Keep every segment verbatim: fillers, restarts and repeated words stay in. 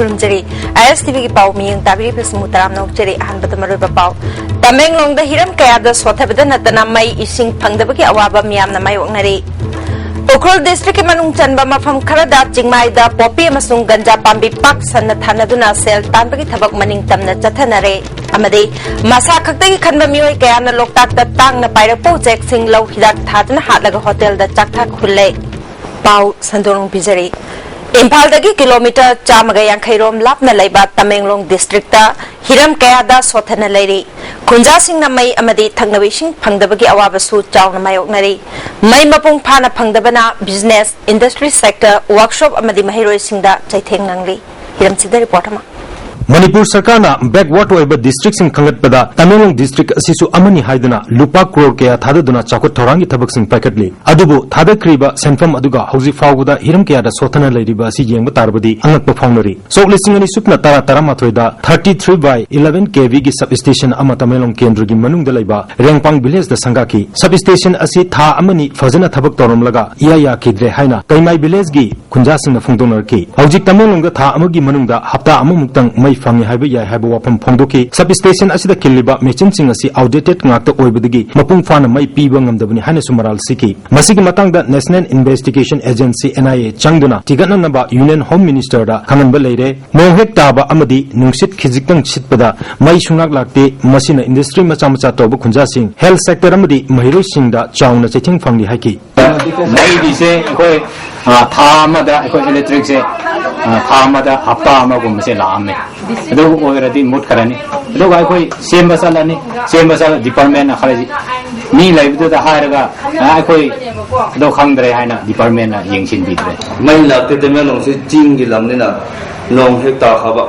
ꯈꯨꯔꯨꯝꯖꯔꯤ꯫ ꯑꯥꯏ ꯑꯦꯁ T ꯚꯤꯒꯤ ꯄꯥꯎ ꯃꯤꯠꯌꯦꯡ ꯇꯥꯕꯤꯔꯤꯕꯁꯤꯡꯕꯨ ꯇꯔꯥꯝꯅ ꯑꯣꯛꯆꯔꯤ꯫ ꯑꯍꯥꯟꯕꯗ ꯃꯔꯨꯑꯣꯏꯕ ꯄꯥꯎ꯫ ꯇꯃꯦꯡꯂꯣꯡꯗ ꯍꯤꯔꯝ ꯀꯌꯥꯗ ꯁꯣꯠꯊꯕꯗ ꯅꯠꯇꯅ ꯃꯩ ꯏꯁꯤꯡ ꯐꯪꯗꯕꯒꯤ ꯑꯋꯥꯕ ꯃꯤꯌꯥꯝꯅ ꯃꯥꯌꯣꯛꯅꯔꯤ꯫ ꯎꯈ꯭ꯔꯨꯜ ꯗꯤꯁꯇ꯭ꯔꯤꯛꯀꯤ ꯃꯅꯨꯡ ꯆꯟꯕ ꯃꯐꯝ ꯈꯔꯗ ꯆꯤꯡꯃꯥꯏꯗ ꯄꯣꯄꯤ ꯑꯃꯁꯨꯡ ꯒꯟꯖꯥ ꯄꯥꯝꯕꯤ ꯄꯥꯛ ꯁꯟꯅ ꯊꯥꯅꯗꯨꯅ ꯁꯦꯜ ꯇꯥꯟꯕꯒꯤ ꯊꯕꯛ ꯃꯅꯤꯡ ꯇꯝꯅ ꯆꯠꯊꯅꯔꯦ꯫ ꯑꯃꯗꯤ ꯃꯁꯥ ꯈꯛꯇꯒꯤ ꯈꯟꯕ ꯃꯤꯑꯣꯏ ꯀꯌꯥꯅ ꯂꯣꯛꯇꯥꯛꯇ ꯇꯥꯡꯅ ꯄꯥꯏꯔꯛꯄ ꯎꯆꯦꯛꯁꯤꯡ ꯂꯧ ꯍꯤꯗꯥꯛ ꯊꯥꯗꯨꯅ ꯍꯥꯠꯂꯒ ꯍꯣꯇꯦꯜꯗ ꯆꯥꯛꯊꯥꯛ ꯍꯨꯜꯂꯦ꯫ ꯄꯥꯎ ꯁꯟꯗꯣꯛꯅ ꯄꯤꯖꯔꯤ꯫ ꯏꯝꯐꯥꯜꯗꯒꯤ ꯀꯤꯂꯣꯃꯤꯇꯔ ꯆꯥꯝꯃꯒ ꯌꯥꯡꯈꯩ ꯔꯣꯝ ꯂꯥꯞꯅ ꯂꯩꯕ ꯇꯃꯦꯡꯂꯣꯡ ꯗꯤꯁꯇ꯭ꯔꯤꯛꯇ ꯍꯤꯔꯝ ꯀꯌꯥꯗ ꯁꯣꯠꯊꯅ ꯂꯩꯔꯤ꯫ ꯈꯨꯟꯖꯥꯁꯤꯡꯅ ꯃꯩ ꯑꯃꯗꯤ ꯊꯛꯅꯕ ꯏꯁꯤꯡ ꯐꯪꯗꯕꯒꯤ ꯑꯋꯥꯕꯁꯨ ꯆꯥꯎꯅ ꯃꯥꯌꯣꯛꯅꯔꯤ꯫ ꯃꯩ ꯃꯄꯨꯡ ꯐꯥꯅ ꯐꯪꯗꯕꯅ ꯕꯤꯖꯤꯅꯦꯁ, ꯏꯟꯗꯁꯇ꯭ꯔꯤ ꯁꯦꯛꯇꯔ, ꯋꯥꯔꯛꯁꯣꯞ ꯑꯃꯗꯤ ꯃꯍꯩꯔꯣꯏꯁꯤꯡꯗ ꯆꯩꯊꯦꯡ ꯅꯪꯂꯤ꯫ ꯍꯤꯔꯝꯁꯤꯗ ꯔꯤꯄꯣꯔꯠ ꯑꯃ꯫ ꯃꯅꯤꯄꯨꯔ ꯁꯔꯀꯥꯔꯅ backward ꯑꯣꯏꯕ ꯗꯤꯁꯇ꯭ꯔꯤꯛꯁꯤꯡ ꯈꯟꯒꯠꯄꯗ ꯇꯃꯦꯡꯂꯣꯡ ꯗꯤꯁꯇ꯭ꯔꯤꯛ ꯑꯁꯤꯁꯨ ꯑꯃꯅꯤ ꯍꯥꯏꯗꯨꯅ ꯂꯨꯄꯥ ꯀ꯭ꯔꯣꯔ ꯀꯌꯥ ꯊꯥꯗꯗꯨꯅ ꯆꯥꯎꯈꯠ ꯊꯧꯔꯥꯡꯒꯤ ꯊꯕꯛꯁꯤꯡ ꯄꯥꯏꯈꯠꯂꯤ꯫ ꯑꯗꯨꯕꯨ ꯊꯥꯗꯈ꯭ꯔꯤꯕ ꯁꯦꯟꯐꯝ ꯑꯗꯨꯒ ꯍꯧꯖꯤꯛ ꯐꯥꯎꯕꯗ ꯍꯤꯔꯝ ꯀꯌꯥꯗ ꯁꯣꯠꯊꯅ ꯂꯩꯔꯤꯕ ꯑꯁꯤ ꯌꯦꯡꯕ ꯇꯥꯔꯕꯗꯤ ꯑꯉꯛꯄ ꯐꯥꯎꯅꯔꯤ꯫ ꯁꯣꯛ ꯂꯤꯁꯤꯡ ꯑꯅꯤ ꯁꯨꯞꯅ ꯇꯔꯥ ꯇꯔꯥꯃꯥꯊꯣꯏꯗ thirty three by eleven K V ꯒꯤ ꯁꯕ ꯁ꯭ꯇꯦꯁꯟ ꯑꯃ ꯇꯃꯦꯡꯂꯣꯡ ꯀꯦꯟꯗ꯭ꯔꯒꯤ ꯃꯅꯨꯡꯗ ꯂꯩꯕ ꯔꯦꯡꯄꯥꯡ ꯚꯤꯂꯦꯖꯇ ꯁꯪꯒꯥꯈꯤ꯫ ꯁꯕ ꯁ꯭ꯇꯦꯁꯟ ꯑꯁꯤ ꯊꯥ ꯑꯃꯅꯤ ꯐꯖꯅ ꯊꯕꯛ ꯇꯧꯔꯝꯂꯒ ꯏꯌꯥ ꯌꯥꯈꯤꯗ꯭ꯔꯦ ꯍꯥꯏꯅ ꯀꯩꯃꯥꯏ ꯚꯤꯂꯦꯖꯒꯤ ꯈꯨꯟꯖꯥꯁꯤꯡꯅ ꯐꯣꯡꯗꯣꯛꯅꯔꯛꯈꯤ꯫ ꯍꯧꯖꯤꯛ ꯇꯃꯦꯡꯂꯣꯡꯗ ꯊꯥ ꯑꯃꯒꯤ ꯃꯅꯨꯡꯗ ꯍꯞꯇꯥ ꯑꯃꯃꯨꯛꯇꯪ ꯃꯩ ꯐꯪꯉꯤ ꯍꯥꯏꯕ ꯌꯥꯏ ꯍꯥꯏꯕ ꯋꯥꯐꯝ ꯐꯣꯡꯗꯣꯛꯈꯤ꯫ ꯁꯕ ꯁ꯭ꯇꯦꯁꯟ ꯑꯁꯤꯗ ꯈꯤꯜꯂꯤꯕ ꯃꯦꯆꯤꯟꯁꯤꯡ ꯑꯁꯤ ꯑꯥꯎꯠꯗꯦꯇꯦꯗ ꯉꯥꯛꯇ ꯑꯣꯏꯕꯗꯒꯤ ꯃꯄꯨꯡ ꯐꯥꯅ ꯃꯩ ꯄꯤꯕ ꯉꯝꯗꯕꯅꯤ ꯍꯥꯏꯅꯁꯨ ꯃꯔꯥꯜ ꯁꯤꯈꯤ꯫ ꯃꯁꯤꯒꯤ ꯃꯇꯥꯡꯗ National Investigation Agency, N I A, ꯆꯪꯗꯨꯅ ꯊꯤꯒꯠꯅꯅꯕ ꯌꯨꯅꯤꯌꯟ ꯍꯣꯝ ꯃꯤꯅꯤꯁꯇꯔꯗ ꯈꯪꯍꯟꯕ ꯂꯩꯔꯦ꯫ ꯅꯣꯡ ꯍꯦꯛ ꯇꯥꯕ ꯑꯃꯗꯤ ꯅꯨꯡꯁꯤꯠ ꯈꯤꯖꯤꯛꯇꯪ ꯁꯤꯠꯄꯗ ꯃꯩ ꯁꯨꯡꯂꯥꯛ ꯂꯥꯛꯇꯦ꯫ ꯃꯁꯤꯅ ꯏꯟꯗꯁꯇ꯭ꯔꯤ ꯃꯆꯥ ꯃꯆꯥ ꯇꯧꯕ ꯈꯨꯟꯖꯥꯁꯤꯡ, ꯍꯦꯜꯊ ꯁꯦꯛꯇꯔ ꯑꯃꯗꯤ ꯃꯍꯩꯔꯣꯏꯁꯤꯡꯗ ꯆꯥꯎꯅ ꯆꯩꯊꯦꯡ ꯐꯪꯂꯤ ꯍꯥꯏꯈꯤ꯫ ꯃꯩꯒꯤꯁꯦ ꯑꯩꯈꯣꯏ, ꯑ, ꯊꯥ ꯑꯃꯗ ꯑꯩꯈꯣꯏ ꯏꯂꯦꯛꯇ꯭ꯔꯤꯛꯁꯦ, ꯑ, ꯊꯥ ꯑꯃꯗ ꯍꯞꯇꯥ ꯑꯃꯒꯨꯝꯕꯁꯦ ꯂꯥꯛꯑꯝꯃꯦ꯫ ꯑꯗꯨ ꯑꯣꯏꯔꯗꯤ ꯃꯨꯠꯈ꯭ꯔꯅꯤ꯫ ꯑꯗꯨꯒ ꯑꯩꯈꯣꯏ ꯁꯦꯝꯕ ꯆꯠꯂꯅꯤ꯫ ꯁꯦꯝꯕ ꯆꯠꯂ ꯗꯤꯄꯥꯔꯠꯃꯦꯟꯅ ꯈꯔ ꯃꯤ ꯂꯩꯕꯗꯨꯗ ꯍꯥꯏꯔꯒ, ꯑ, ꯑꯩꯈꯣꯏ ꯑꯗꯨ ꯈꯪꯗ꯭ꯔꯦ ꯍꯥꯏꯅ ꯗꯤꯄꯥꯔꯠꯃꯦꯟꯅ ꯌꯦꯡꯁꯤꯟꯕꯤꯗ꯭ꯔꯦ꯫ ꯃꯩ ꯂꯥꯛꯇꯦ꯫ ꯇꯃꯦꯡꯂꯣꯡꯁꯦ ꯆꯤꯡꯒꯤ ꯂꯝꯅꯤꯅ ꯅꯣꯡ ꯍꯦꯛ ꯇꯥꯈ꯭ꯔꯕ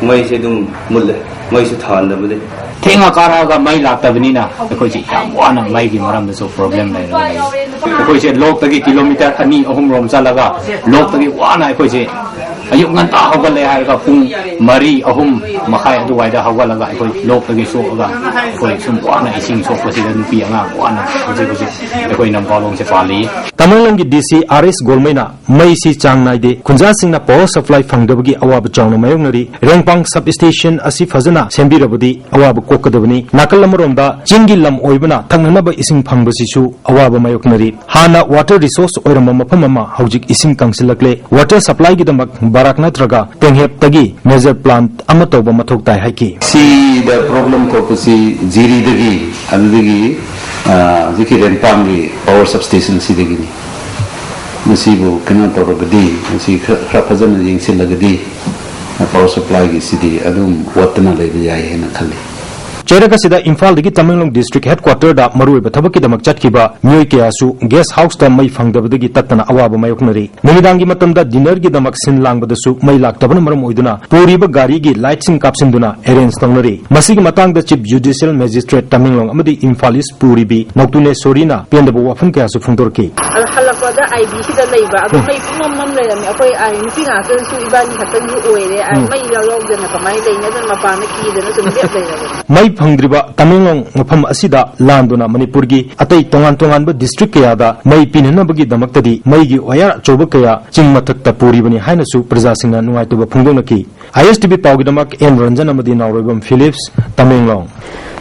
ꯃꯩꯁꯦ ꯑꯗꯨꯝ ꯃꯨꯠꯂꯦ꯫ ꯃꯩꯁꯨ ꯊꯥꯟꯗꯕꯅꯤ꯫ ꯊꯦꯡꯅ ꯀꯥꯔꯛꯑꯒ ꯃꯩ ꯂꯥꯛꯇꯕꯅꯤꯅ ꯑꯩꯈꯣꯏꯁꯦ ꯌꯥꯝ ꯋꯥꯅ ꯃꯩꯒꯤ ꯃꯔꯝꯗꯁꯨ ꯄ꯭ꯔꯣꯕ꯭ꯂꯦꯝ ꯂꯩꯔꯒ ꯂꯩ꯫ ꯑꯩꯈꯣꯏꯁꯦ ꯂꯣꯛꯇꯒꯤ ꯀꯤꯂꯣꯃꯤꯇꯔ ꯑꯅꯤ ꯑꯍꯨꯝ ꯔꯣꯝ ꯆꯠꯂꯒ ꯂꯣꯛꯇꯒꯤ ꯋꯥꯅ ꯑꯩꯈꯣꯏꯁꯦ ꯑꯌꯨꯛ ꯉꯟꯇꯥ ꯍꯧꯒꯠꯂꯦ ꯍꯥꯏꯔꯒ ꯄꯨꯡ ꯃꯔꯤ, ꯑꯍꯨꯝ ꯃꯈꯥꯏ ꯑꯗꯨꯋꯥꯏꯗ ꯍꯧꯒꯠꯂꯒ ꯑꯩꯈꯣꯏ ꯂꯣꯛꯇꯒꯤ ꯁꯣꯛꯑꯒ ꯑꯩꯈꯣꯏ ꯁꯨꯝ ꯋꯥꯅ ꯏꯁꯤꯡ ꯁꯣꯛꯄꯁꯤꯗ ꯅꯨꯄꯤ ꯑꯉꯥꯡ ꯋꯥꯅ ꯍꯧꯖꯤꯛ ꯍꯧꯖꯤꯛ ꯑꯩꯈꯣꯏ ꯅꯝꯐꯥꯂꯣꯡꯁꯦ ꯄꯥꯜꯂꯤ꯫ ꯇꯃꯦꯡꯂꯣꯡꯒꯤ ꯗꯤ ꯁꯤ ꯑꯥꯔ ꯑꯦꯁ ꯒꯣꯜꯃꯩꯅ ꯃꯩꯁꯤ ꯆꯥꯡ ꯅꯥꯏꯗꯦ, ꯈꯨꯟꯖꯥꯁꯤꯡꯅ power supply ꯐꯪꯗꯕꯒꯤ ꯑꯋꯥꯕ ꯆꯥꯎꯅ ꯃꯥꯌꯣꯛꯅꯔꯤ꯫ ꯔꯦꯡꯄꯥꯡ sub station ꯑꯁꯤ ꯐꯖꯅ ꯁꯦꯝꯕꯤꯔꯕꯗꯤ ꯑꯋꯥꯕ ꯀꯣꯛꯀꯗꯕꯅꯤ꯫ ꯅꯥꯀꯜ ꯑꯃꯔꯣꯝꯗ ꯆꯤꯡꯒꯤ ꯂꯝ ꯑꯣꯏꯕꯅ ꯊꯛꯅꯅꯕ ꯏꯁꯤꯡ ꯐꯪꯕꯁꯤꯁꯨ ꯑꯋꯥꯕ ꯃꯥꯌꯣꯛꯅꯔꯤ꯫ ꯍꯥꯟꯅ water resource ꯑꯣꯏꯔꯝꯕ ꯃꯐꯝ ꯑꯃ ꯍꯧꯖꯤꯛ ꯏꯁꯤꯡ ꯀꯪꯁꯤꯜꯂꯛꯂꯦ꯫ Water supplyꯒꯤꯗꯃꯛ ꯕꯔꯥꯛ ꯅꯠꯇ꯭ꯔꯒ ꯇꯦꯡꯍꯦꯞꯇꯒꯤ major plant ꯑꯃ ꯇꯧꯕ ꯃꯊꯧ ꯇꯥꯏ ꯍꯥꯏꯈꯤ꯫ ꯁꯤꯗ problem ꯊꯣꯛꯄꯁꯤ ꯖꯤꯔꯤꯗꯒꯤ, ꯑꯗꯨꯗꯒꯤ, ꯑ, ꯍꯧꯖꯤꯛꯀꯤ ꯔꯦꯡꯄꯥꯡꯒꯤ power substation ꯁꯤꯗꯒꯤꯅꯤ꯫ ꯃꯁꯤꯕꯨ ꯀꯩꯅꯣ ꯇꯧꯔꯒꯗꯤ, ꯃꯁꯤ ꯈꯔ, ꯈꯔ ꯐꯖꯅ ꯌꯦꯡꯁꯤꯜꯂꯒꯗꯤ, power supplyꯒꯤ ꯁꯤꯗꯤ ꯑꯗꯨꯝ ꯋꯥꯠꯇꯅ ꯂꯩꯕ ꯌꯥꯏ ꯍꯥꯏꯅ ꯈꯜꯂꯤ꯫ ꯆꯩꯔꯛ ꯑꯁꯤꯗ ꯏꯝꯐꯥꯜꯗꯒꯤ ꯇꯃꯦꯡꯂꯣꯡ district headquarterꯗ ꯃꯔꯨꯑꯣꯏꯕ ꯊꯕꯛꯀꯤꯗꯃꯛ ꯆꯠꯈꯤꯕ ꯃꯤꯑꯣꯏ ꯀꯌꯥꯁꯨ guest houseꯇ ꯃꯩ ꯐꯪꯗꯕꯗꯒꯤ ꯇꯠꯇꯅ ꯑꯋꯥꯕ ꯃꯥꯌꯣꯛꯅꯔꯤ꯫ ꯅꯨꯃꯤꯗꯥꯡꯒꯤ ꯃꯇꯝꯗ dinnerꯒꯤꯗꯃꯛ ꯁꯤꯟ ꯂꯥꯡꯕꯗꯁꯨ ꯃꯩ ꯂꯥꯛꯇꯕꯅ ꯃꯔꯝ ꯑꯣꯏꯗꯨꯅ ꯄꯨꯔꯤꯕ ꯒꯥꯔꯤꯒꯤ lightꯁꯤꯡ ꯀꯥꯞꯁꯤꯟꯗꯨꯅ arrange ꯇꯧꯅꯔꯤ꯫ ꯃꯁꯤꯒꯤ ꯃꯇꯥꯡꯗ Chief Judicial Magistrate ꯇꯃꯦꯡꯂꯣꯡ ꯑꯃꯗꯤ Imphal East ꯄꯨꯔꯤꯕꯤ ꯅꯧꯇꯨꯅꯦꯁꯣꯔꯤꯅ ꯄꯦꯟꯗꯕ ꯋꯥꯐꯝ ꯀꯌꯥꯁꯨ ꯐꯣꯡꯗꯣꯔꯛꯈꯤ꯫ ꯑꯗꯣ ꯍꯜꯂꯛꯄꯗ ꯑꯥꯏ ꯕꯤ ꯁꯤꯗ ꯂꯩꯕ, ꯑꯗꯣ ꯎꯝ꯫ ꯃꯩ ꯄꯨꯡꯃꯝ ꯃꯝ ꯂꯩꯔꯝꯃꯦ꯫ ꯑꯩꯈꯣꯏ ꯑꯥꯏ ꯅꯨꯄꯤ ꯉꯥꯛꯇꯁꯨ ꯏꯕꯥꯅꯤ ꯈꯛꯇꯪꯁꯨ ꯑꯣꯏꯔꯦ꯫ ꯑꯥꯏ ꯎꯝ꯫ ꯃꯩ ꯏꯌꯥꯎ ꯌꯥꯎꯗꯅ ꯀꯃꯥꯏꯅ ꯂꯩꯅꯤ? ꯑꯗꯨꯅ ꯃꯄꯥꯟꯗ ꯀꯤꯗꯅ ꯁꯨꯝ ꯂꯦꯞ ꯂꯩꯔꯕꯅꯤ꯫ ꯃꯩ ꯐꯪꯗ꯭ꯔꯤꯕ ꯇꯃꯦꯡꯂꯣꯡ ꯃꯐꯝ ꯑꯁꯤꯗ ꯂꯥꯟꯗꯨꯅ ꯃꯅꯤꯄꯨꯔꯒꯤ ꯑꯇꯩ ꯇꯣꯉꯥꯟ ꯇꯣꯉꯥꯟꯕ district ꯀꯌꯥꯗ ꯃꯩ ꯄꯤꯅꯅꯕꯒꯤꯗꯃꯛꯇꯗꯤ ꯃꯩꯒꯤ wire ꯑꯆꯧꯕ ꯀꯌꯥ ꯆꯤꯡ ꯃꯊꯛꯇ ꯄꯨꯔꯤꯕꯅꯤ ꯍꯥꯏꯅꯁꯨ ꯄ꯭ꯔꯖꯥꯁꯤꯡꯅ ꯅꯨꯡꯉꯥꯏꯇꯕ ꯐꯣꯡꯗꯣꯛꯅꯈꯤ꯫ ꯑꯥꯏ ꯑꯦꯁ ꯇꯤ ꯚꯤ ꯄꯥꯎꯒꯤꯗꯃꯛ ꯑꯦꯟ ꯔꯟꯖꯟ ꯑꯃꯗꯤ ꯅꯥꯎꯔꯣꯏꯕꯝ ꯐꯤꯂꯤꯞꯁ, ꯇꯃꯦꯡꯂꯣꯡ꯫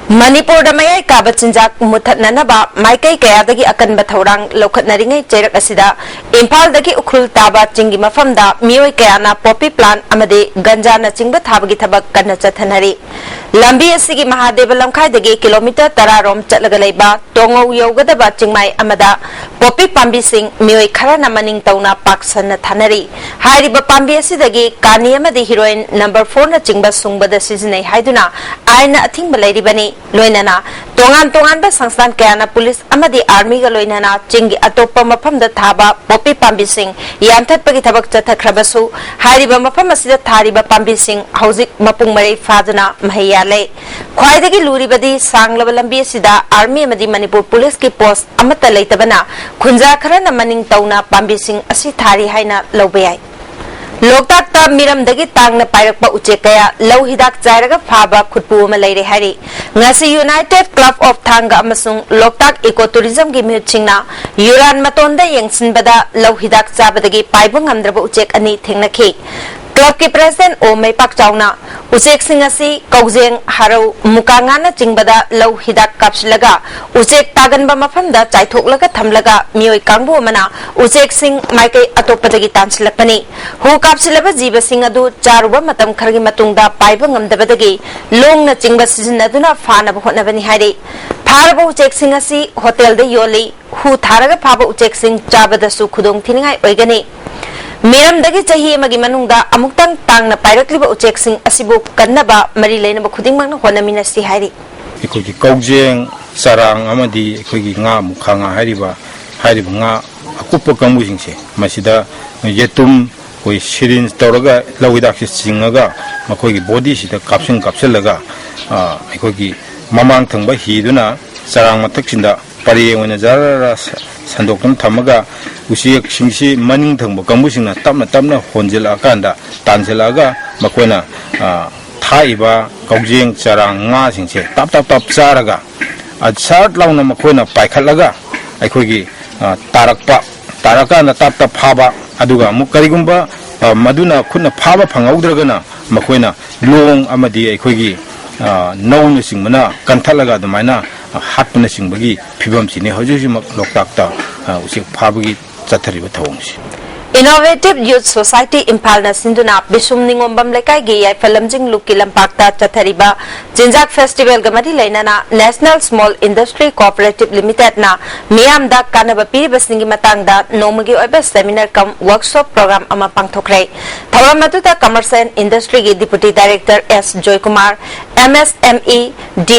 ꯃꯅꯤꯄꯨꯔꯗ ꯃꯌꯥꯏ ꯀꯥꯕ ꯆꯤꯟꯖꯥꯛ ꯃꯨꯠꯊꯠꯅꯅꯕ ꯃꯥꯏꯀꯩ ꯀꯌꯥꯗꯒꯤ ꯑꯀꯟꯕ ꯊꯧꯔꯥꯡ ꯂꯧꯈꯠꯅꯔꯤꯉꯩ ꯆꯩꯔꯛ ꯑꯁꯤꯗ ꯏꯝꯐꯥꯜꯗꯒꯤ ꯎꯈ꯭ꯔꯨꯜ ꯇꯥꯕ ꯆꯤꯡꯒꯤ ꯃꯐꯝꯗ ꯃꯤꯑꯣꯏ ꯀꯌꯥꯅ poppy plant ꯑꯃꯗꯤ ꯒꯟꯖꯥꯅꯆꯤꯡꯕ ꯊꯥꯕꯒꯤ ꯊꯕꯛ ꯀꯟꯅ ꯆꯠꯊꯅꯔꯤ꯫ ꯂꯝꯕꯤ ꯑꯁꯤꯒꯤ ꯃꯍꯥꯗꯦꯕ ꯂꯝꯈꯥꯏꯗꯒꯤ ꯀꯤꯂꯣꯃꯤꯇꯔ ꯇꯔꯥ ꯔꯣꯝ ꯆꯠꯂꯒ ꯂꯩꯕ ꯇꯣꯉꯧ ꯌꯧꯒꯗꯕ ꯆꯤꯡꯃꯥꯏ ꯑꯃꯗ poppy ꯄꯥꯝꯕꯤꯁꯤꯡ ꯃꯤꯑꯣꯏ ꯈꯔꯅ ꯃꯅꯤꯡ ꯇꯧꯅ ꯄꯥꯛꯁꯟꯅ ꯊꯥꯅꯔꯤ꯫ ꯍꯥꯏꯔꯤꯕ ꯄꯥꯝꯕꯤ ꯑꯁꯤꯗꯒꯤ ꯀꯥꯅꯤ ꯑꯃꯗꯤ heroin number four ꯅꯆꯤꯡꯕ ꯁꯨꯡꯕꯗ ꯁꯤꯖꯤꯟꯅꯩ ꯍꯥꯏꯗꯨꯅ ꯑꯥꯏꯟꯅ ꯑꯊꯤꯡꯕ ꯂꯩꯔꯤꯕꯅꯤ꯫ ꯂꯣꯏꯅꯅ ꯇꯣꯉꯥꯟ ꯇꯣꯉꯥꯟꯕ ꯁꯪꯁꯊꯥꯟ ꯀꯌꯥꯅ ꯄꯨꯂꯤꯁ ꯑꯃꯗꯤ ꯑꯥꯔꯃꯤꯒ ꯂꯣꯏꯅꯅ ꯆꯤꯡꯒꯤ ꯑꯇꯣꯞꯄ ꯃꯐꯝꯗ ꯊꯥꯕ poppy ꯄꯥꯝꯕꯤꯁꯤꯡ ꯌꯥꯟꯊꯠꯄꯒꯤ ꯊꯕꯛ ꯆꯠꯊꯈ꯭ꯔꯕꯁꯨ, ꯍꯥꯏꯔꯤꯕ ꯃꯐꯝ ꯑꯁꯤꯗ ꯊꯥꯔꯤꯕ ꯄꯥꯝꯕꯤꯁꯤꯡ ꯍꯧꯖꯤꯛ ꯃꯄꯨꯡ ꯃꯔꯩ ꯐꯥꯗꯨꯅ ꯃꯍꯩ ꯌꯥꯜꯂꯦ꯫ ꯈ꯭ꯋꯥꯏꯗꯒꯤ ꯂꯨꯔꯤꯕꯗꯤ ꯁꯥꯡꯂꯕ ꯂꯝꯕꯤ ꯑꯁꯤꯗ ꯑꯥꯔꯃꯤ ꯑꯃꯗꯤ ꯃꯅꯤꯄꯨꯔ ꯄꯨꯂꯤꯁꯀꯤ ꯄꯣꯁ ꯑꯃꯠꯇ ꯂꯩꯇꯕꯅ ꯈꯨꯟꯖꯥ ꯈꯔꯅ ꯃꯅꯤꯡ ꯇꯧꯅ ꯄꯥꯝꯕꯤꯁꯤꯡ ꯑꯁꯤ ꯊꯥꯔꯤ ꯍꯥꯏꯅ ꯂꯧꯕ ꯌꯥꯏ꯫ ꯂꯣꯛꯇꯥꯛꯇ ꯃꯤꯔꯝꯗꯒꯤ ꯇꯥꯡꯅ ꯄꯥꯏꯔꯛꯄ ꯎꯆꯦꯛ ꯀꯌꯥ ꯂꯧ ꯍꯤꯗꯥꯛ ꯆꯥꯏꯔꯒ ꯐꯥꯕ ꯈꯨꯠꯄꯨ ꯑꯃ ꯂꯩꯔꯦ ꯍꯥꯏꯔꯤ꯫ ꯉꯁꯤ United Club of ꯊꯥꯡꯒ ꯑꯃꯁꯨꯡ ꯂꯣꯛꯇꯥꯛ Eco Tourismꯒꯤ ꯃꯤꯍꯨꯠꯁꯤꯡꯅ ꯌꯨꯔꯥꯟ ꯃꯇꯣꯟꯗ ꯌꯦꯡꯁꯤꯟꯕꯗ ꯂꯧ ꯍꯤꯗꯥꯛ ꯆꯥꯕꯗꯒꯤ ꯄꯥꯏꯕ ꯉꯝꯗ꯭ꯔꯕ ꯎꯆꯦꯛ ꯑꯅꯤ ꯊꯦꯡꯅꯈꯤ꯫ Clubꯀꯤ President ꯑꯣ ꯃꯩꯄꯥꯛꯆꯥꯎꯅ ꯎꯆꯦꯛꯁꯤꯡ ꯑꯁꯤ ꯀꯧꯖꯦꯡ, ꯍꯔꯧ, ꯃꯨꯀꯥ ꯉꯥꯅꯆꯤꯡꯕꯗ ꯂꯧ ꯍꯤꯗꯥꯛ ꯀꯥꯞꯁꯤꯜꯂꯒ ꯎꯆꯦꯛ ꯇꯥꯒꯟꯕ ꯃꯐꯝꯗ ꯆꯥꯏꯊꯣꯛꯂꯒ ꯊꯝꯂꯒ ꯃꯤꯑꯣꯏ ꯀꯥꯡꯕꯨ ꯑꯃꯅ ꯎꯆꯦꯛꯁꯤꯡ ꯃꯥꯏꯀꯩ ꯑꯇꯣꯞꯄꯗꯒꯤ ꯇꯥꯟꯁꯤꯜꯂꯛꯄꯅꯤ꯫ ꯍꯨ ꯀꯥꯞꯁꯤꯜꯂꯕ ꯖꯤꯕꯁꯤꯡ ꯑꯗꯨ ꯆꯥꯔꯨꯕ ꯃꯇꯝ ꯈꯔꯒꯤ ꯃꯇꯨꯡꯗ ꯄꯥꯏꯕ ꯉꯝꯗꯕꯗꯒꯤ ꯂꯣꯡꯅꯆꯤꯡꯕ ꯁꯤꯖꯤꯟꯅꯗꯨꯅ ꯐꯥꯅꯕ ꯍꯣꯠꯅꯕꯅꯤ ꯍꯥꯏꯔꯤ꯫ ꯐꯥꯔꯕ ꯎꯆꯦꯛꯁꯤꯡ ꯑꯁꯤ ꯍꯣꯇꯦꯜꯗ ꯌꯣꯜꯂꯤ꯫ ꯍꯨ ꯊꯥꯔꯒ ꯐꯥꯕ ꯎꯆꯦꯛꯁꯤꯡ ꯆꯥꯕꯗꯁꯨ ꯈꯨꯗꯣꯡ ꯊꯤꯅꯤꯡꯉꯥꯏ ꯑꯣꯏꯒꯅꯤ꯫ ꯃꯤꯔꯝꯗꯒꯤ ꯆꯍꯤ ꯑꯃꯒꯤ ꯃꯅꯨꯡꯗ ꯑꯃꯨꯛꯇꯪ ꯇꯥꯡꯅ ꯄꯥꯏꯔꯛꯂꯤꯕ ꯎꯆꯦꯛꯁꯤꯡ ꯑꯁꯤꯕꯨ ꯀꯟꯅꯕ ꯃꯔꯤ ꯂꯩꯅꯕ ꯈꯨꯗꯤꯡꯃꯛꯅ ꯍꯣꯠꯅꯃꯤꯟꯅꯁꯤ ꯍꯥꯏꯔꯤ꯫ ꯑꯩꯈꯣꯏꯒꯤ ꯀꯧꯖꯦꯡ, ꯆꯔꯥꯡ ꯑꯃꯗꯤ ꯑꯩꯈꯣꯏꯒꯤ ꯉꯥ, ꯃꯨꯈꯥ ꯉꯥ ꯍꯥꯏꯔꯤꯕ, ꯍꯥꯏꯔꯤꯕ ꯉꯥ ꯑꯀꯨꯞꯄ ꯀꯥꯡꯕꯨꯁꯤꯡꯁꯦ, ꯃꯁꯤꯗ ꯌꯦꯇꯨꯝ, ꯑꯩꯈꯣꯏ syringe ꯇꯧꯔꯒ ꯂꯧ ꯍꯤꯗꯥꯛꯁꯦ ꯆꯤꯡꯉꯒ ꯃꯈꯣꯏꯒꯤ bodyꯁꯤꯗ ꯀꯥꯞꯁꯤꯟ ꯀꯥꯞꯁꯤꯜꯂꯒ, ꯑ, ꯑꯩꯈꯣꯏꯒꯤ ꯃꯃꯥꯡ ꯊꯪꯕ ꯍꯤꯗꯨꯅ ꯆꯔꯥꯡ ꯃꯊꯛꯁꯤꯗ ꯄꯔꯦꯡ ꯑꯣꯏꯅ ꯖꯔ ꯁ-, ꯁꯟꯗꯣꯛꯇꯨꯅ ꯊꯝꯃꯒ ꯎꯆꯦꯛꯁꯤꯡꯁꯤ ꯃꯅꯤꯡ ꯊꯪꯕ ꯀꯥꯡꯕꯨꯁꯤꯡꯅ ꯇꯞꯅ ꯇꯞꯅ ꯍꯣꯟꯖꯤꯜꯂꯛꯑꯀꯥꯟꯗ, ꯇꯥꯟꯁꯤꯜꯂꯛꯑꯒ ꯃꯈꯣꯏꯅ, ꯑ, ꯊꯥꯛꯏꯕ ꯀꯧꯖꯦꯡ, ꯆꯔꯥꯡ, ꯉꯥꯁꯤꯡꯁꯦ ꯇꯞ ꯇꯞ ꯇꯞ ꯆꯥꯔꯒ, ꯑ, ꯁꯠ ꯂꯥꯎꯅ ꯃꯈꯣꯏꯅ ꯄꯥꯏꯈꯠꯂꯒ ꯑꯩꯈꯣꯏꯒꯤ, ꯑ, ꯇꯥꯔꯛꯄ, ꯇꯥꯔꯛꯀꯥꯟꯗ ꯇꯞ ꯇꯞ ꯐꯥꯕ, ꯑꯗꯨꯒ ꯑꯃꯨꯛ ꯀꯔꯤꯒꯨꯝꯕ, ꯑ, ꯃꯗꯨꯅ ꯈꯨꯠꯅ ꯐꯥꯕ ꯐꯪꯍꯧꯗ꯭ꯔꯒꯅ ꯃꯈꯣꯏꯅ ꯂꯣꯡ ꯑꯃꯗꯤ ꯑꯩꯈꯣꯏꯒꯤ, ꯑ, ꯅꯧꯅꯆꯤꯡꯕꯅ ꯀꯟꯊꯠꯂꯒ ꯑꯗꯨꯃꯥꯏꯅ ꯍꯥꯠꯄꯅꯆꯤꯡꯕꯒꯤ ꯐꯤꯕꯝꯁꯤꯅꯤ ꯍꯧꯖꯤꯛ ꯍꯧꯖꯤꯛꯃꯛ ꯂꯣꯛꯇꯥꯛꯇ, ꯑ, ꯎꯆꯦꯛ ꯐꯥꯕꯒꯤ ꯆꯠꯊꯔꯤꯕ ꯊꯧꯑꯣꯡꯁꯤ꯫ Innovative Youth Society ꯏꯝꯐꯥꯜꯅ ꯁꯤꯟꯗꯨꯅ ꯕꯤꯁꯨꯝ ꯅꯤꯉꯣꯝꯕꯝ ꯂꯩꯀꯥꯏꯒꯤ ꯌꯥꯏꯐ ꯂꯝꯖꯤꯡ ꯂꯨꯞꯀꯤ ꯂꯝꯄꯥꯛꯇ ꯆꯠꯊꯔꯤꯕ ꯆꯤꯟꯖꯥꯛ festivalꯒ ꯃꯔꯤ ꯂꯩꯅꯅ National Small Industry Cooperative Limitedꯅ ꯃꯤꯌꯥꯝꯗ ꯀꯥꯟꯅꯕ ꯄꯤꯔꯤꯕꯁꯤꯡꯒꯤ ꯃꯇꯥꯡꯗ ꯅꯣꯡꯃꯒꯤ ꯑꯣꯏꯕ seminar cum workshop program ꯑꯃ ꯄꯥꯡꯊꯣꯛꯈ꯭ꯔꯦ꯫ ꯊꯧꯔꯝ ꯑꯗꯨꯗ Commerce and Industryꯒꯤ Deputy Director S Joykumar, MSMEDI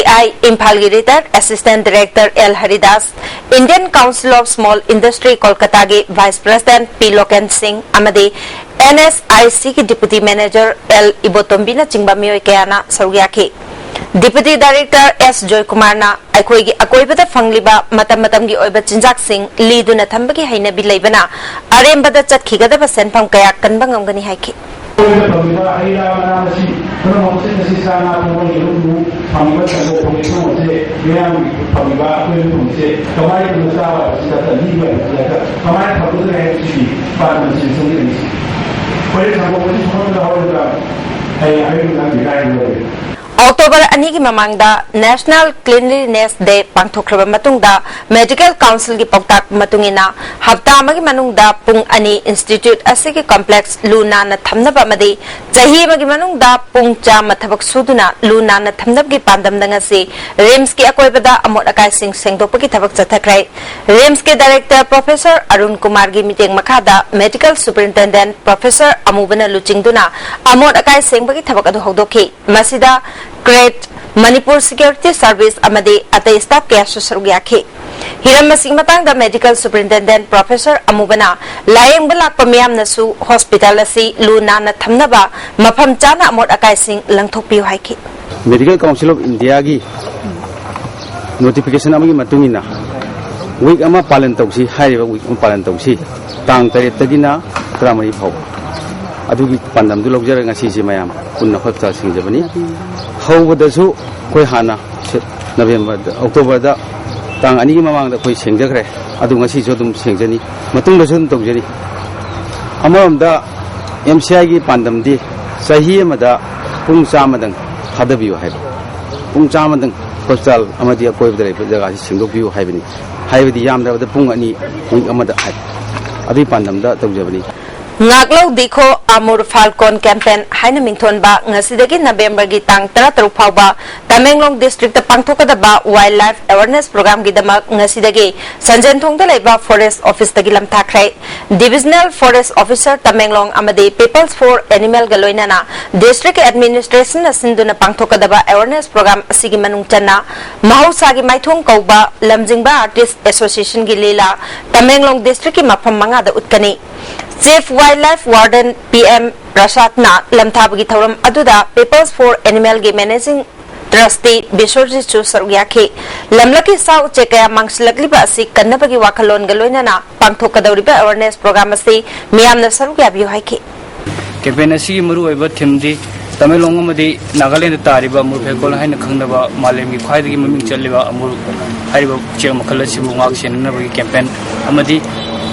ꯏꯝꯐꯥꯜꯒꯤ Retired Assistant Director L Haridas, Indian Council of Small Industry ꯀꯣꯜꯀꯇꯥꯒꯤ Vice President P Loken Singh ꯑꯃꯗꯤ NSICꯒꯤ Deputy Manager ꯑꯦꯜ ꯏꯕꯣꯇꯣꯝꯕꯤꯅꯆꯤꯡꯕ ꯃꯤꯑꯣꯏ ꯀꯌꯥꯅ ꯁꯔꯨꯛ ꯌꯥꯈꯤ꯫ Deputy Director S ꯖꯣꯏꯀꯨꯃꯥꯔꯅ ꯑꯩꯈꯣꯏꯒꯤ ꯑꯀꯣꯏꯕꯗ ꯐꯪꯂꯤꯕ ꯃꯇꯝ ꯃꯇꯝꯒꯤ ꯑꯣꯏꯕ ꯆꯤꯟꯖꯥꯛꯁꯤꯡ ꯂꯤꯗꯨꯅ ꯊꯝꯕꯒꯤ ꯍꯩꯅꯕꯤ ꯂꯩꯕꯅ ꯑꯔꯦꯝꯕꯗ ꯆꯠꯈꯤꯒꯗꯕ ꯁꯦꯟꯐꯝ ꯀꯌꯥ ꯀꯟꯕ ꯉꯝꯒꯅꯤ ꯍꯥꯏꯈꯤ꯫ ꯑꯩꯈꯣꯏꯗ ꯐꯪꯉꯤꯕ ꯍꯩ ꯔꯥ ꯃꯅꯥ ꯃꯁꯤꯡ ꯄꯨꯝꯅꯃꯛꯁꯦ, ꯉꯁꯤ ꯁꯥ ꯉꯥ ꯊꯣꯡꯕ, ꯌꯦꯔꯨꯝ ꯊꯣꯡꯕ ꯐꯪꯉꯤꯕ ꯁꯪꯒꯣꯝ ꯐꯪꯉꯤ ꯄꯨꯝꯅꯃꯛꯁꯦ ꯃꯤꯌꯥꯝꯒꯤ ꯐꯪꯉꯤꯕ ꯑꯩꯈꯣꯏꯅ ꯐꯪꯉꯤꯁꯦ ꯀꯃꯥꯏꯅ ꯇꯧꯅ ꯆꯥꯕ ꯍꯥꯏꯕꯁꯤꯗ ꯇꯝꯕꯤꯕ ꯍꯥꯏꯕꯁꯤꯗ ꯀꯃꯥꯏꯅ ꯐꯪꯒꯗꯒꯦ ꯍꯥꯏꯕꯁꯤꯒꯤ ꯄꯥꯟꯗꯝꯁꯤꯡ ꯈꯪꯖꯔꯤꯁꯤ꯫ ꯍꯣꯔꯦꯟ ꯁꯪꯒꯣꯝ ꯑꯁꯤ ꯁꯨꯡꯍꯟꯕ ꯍꯧꯔꯒ ꯑꯩ ꯍꯥꯏꯔꯤꯕ ꯃꯇꯥꯡꯁꯤ ꯀꯥꯏꯅ ꯂꯣꯏꯔꯦ꯫ ꯑꯣꯛꯇꯣꯕꯔ ꯑꯅꯤꯒꯤ ꯃꯃꯥꯡꯗ National Cleanliness Day ꯄꯥꯡꯊꯣꯛꯈ꯭ꯔꯕ ꯃꯇꯨꯡꯗ, Medical Councilꯒꯤ ꯄꯥꯎꯇꯥꯛ ꯃꯇꯨꯡ ꯏꯟꯅ, ꯍꯞꯇꯥ ꯑꯃꯒꯤ ꯃꯅꯨꯡꯗ ꯄꯨꯡ ꯑꯅꯤ institute ꯑꯁꯤꯒꯤ complex ꯂꯨ ꯅꯥꯟꯅ ꯊꯝꯅꯕ ꯑꯃꯗꯤ ꯆꯍꯤ ꯑꯃꯒꯤ ꯃꯅꯨꯡꯗ ꯄꯨꯡ ꯆꯥꯝꯃ ꯊꯕꯛ ꯁꯨꯗꯨꯅ ꯂꯨ ꯅꯥꯟꯅ ꯊꯝꯅꯕꯒꯤ ꯄꯥꯟꯗꯝꯗ ꯉꯁꯤ RIMSꯀꯤ ꯑꯀꯣꯏꯕꯗ ꯑꯃꯣꯠ ꯑꯀꯥꯏꯁꯤꯡ ꯁꯦꯡꯗꯣꯛꯄꯒꯤ ꯊꯕꯛ ꯆꯠꯊꯈ꯭ꯔꯦ꯫ RIMSꯀꯤ Director Professor ꯑꯔꯨꯟ ꯀꯨꯃꯥꯔꯒꯤ ꯃꯤꯠꯌꯦꯡ ꯃꯈꯥꯗ Medical Superintendent Professor ꯑꯃꯨꯕꯅ ꯂꯨꯆꯤꯡꯗꯨꯅ ꯑꯃꯣꯠ ꯑꯀꯥꯏ ꯁꯦꯡꯕꯒꯤ ꯊꯕꯛ ꯑꯗꯨ ꯍꯧꯗꯣꯛꯈꯤ꯫ ꯃꯁꯤꯗ CRED, Manipur Security Service ꯑꯃꯗꯤ ꯑꯇꯩ staff ꯀꯌꯥꯁꯨ ꯁꯔꯨꯛ ꯌꯥꯈꯤ꯫ ꯍꯤꯔꯝ ꯑꯁꯤꯒꯤ ꯃꯇꯥꯡꯗ Medical Superintendent Professor ꯑꯃꯨꯕꯅ ꯂꯥꯌꯦꯡꯕ ꯂꯥꯛꯄ ꯃꯤꯌꯥꯝꯅꯁꯨ hospital ꯑꯁꯤ ꯂꯨ ꯅꯥꯟꯅ ꯊꯝꯅꯕ ꯃꯐꯝ ꯆꯥꯅ ꯑꯃꯣꯠ ꯑꯀꯥꯏꯁꯤꯡ ꯂꯪꯊꯣꯛꯄꯤꯌꯨ ꯍꯥꯏꯈꯤ꯫ Medical Council of Indiaꯒꯤ notification ꯑꯃꯒꯤ ꯃꯇꯨꯡ ꯏꯟꯅ week ꯑꯃ ꯄꯥꯂꯟ ꯇꯧꯁꯤ ꯍꯥꯏꯔꯤꯕ week ꯑꯃ ꯄꯥꯂꯟ ꯇꯧꯁꯤ, ꯇꯥꯡ ꯇꯔꯦꯠꯇꯒꯤꯅ ꯇꯔꯥꯃꯔꯤ ꯐꯥꯎꯕ꯫ ꯑꯗꯨꯒꯤ ꯄꯥꯟꯗꯝꯗꯨ ꯂꯧꯖꯔꯒ ꯉꯁꯤꯁꯦ ꯃꯌꯥꯝ ꯄꯨꯟꯅ hospital ꯁꯦꯡꯖꯕꯅꯤ꯫ ꯍꯧꯕꯗꯁꯨ ꯑꯩꯈꯣꯏ ꯍꯥꯟꯅ ꯁꯦ-, ꯅꯕꯦꯝꯕꯔꯗ, ꯑꯣꯛꯇꯣꯕꯔꯗ ꯇꯥꯡ ꯑꯅꯤꯒꯤ ꯃꯃꯥꯡꯗ ꯑꯩꯈꯣꯏ ꯁꯦꯡꯖꯈ꯭ꯔꯦ꯫ ꯑꯗꯨ ꯉꯁꯤꯁꯨ ꯑꯗꯨꯝ ꯁꯦꯡꯖꯅꯤ, ꯃꯇꯨꯡꯗꯁꯨ ꯑꯗꯨꯝ ꯇꯧꯖꯅꯤ꯫ ꯑꯃꯔꯣꯝꯗ MCIꯒꯤ ꯄꯥꯟꯗꯝꯗꯤ ꯆꯍꯤ ꯑꯃꯗ ꯄꯨꯡ ꯆꯥꯝꯃꯗꯪ ꯊꯥꯗꯕꯤꯌꯨ ꯍꯥꯏꯕ, ꯄꯨꯡ ꯆꯥꯝꯃꯗꯪ hospital ꯑꯃꯗꯤ ꯑꯀꯣꯏꯕꯗ ꯂꯩꯕ ꯖꯒꯥꯁꯤ ꯁꯦꯡꯗꯣꯛꯄꯤꯌꯨ ꯍꯥꯏꯕꯅꯤ꯫ ꯍꯥꯏꯕꯗꯤ ꯌꯥꯝꯗ꯭ꯔꯕꯗ ꯄꯨꯡ ꯑꯅꯤ week ꯑꯃꯗ ꯍꯥꯏꯕ, ꯑꯗꯨꯒꯤ ꯄꯥꯟꯗꯝꯗ ꯇꯧꯖꯕꯅꯤ꯫ ꯉꯥꯛꯂꯧ ꯗꯤꯈꯣ ꯑꯃꯨꯔ ꯐꯥꯜꯀꯣꯟ campaign ꯍꯥꯏꯅ ꯃꯤꯡꯊꯣꯟꯕ ꯉꯁꯤꯗꯒꯤ ꯅꯕꯦꯝꯕꯔꯒꯤ ꯇꯥꯡ ꯇꯔꯥꯇꯔꯨꯛ ꯐꯥꯎꯕ ꯇꯃꯦꯡꯂꯣꯡ districtꯇ ꯄꯥꯡꯊꯣꯛꯀꯗꯕ wildlife awareness programꯒꯤꯗꯃꯛ ꯉꯁꯤꯗꯒꯤ ꯁꯟꯖꯦꯟꯊꯣꯡꯗ ꯂꯩꯕ forest officeꯇꯒꯤ ꯂꯝꯊꯥꯈ꯭ꯔꯦ꯫ Divisional Forest Officer Tamenglong ꯑꯃꯗꯤ People's for Animalꯒ ꯂꯣꯏꯅꯅ district administrationꯅ ꯁꯤꯟꯗꯨꯅ ꯄꯥꯡꯊꯣꯛꯀꯗꯕ awareness program ꯑꯁꯤꯒꯤ ꯃꯅꯨꯡ ꯆꯟꯅ ꯃꯍꯧꯁꯥꯒꯤ ꯃꯥꯏꯊꯣꯡ ꯀꯧꯕ ꯂꯝꯖꯤꯡꯕ artist associationꯒꯤ ꯂꯤꯂꯥ ꯇꯃꯦꯡꯂꯣꯡ districtꯀꯤ ꯃꯐꯝ ꯃꯉꯥꯗ ꯎꯠꯀꯅꯤ꯫ Chief Wildlife Warden P M ꯔꯁꯥꯠꯅ ꯂꯝꯊꯥꯕꯒꯤ ꯊꯧꯔꯝ ꯑꯗꯨꯗ People's for Animalꯒꯤ Managing ꯇ꯭ꯔꯁꯇꯤ ꯕꯤꯁ꯭ꯋꯖꯤꯠꯁꯨ ꯁꯔꯨꯛ ꯌꯥꯈꯤ꯫ ꯂꯝꯂꯛꯀꯤ ꯁꯥ ꯎꯆꯦꯛ ꯀꯌꯥ ꯃꯥꯡꯁꯤꯜꯂꯛꯂꯤꯕ ꯑꯁꯤ ꯀꯟꯅꯕꯒꯤ ꯋꯥꯈꯜꯂꯣꯟꯒ ꯂꯣꯏꯅꯅ ꯄꯥꯡꯊꯣꯛꯀꯗꯧꯔꯤꯕ ꯑꯦꯋꯥꯔꯅꯦꯁ ꯄ꯭ꯔꯣꯒ꯭ꯔꯥꯝ ꯑꯁꯤ ꯃꯤꯌꯥꯝꯅ ꯁꯔꯨꯛ ꯌꯥꯕꯤꯌꯨ ꯍꯥꯏꯈꯤ꯫ ꯀꯦꯝꯄꯦꯟ ꯑꯁꯤꯒꯤ ꯃꯔꯨꯑꯣꯏꯕ ꯊꯤꯝꯗꯤ ꯇꯃꯦꯡꯂꯣꯡ ꯑꯃꯗꯤ ꯅꯥꯒꯥꯂꯦꯟꯗ ꯇꯥꯔꯤꯕ ꯑꯃꯨꯔ ꯐꯦꯀꯣꯜ ꯍꯥꯏꯅ ꯈꯪꯅꯕ ꯃꯥꯂꯦꯝꯒꯤ ꯈ꯭ꯋꯥꯏꯗꯒꯤ ꯃꯃꯤꯡ ꯆꯠꯂꯤꯕ ꯑꯃꯨꯔ ꯍꯥꯏꯔꯤꯕ ꯎꯆꯦꯛ ꯃꯈꯜ ꯑꯁꯤꯕꯨ ꯉꯥꯛ ꯁꯦꯟꯅꯅꯕꯒꯤ ꯀꯦꯝꯄꯦꯟ ꯑꯃꯗꯤ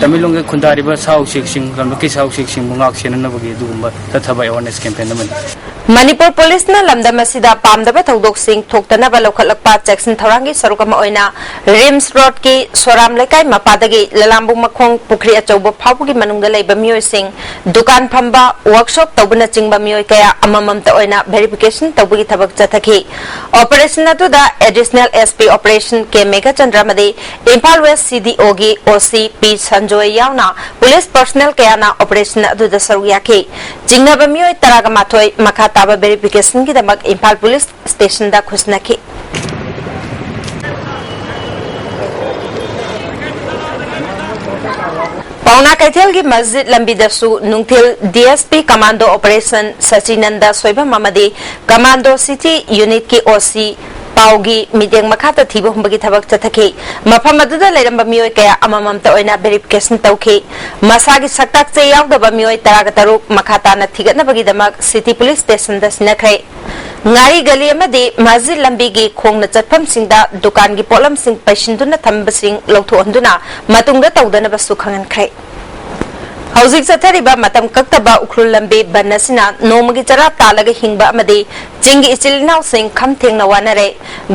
ꯇꯃꯦꯡꯂꯣꯡꯗ ꯈꯨꯟꯗꯥꯔꯤꯕ ꯁꯥ ꯎꯆꯦꯛꯁꯤꯡ, ꯂꯝꯂꯛꯀꯤ ꯁꯥ ꯎꯆꯦꯛꯁꯤꯡꯕꯨ ꯉꯥꯛ ꯁꯦꯟꯅꯅꯕꯒꯤ ꯑꯗꯨꯒꯨꯝꯕ ꯆꯠꯊꯕ ꯑꯦꯋꯥꯔꯅꯦꯁ ꯀꯦꯝꯄꯦꯟ ꯑꯃꯅꯤ꯫ ꯃꯅꯤꯄꯨꯔ ꯄꯨꯂꯤꯁꯅ ꯂꯝꯗꯝ ꯑꯁꯤꯗ ꯄꯥꯝꯗꯕ ꯊꯧꯗꯣꯛꯁꯤꯡ ꯊꯣꯛꯇꯅꯕ ꯂꯧꯈꯠꯂꯛꯄ ꯆꯦꯛꯁꯤꯟ ꯊꯧꯔꯥꯡꯒꯤ ꯁꯔꯨꯛ ꯑꯃ ꯑꯣꯏꯅ ꯔꯤꯝꯁ ꯔꯣꯗꯀꯤ ꯁꯣꯔꯥꯝ ꯂꯩꯀꯥꯏ ꯃꯄꯥꯗꯒꯤ ꯂꯂꯥꯝꯕꯨꯡ ꯃꯈꯣꯡ ꯄꯨꯈ꯭ꯔꯤ ꯑꯆꯧꯕ ꯐꯥꯎꯕꯒꯤ ꯃꯅꯨꯡꯗ ꯂꯩꯕ ꯃꯤꯑꯣꯏꯁꯤꯡ, ꯗꯨꯀꯥꯟ ꯐꯝꯕ, ꯋꯔꯛꯁꯣꯞ ꯇꯧꯕꯅꯆꯤꯡꯕ ꯃꯤꯑꯣꯏ ꯀꯌꯥ ꯑꯃꯃꯝꯇ ꯑꯣꯏꯅ ꯚꯦꯔꯤꯐꯤꯀꯦꯁꯟ ꯇꯧꯕꯒꯤ ꯊꯕꯛ ꯆꯠꯊꯈꯤ꯫ ꯑꯣꯄꯔꯦꯁꯟ ꯑꯗꯨꯗ ꯑꯦꯗꯤꯁꯅꯦꯜ ꯑꯦꯁ ꯄꯤ ꯑꯣꯄꯔꯦꯁꯟ ꯀꯦ ꯃꯦꯘꯆꯟꯗ꯭ꯔ ꯑꯃꯗꯤ ꯏꯝꯐꯥꯜ ꯋꯦꯁ ꯁꯤ ꯗꯤ ꯑꯣꯒꯤ ꯑꯣ ꯁꯤ ꯄꯤ ꯁꯟꯖꯣꯏ ꯌꯥꯎꯅ ꯄꯨꯂꯤꯁ ꯄꯔꯁꯅꯦꯜ ꯀꯌꯥꯅ ꯑꯣꯄꯔꯦꯁꯟ ꯑꯗꯨꯗ ꯁꯔꯨꯛ ꯌꯥꯈꯤ꯫ ꯆꯤꯡꯅꯕ ꯃꯤꯑꯣꯏ ꯇꯔꯥꯒ ꯃꯥꯊꯣꯏ ꯃꯈꯥ ꯇꯥꯕ ꯚꯦꯔꯤꯐꯤꯀꯦꯁꯟꯒꯤꯗꯃꯛ ꯏꯝꯐꯥꯜ ꯄꯨꯂꯤꯁ ꯁ꯭ꯇꯦꯁꯟꯗ ꯈꯨꯠꯁꯤꯟꯅꯈꯤ꯫ ꯄꯥꯎꯅꯥ ꯀꯩꯊꯦꯜꯒꯤ ꯃꯁꯖꯤꯗ ꯂꯝꯕꯤꯗꯁꯨ ꯅꯨꯡꯊꯤꯜ D S P commando operation Sachinanda Soibam ꯑꯃꯗꯤ ꯀꯃꯥꯟꯗꯣ ꯁꯤꯇꯤ ꯌꯨꯅꯤꯠꯀꯤ ꯑꯣ ꯁꯤ ꯄꯥꯎꯒꯤ ꯃꯤꯠꯌꯦꯡ ꯃꯈꯥꯗ ꯊꯤꯕ ꯍꯨꯝꯕꯒꯤ ꯊꯕꯛ ꯆꯠꯊꯈꯤ꯫ ꯃꯐꯝ ꯑꯗꯨꯗ ꯂꯩꯔꯝꯕ ꯃꯤꯑꯣꯏ ꯀꯌꯥ ꯑꯃꯃꯝꯇ ꯑꯣꯏꯅ ꯚꯦꯔꯤꯐꯤꯀꯦꯁꯟ ꯇꯧꯈꯤ꯫ ꯃꯁꯥꯒꯤ ꯁꯛꯇꯥꯛ ꯆꯦ ꯌꯥꯎꯗꯕ ꯃꯤꯑꯣꯏ ꯇꯔꯥꯒ ꯇꯔꯨꯛ ꯃꯈꯥ ꯇꯥꯅ ꯊꯤꯒꯠꯅꯕꯒꯤꯗꯃꯛ ꯁꯤꯇꯤ ꯄꯨꯂꯤꯁ ꯁ꯭ꯇꯦꯁꯟꯗ ꯁꯤꯟꯅꯈ꯭ꯔꯦ꯫ ꯉꯥꯔꯤ ꯒꯂꯤ ꯑꯃꯗꯤ ꯃꯁꯖꯤꯗ ꯂꯝꯕꯤꯒꯤ ꯈꯣꯡꯅ ꯆꯠꯐꯝꯁꯤꯡꯗ ꯗꯨꯀꯥꯟꯒꯤ ꯄꯣꯠꯂꯝꯁꯤꯡ ꯄꯩꯁꯤꯟꯗꯨꯅ ꯊꯝꯕꯁꯤꯡ ꯂꯧꯊꯣꯛꯍꯟꯗꯨꯅ ꯃꯇꯨꯡꯗ ꯇꯧꯗꯅꯕꯁꯨ ꯈꯪꯍꯟꯈ꯭ꯔꯦ꯫ ꯍꯧꯖꯤꯛ ꯆꯠꯊꯔꯤꯕ ꯃꯇꯝ ꯀꯛꯇꯕ ꯎꯈ꯭ꯔꯨꯜ ꯂꯝꯕꯤ ꯕꯟ ꯑꯁꯤꯅ ꯅꯣꯡꯃꯒꯤ ꯆꯔꯥ ꯇꯥꯜꯂꯒ ꯍꯤꯡꯕ ꯑꯃꯗꯤ ꯆꯤꯡꯒꯤ ꯏꯆꯤꯜ ꯏꯅꯥꯎꯁꯤꯡ ꯈꯝ ꯊꯦꯡꯅ ꯋꯥꯅꯔꯦ꯫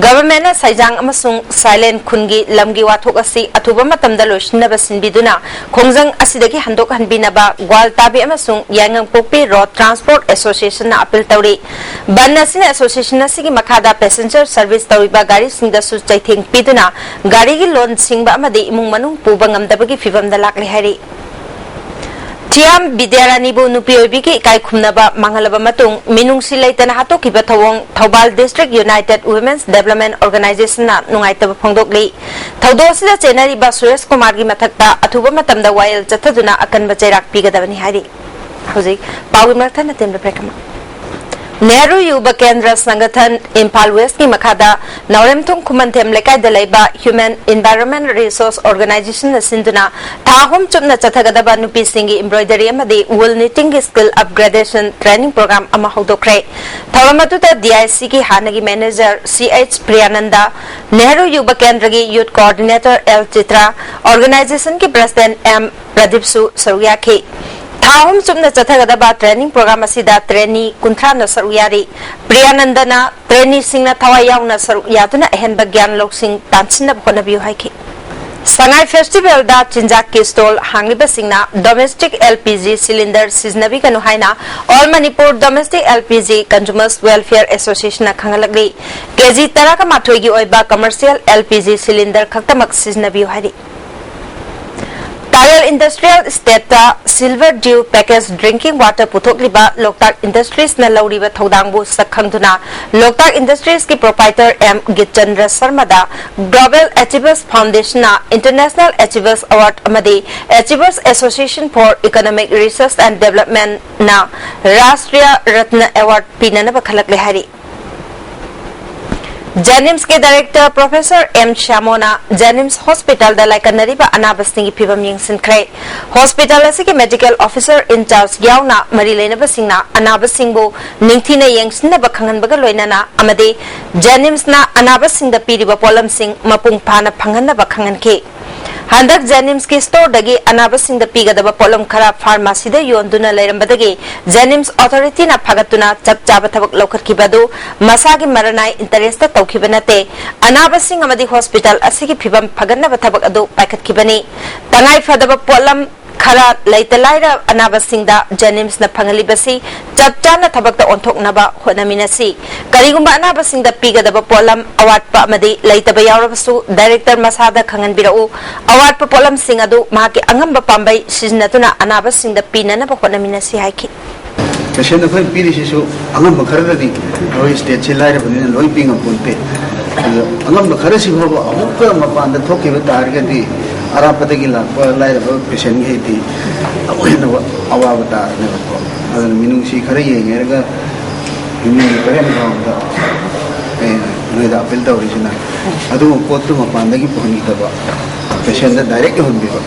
ꯒꯚꯔꯟꯃꯦꯟꯠꯅ ꯁꯩꯖꯥꯡ ꯑꯃꯁꯨꯡ ꯁꯥꯏꯂꯦꯟ ꯈꯨꯟꯒꯤ ꯂꯝꯒꯤ ꯋꯥꯊꯣꯛ ꯑꯁꯤ ꯑꯊꯨꯕ ꯃꯇꯝꯗ ꯂꯣꯏꯁꯤꯟꯅꯕ ꯁꯤꯟꯕꯤꯗꯨꯅ ꯈꯣꯡꯖꯪ ꯑꯁꯤꯗꯒꯤ ꯍꯟꯗꯣꯛꯍꯟꯕꯤꯅꯕ ꯒ꯭ꯋꯥꯜꯇꯥꯕꯤ ꯑꯃꯁꯨꯡ ꯌꯥꯏꯉꯪꯄꯣꯛꯄꯤ ꯔꯣꯗ ꯇ꯭ꯔꯥꯟꯁꯄꯣꯔꯠ ꯑꯦꯁꯣꯁꯤꯌꯦꯁꯟꯅ ꯑꯄꯤꯜ ꯇꯧꯔꯤ꯫ ꯕꯟ ꯑꯁꯤꯅ ꯑꯦꯁꯣꯁꯤꯌꯦꯁꯟ ꯑꯁꯤꯒꯤ ꯃꯈꯥꯗ ꯄꯦꯁꯦꯟꯖꯔ ꯁꯔꯚꯤꯁ ꯇꯧꯔꯤꯕ ꯒꯥꯔꯤꯁꯤꯡꯗꯁꯨ ꯆꯩꯊꯦꯡ ꯄꯤꯗꯨꯅ ꯒꯥꯔꯤꯒꯤ ꯂꯣꯟ ꯁꯤꯡꯕ ꯑꯃꯗꯤ ꯏꯃꯨꯡ ꯃꯅꯨꯡ ꯄꯨꯕ ꯉꯝꯗꯕꯒꯤ ꯐꯤꯚꯝꯗ ꯂꯥꯛꯂꯦ ꯍꯥꯏꯔꯤ꯫ ꯊꯤꯌꯥꯝ ꯕꯤꯗ꯭ꯌꯥꯔꯥꯅꯤꯕꯨ ꯅꯨꯄꯤ ꯑꯣꯏꯕꯤꯒꯤ ꯏꯀꯥꯏ ꯈꯨꯝꯅꯕ ꯃꯥꯡꯍꯜꯂꯕ ꯃꯇꯨꯡ ꯃꯤꯅꯨꯡꯁꯤ ꯂꯩꯇꯅ ꯍꯥꯠꯇꯣꯛꯈꯤꯕ ꯊꯧꯑꯣꯡ Thoubal district United women's development ꯑꯣꯔꯒꯅꯥꯏꯖꯦꯁꯟꯅ ꯅꯨꯡꯉꯥꯏꯇꯕ ꯐꯣꯡꯗꯣꯛꯂꯤ꯫ ꯊꯧꯗꯣꯛ ꯑꯁꯤꯗ ꯆꯦꯟꯅꯔꯤꯕ ꯁꯨꯔꯦꯁ ꯀꯨꯃꯥꯔꯒꯤ ꯃꯊꯛꯇ ꯑꯊꯨꯕ ꯃꯇꯝꯗ ꯋꯥꯌꯦꯜ ꯆꯠꯊꯗꯨꯅ ꯑꯀꯟꯕ ꯆꯩꯔꯥꯛ ꯄꯤꯒꯗꯕꯅꯤ ꯍꯥꯏꯔꯤ꯫ ꯍꯧꯖꯤꯛ ꯄꯥꯎꯒꯤ ꯃꯔꯛ ꯊꯠꯅ ꯇꯦꯟꯕ ꯕ꯭ꯔꯦꯛ ꯑꯃ꯫ ꯅꯦꯍꯔꯨ ꯌꯨꯕ ꯀꯦꯟꯗ꯭ꯔ ꯁꯪꯒꯊꯟ ꯏꯝꯐꯥꯜ ꯋꯦꯁꯀꯤ ꯃꯈꯥꯗ ꯅꯥꯎꯔꯦꯝꯊꯣꯡ ꯈꯨꯃꯟꯊꯦꯝ ꯂꯩꯀꯥꯏꯗ ꯂꯩꯕ Human Environment Resource Organization ꯅ ꯁꯤꯟꯗꯨꯅ ꯊꯥ ꯑꯍꯨꯝ ꯆꯨꯞꯅ ꯆꯠꯊꯒꯗꯕ ꯅꯨꯄꯤꯁꯤꯡꯒꯤ embroidery ꯑꯃꯗꯤ wool knitting ꯒꯤ skill upgradation training program ꯑꯃ ꯍꯧꯗꯣꯛꯈ꯭ꯔꯦ꯫ ꯊꯧꯔꯝ ꯑꯗꯨꯗ D I C ꯒꯤ ꯍꯥꯟꯅꯒꯤ manager C H ꯄ꯭ꯔꯤꯌꯥꯅꯟꯗ, ꯅꯦꯍꯔꯨ ꯌꯨꯕ ꯀꯦꯟꯗ꯭ꯔꯒꯤ youth coordinator L Chitra, organization ꯒꯤ president M ꯄ꯭ꯔꯗꯤꯞꯁꯨ ꯁꯔꯨꯛ ꯌꯥꯈꯤ꯫ ꯊꯥ ꯑꯍꯨꯝ ꯆꯨꯞꯅ ꯆꯠꯊꯒꯗꯕ training program ꯑꯁꯤꯗ trainee ꯀꯨꯟꯊ꯭ꯔꯥꯅ ꯁꯔꯨꯛ ꯌꯥꯔꯤ꯫ ꯄ꯭ꯔꯤꯌꯥꯅꯟꯗꯅ traineeꯁꯤꯡꯅ ꯊꯋꯥꯏ ꯌꯥꯎꯅ ꯁꯔꯨꯛ ꯌꯥꯗꯨꯅ ꯑꯍꯦꯟꯕ ꯒ꯭ꯌꯥꯟ ꯂꯧꯁꯤꯡ ꯇꯥꯟꯁꯤꯟꯅꯕ ꯍꯣꯠꯅꯕꯤꯌꯨ ꯍꯥꯏꯈꯤ꯫ ꯁꯉꯥꯏ festival ꯗ ꯆꯤꯟꯖꯥꯛꯀꯤ stall ꯍꯥꯡꯂꯤꯕꯁꯤꯡꯅ domestic L P G cylinder ꯁꯤꯖꯤꯟꯅꯕꯤꯒꯅꯨ ꯍꯥꯏꯅ All Manipur Domestic L P G Consumers Welfare Association ꯅ ꯈꯪꯍꯜꯂꯛꯂꯤ꯫ K G ꯇꯔꯥꯒ ꯃꯥꯊꯣꯏꯒꯤ ꯑꯣꯏꯕ commercial L P G cylinder ꯈꯛꯇꯃꯛ ꯁꯤꯖꯤꯟꯅꯕꯤꯌꯨ ꯍꯥꯏꯔꯤ꯫ ꯇꯥꯌꯦꯜ Industrial Estate ꯇ Silver Dew package drinking water ꯄꯨꯊꯣꯛꯂꯤꯕ ꯂꯣꯛꯇꯥꯛ Industries ꯅ ꯂꯧꯔꯤꯕ ꯊꯧꯗꯥꯡꯕꯨ ꯁꯛ ꯈꯪꯗꯨꯅ ꯂꯣꯛꯇꯥꯛ Industries ꯀꯤ proprietor M ꯒꯤꯠꯆꯟꯗ꯭ꯔ ꯁꯔꯃꯗ Global Achievers Foundation ꯅ International Achievers Award ꯑꯃꯗꯤ Achievers Association for Economic Research and Development ꯅ Rashtriya Ratna Award ꯄꯤꯅꯅꯕ ꯈꯜꯂꯛꯂꯦ ꯍꯥꯏꯔꯤ꯫ JNIMS ꯀꯤ director Professor M ꯁ꯭ꯌꯥꯃꯣꯅ JNIMS hospital ꯗ ꯂꯥꯏꯀꯠꯅꯔꯤꯕ ꯑꯅꯥꯕꯁꯤꯡꯒꯤ ꯐꯤꯚꯝ ꯌꯦꯡꯁꯤꯟꯈ꯭ꯔꯦ꯫ Hospital ꯑꯁꯤꯒꯤ medical officer in charge ꯌꯥꯎꯅ ꯃꯔꯤ ꯂꯩꯅꯕꯁꯤꯡꯅ ꯑꯅꯥꯕꯁꯤꯡꯕꯨ ꯅꯤꯡꯊꯤꯅ ꯌꯦꯡꯁꯤꯟꯅꯕ ꯈꯪꯍꯟꯕꯒ ꯂꯣꯏꯅꯅ ꯑꯃꯗꯤ JNIMS ꯅ ꯑꯅꯥꯕꯁꯤꯡꯗ ꯄꯤꯔꯤꯕ ꯄꯣꯠꯂꯝꯁꯤꯡ ꯃꯄꯨꯡ ꯐꯥꯅ ꯐꯪꯍꯟꯅꯕ ꯈꯪꯍꯟꯈꯤ꯫ ꯍꯟꯗꯛ JNIMS ꯀꯤ store ꯗꯒꯤ ꯑꯅꯥꯕꯁꯤꯡꯗ ꯄꯤꯒꯗꯕ ꯄꯣꯠꯂꯝ ꯈꯔ pharmacy ꯗ ꯌꯣꯟꯗꯨꯅ ꯂꯩꯔꯝꯕꯗꯒꯤ JNIMS authority ꯅ ꯐꯥꯒꯠꯇꯨꯅ ꯆꯞ ꯆꯥꯕ ꯊꯕꯛ ꯂꯧꯈꯠꯈꯤꯕ ꯑꯗꯨ ꯃꯁꯥꯒꯤ ꯃꯔꯅꯥꯏ interest ꯇ ꯇꯧꯈꯤꯕ ꯅꯠꯇꯦ꯫ ꯑꯅꯥꯕꯁꯤꯡ ꯑꯃꯗꯤ hospital ꯑꯁꯤꯒꯤ ꯐꯤꯚꯝ ꯐꯒꯠꯅꯕ ꯊꯕꯛ ꯑꯗꯨ ꯄꯥꯏꯈꯠꯈꯤꯕꯅꯤ꯫ ꯇꯉꯥꯏ ꯐꯗꯕ ꯄꯣꯠꯂꯝ ꯈꯔ ꯂꯩꯇ ꯂꯥꯏꯔ ꯑꯅꯥꯕꯁꯤꯡꯗ JNIMS ꯅ ꯐꯪꯍꯜꯂꯤꯕꯁꯤ ꯆꯞ ꯆꯥꯅ ꯊꯕꯛꯇ ꯑꯣꯟꯊꯣꯛꯅꯕ ꯍꯣꯠꯅꯃꯤꯟꯅꯁꯤ꯫ ꯀꯔꯤꯒꯨꯝꯕ ꯑꯅꯥꯕꯁꯤꯡꯗ ꯄꯤꯒꯗꯕ ꯄꯣꯠꯂꯝ ꯑꯋꯥꯠꯄ ꯑꯃꯗꯤ ꯂꯩꯇꯕ ꯌꯥꯎꯔꯕꯁꯨ director ꯃꯁꯥꯗ ꯈꯪꯍꯟꯕꯤꯔꯛꯎ꯫ ꯑꯋꯥꯠꯄ ꯄꯣꯠꯂꯝꯁꯤꯡ ꯑꯗꯨ ꯃꯍꯥꯛꯀꯤ ꯑꯉꯝꯕ ꯄꯥꯝꯕꯩ ꯁꯤꯖꯤꯟꯅꯗꯨꯅ ꯑꯅꯥꯕꯁꯤꯡꯗ ꯄꯤꯅꯅꯕ ꯍꯣꯠꯅꯃꯤꯟꯅꯁꯤ ꯍꯥꯏꯈꯤ꯫ Patient ꯑꯩꯈꯣꯏ ꯄꯤꯔꯤꯁꯤꯁꯨ ꯑꯉꯝꯕ ꯈꯔꯗꯗꯤ ꯑꯩꯈꯣꯏ state ꯁꯤ ꯂꯥꯏꯔꯕꯅꯤꯅ ꯂꯣꯏ ꯄꯤ ꯉꯝꯄꯣꯟꯇꯦ꯫ ꯑꯗꯨꯗ ꯑꯉꯝꯕ ꯈꯔꯁꯤ ꯐꯥꯎꯕ ꯑꯃꯨꯛꯀ ꯃꯄꯥꯟꯗ ꯊꯣꯛꯈꯤꯕ ꯇꯥꯔꯒꯗꯤ ꯑꯔꯥꯞꯄꯗꯒꯤ ꯂꯥꯛꯄ ꯂꯥꯏꯔꯕ patient ꯈꯩꯗꯤ ꯑꯃꯨꯛ ꯍꯦꯟꯅ ꯑꯋꯥꯕ ꯇꯥꯔꯅꯦꯕꯀꯣ꯫ ꯑꯗꯨꯅ ꯃꯤꯅꯨꯡꯁꯤ ꯈꯔ ꯌꯦꯡꯉꯦꯔꯒ ꯃꯤꯒꯤ ꯄꯦꯔꯦꯟ ꯒ꯭ꯔꯥꯎꯟꯗ ꯑꯩ ꯅꯣꯏꯗ ꯑꯄꯤꯜ ꯇꯧꯔꯤꯁꯤꯅ ꯑꯗꯨꯒꯨꯝꯕ ꯄꯣꯠꯇꯨ ꯃꯄꯥꯟꯗꯒꯤ ꯄꯨꯍꯟꯈꯤꯗꯕ, ꯄꯦꯁꯦꯟꯗ ꯗꯥꯏꯔꯦꯛ ꯌꯧꯍꯟꯕꯤꯕ꯫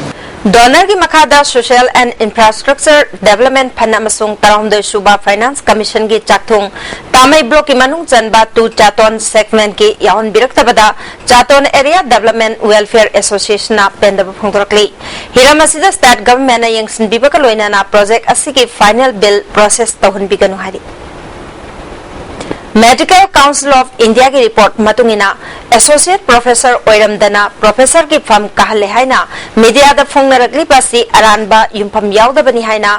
ꯗꯣꯅꯔꯒꯤ ꯃꯈꯥꯗ Social and Infrastructure Development Fund ꯑꯃꯁꯨꯡ ꯇꯔꯥꯍꯨꯝꯗꯣꯏ ꯁꯨꯕ Finance Commissionꯒꯤ ꯆꯥꯛꯊꯨꯡ ꯇꯥꯃꯩ ꯕ꯭ꯂꯣꯛꯀꯤ ꯃꯅꯨꯡ ꯆꯟꯕ ꯇꯨ ꯆꯥꯇꯣꯟ ꯁꯦꯒꯃꯦꯟꯠꯀꯤ ꯌꯥꯎꯍꯟꯕꯤꯔꯛꯇꯕꯗ ꯆꯥꯇꯣꯟ Area Development Welfare Associationꯅ ꯄꯦꯟꯗꯕ ꯐꯣꯡꯗꯣꯔꯛꯂꯤ꯫ ꯍꯤꯔꯝ ꯑꯁꯤꯗ state governmentꯅ ꯌꯦꯡꯁꯤꯟꯕꯤꯕꯒ ꯂꯣꯏꯅꯅ project ꯑꯁꯤꯒꯤ final bill process ꯇꯧꯍꯟꯕꯤꯒꯅꯨ ꯍꯥꯏꯔꯤ꯫ Medical Council of Indiaꯒꯤ report ꯃꯇꯨꯡ ꯏꯟꯅ Associate Professor ꯑꯣꯏꯔꯝꯗꯅ Professorꯒꯤ ꯐꯝ ꯀꯥꯍꯜꯂꯦ ꯍꯥꯏꯅ mediaꯗ ꯐꯣꯡꯅꯔꯛꯂꯤꯕ ꯑꯁꯤ ꯑꯔꯥꯟꯕ ꯌꯨꯝꯐꯝ ꯌꯥꯎꯗꯕꯅꯤ ꯍꯥꯏꯅ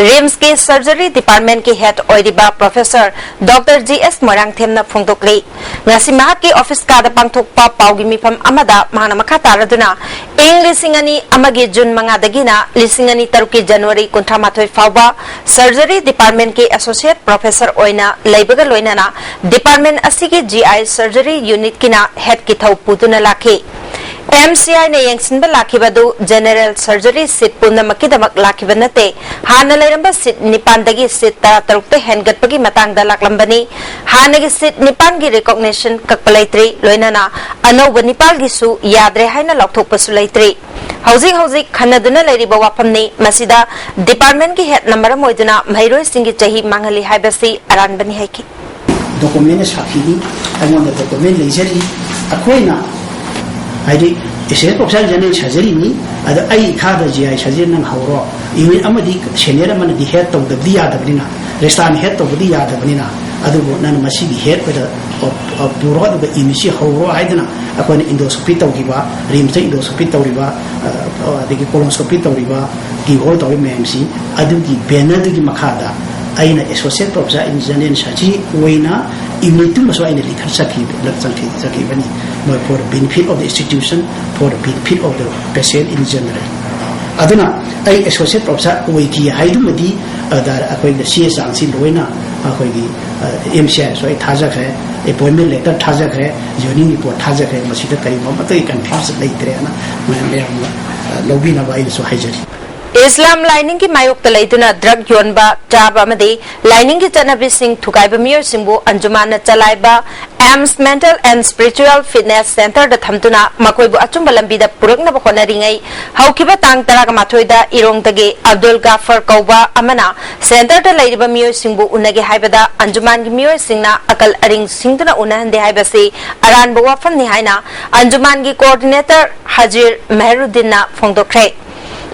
RIMSꯀꯤ Surgery Departmentꯀꯤ head ꯑꯣꯏꯔꯤꯕ Professor Doctor G S ꯃꯣꯏꯔꯥꯡꯊꯦꯝꯅ ꯐꯣꯡꯗꯣꯛꯂꯤ꯫ ꯉꯁꯤ ꯃꯍꯥꯛꯀꯤ office ꯀꯥꯗ ꯄꯥꯡꯊꯣꯛꯄ ꯄꯥꯎꯒꯤ ꯃꯤꯐꯝ ꯑꯃꯗ ꯃꯍꯥꯛꯅ ꯃꯈꯥ ꯇꯥꯔꯗꯨꯅ ꯏꯪ ꯂꯤꯁꯤꯡ ꯑꯅꯤ ꯑꯃꯒꯤ ꯖꯨꯟ ꯃꯉꯥꯗꯒꯤꯅ ꯂꯤꯁꯤꯡ ꯑꯅꯤ ꯇꯔꯨꯛꯀꯤ ꯖꯅꯋꯥꯔꯤ ꯀꯨꯟꯊ꯭ꯔꯥ ꯃꯥꯊꯣꯏ ꯐꯥꯎꯕ Surgery Departmentꯀꯤ Associate Professor ꯑꯣꯏꯅ ꯂꯩꯕꯒ ꯂꯣꯏꯅꯅ department ꯑꯁꯤꯒꯤ GI Surgery Unitꯀꯤꯅ headꯀꯤ ꯊꯧ ꯄꯨꯗꯨꯅ ꯂꯥꯛꯈꯤ꯫ MCIꯅ ꯌꯦꯡꯁꯤꯟꯕ ꯂꯥꯛꯈꯤꯕ ꯑꯗꯨ General Surgery seat ꯄꯨꯝꯅꯃꯛꯀꯤꯗꯃꯛ ꯂꯥꯛꯈꯤꯕ ꯅꯠꯇꯦ꯫ ꯍꯥꯟꯅ ꯂꯩꯔꯝꯕ seat ꯅꯤꯄꯥꯟꯗꯒꯤ seat ꯇꯔꯥꯇꯔꯨꯛꯇ ꯍꯦꯟꯒꯠꯄꯒꯤ ꯃꯇꯥꯡꯗ ꯂꯥꯛꯂꯝꯕꯅꯤ꯫ ꯍꯥꯟꯅꯒꯤ seat ꯅꯤꯄꯥꯟꯒꯤ recognition ꯀꯛꯄ ꯂꯩꯇ꯭ꯔꯤ, ꯂꯣꯏꯅꯅ ꯑꯅꯧꯕ ꯅꯤꯄꯥꯜꯒꯤꯁꯨ ꯌꯥꯗ꯭ꯔꯦ ꯍꯥꯏꯅ ꯂꯥꯎꯊꯣꯛꯄꯁꯨ ꯂꯩꯇ꯭ꯔꯤ꯫ ꯍꯧꯖꯤꯛ ꯍꯧꯖꯤꯛ ꯈꯟꯅꯗꯨꯅ ꯂꯩꯔꯤꯕ ꯋꯥꯐꯝꯅꯤ꯫ ꯃꯁꯤꯗ departmentꯀꯤ headꯅ ꯃꯔꯝ ꯑꯣꯏꯗꯨꯅ ꯃꯍꯩꯔꯣꯏꯁꯤꯡꯒꯤ ꯆꯍꯤ ꯃꯥꯡꯍꯜꯂꯤ ꯍꯥꯏꯕꯁꯤ ꯑꯔꯥꯟꯕꯅꯤ ꯍꯥꯏꯈꯤ꯫ Documentꯅ ꯁꯥꯈꯤꯅꯤ, ꯑꯩꯉꯣꯟꯗ document ꯂꯩꯖꯔꯤ꯫ ꯑꯩꯈꯣꯏꯅ ꯍꯥꯏꯗꯤ Associate Professor General Surgeryꯅꯤ, ꯑꯗ ꯑꯩ ꯏꯈꯥꯗ GI Surgery ꯅꯪ ꯍꯧꯔꯣ, unit ꯑꯃꯗꯤ senior ꯑꯃꯅꯗꯤ head ꯇꯧꯗꯕꯗꯤ ꯌꯥꯗꯕꯅꯤꯅ, registrarꯅ head ꯇꯧꯕꯗꯤ ꯌꯥꯗꯕꯅꯤꯅ, ꯑꯗꯨꯕꯨ ꯅꯪ ꯃꯁꯤꯒꯤ head ꯑꯣꯏꯅ ꯄꯨꯔꯣ, ꯑꯗꯨꯒ unitꯁꯤ ꯍꯧꯔꯣ ꯍꯥꯏꯗꯅ ꯑꯩꯈꯣꯏꯅ endoscopy ꯇꯧꯈꯤꯕ, RIMSꯇ endoscopy ꯇꯧꯔꯤꯕ, ꯑꯗꯒꯤ colposcopy ꯇꯧꯔꯤꯕ, keyhole ꯇꯧꯔꯤꯕ ꯃꯌꯥꯝꯁꯤ ꯑꯗꯨꯒꯤ bannerꯗꯨꯒꯤ ꯃꯈꯥꯗ ꯑꯩꯅ Associate Professor in General Surgery ꯑꯣꯏꯅ unitꯇꯨꯃꯁꯨ ꯑꯩꯅ ꯂꯤꯡꯈꯠ ꯆꯠꯈꯤꯕꯅꯤ꯫ ꯃꯣꯏ for the benefit of the institution, for the benefit of the patient in general꯫ ꯑꯗꯨꯅ ꯑꯩ Associate Professor ꯑꯣꯏꯈꯤ ꯍꯥꯏꯗꯨꯃꯗꯤ ꯑꯩꯈꯣꯏꯒꯤ ꯆꯦ ꯆꯥꯡꯁꯤ ꯂꯣꯏꯅ ꯑꯩꯈꯣꯏꯒꯤ MCIꯁꯨ ꯑꯩ ꯊꯥꯖꯈ꯭ꯔꯦ, appointment letter ꯊꯥꯖꯈ꯭ꯔꯦ, joining report ꯊꯥꯖꯈ꯭ꯔꯦ꯫ ꯃꯁꯤꯗ ꯀꯔꯤꯒꯨꯝꯕ ꯑꯃꯠꯇꯒꯤ confusion ꯂꯩꯇ꯭ꯔꯦꯅ ꯃꯌꯥꯝꯅ ꯂꯧꯕꯤꯅꯕ ꯑꯩꯅꯁꯨ ꯍꯥꯏꯖꯔꯤ꯫ ꯏꯁꯂꯥꯝ ꯂꯥꯏꯅꯤꯡꯒꯤ ꯃꯥꯌꯣꯛꯇ ꯂꯩꯗꯨꯅ ꯗ꯭ꯔꯒ ꯌꯣꯟꯕ, ꯆꯥꯕ ꯑꯃꯗꯤ ꯂꯥꯏꯅꯤꯡꯒꯤ ꯆꯠꯅꯕꯤꯁꯤꯡ ꯊꯨꯒꯥꯏꯕ ꯃꯤꯑꯣꯏꯁꯤꯡꯕꯨ ꯑꯟꯖꯨꯃꯥꯟꯅ ꯆꯂꯥꯏꯕ ꯑꯦꯝꯁ ꯃꯦꯟꯇꯦꯜ ꯑꯦꯟ ꯁ꯭ꯄꯤꯔꯤꯆꯨꯋꯦꯜ ꯐꯤꯠꯅꯦꯁ ꯁꯦꯟꯇꯔꯗ ꯊꯝꯗꯨꯅ ꯃꯈꯣꯏꯕꯨ ꯑꯆꯨꯝꯕ ꯂꯝꯕꯤꯗ ꯄꯨꯔꯛꯅꯕ ꯍꯣꯠꯅꯔꯤꯉꯩ, ꯍꯧꯈꯤꯕ ꯇꯥꯡ ꯇꯔꯥꯒ ꯃꯥꯊꯣꯏꯗ ꯏꯔꯣꯡꯗꯒꯤ ꯑꯕꯗꯨꯜ ꯒꯥꯐꯔ ꯀꯧꯕ ꯑꯃꯅ ꯁꯦꯟꯇꯔꯗ ꯂꯩꯔꯤꯕ ꯃꯤꯑꯣꯏꯁꯤꯡꯕꯨ ꯎꯅꯒꯦ ꯍꯥꯏꯕꯗ ꯑꯟꯖꯨꯃꯥꯟꯒꯤ ꯃꯤꯑꯣꯏꯁꯤꯡꯅ ꯑꯀꯜ ꯑꯔꯤꯡ ꯁꯤꯡꯗꯨꯅ ꯎꯅꯍꯟꯗꯦ ꯍꯥꯏꯕꯁꯤ ꯑꯔꯥꯟꯕ ꯋꯥꯐꯝꯅꯤ ꯍꯥꯏꯅ ꯑꯟꯖꯨꯃꯥꯟꯒꯤ ꯀꯣꯑꯣꯔꯗꯤꯅꯦꯇꯔ ꯍꯖꯤꯔ ꯃꯦꯍꯔꯨꯗꯤꯟꯅ ꯐꯣꯡꯗꯣꯛꯈ꯭ꯔꯦ꯫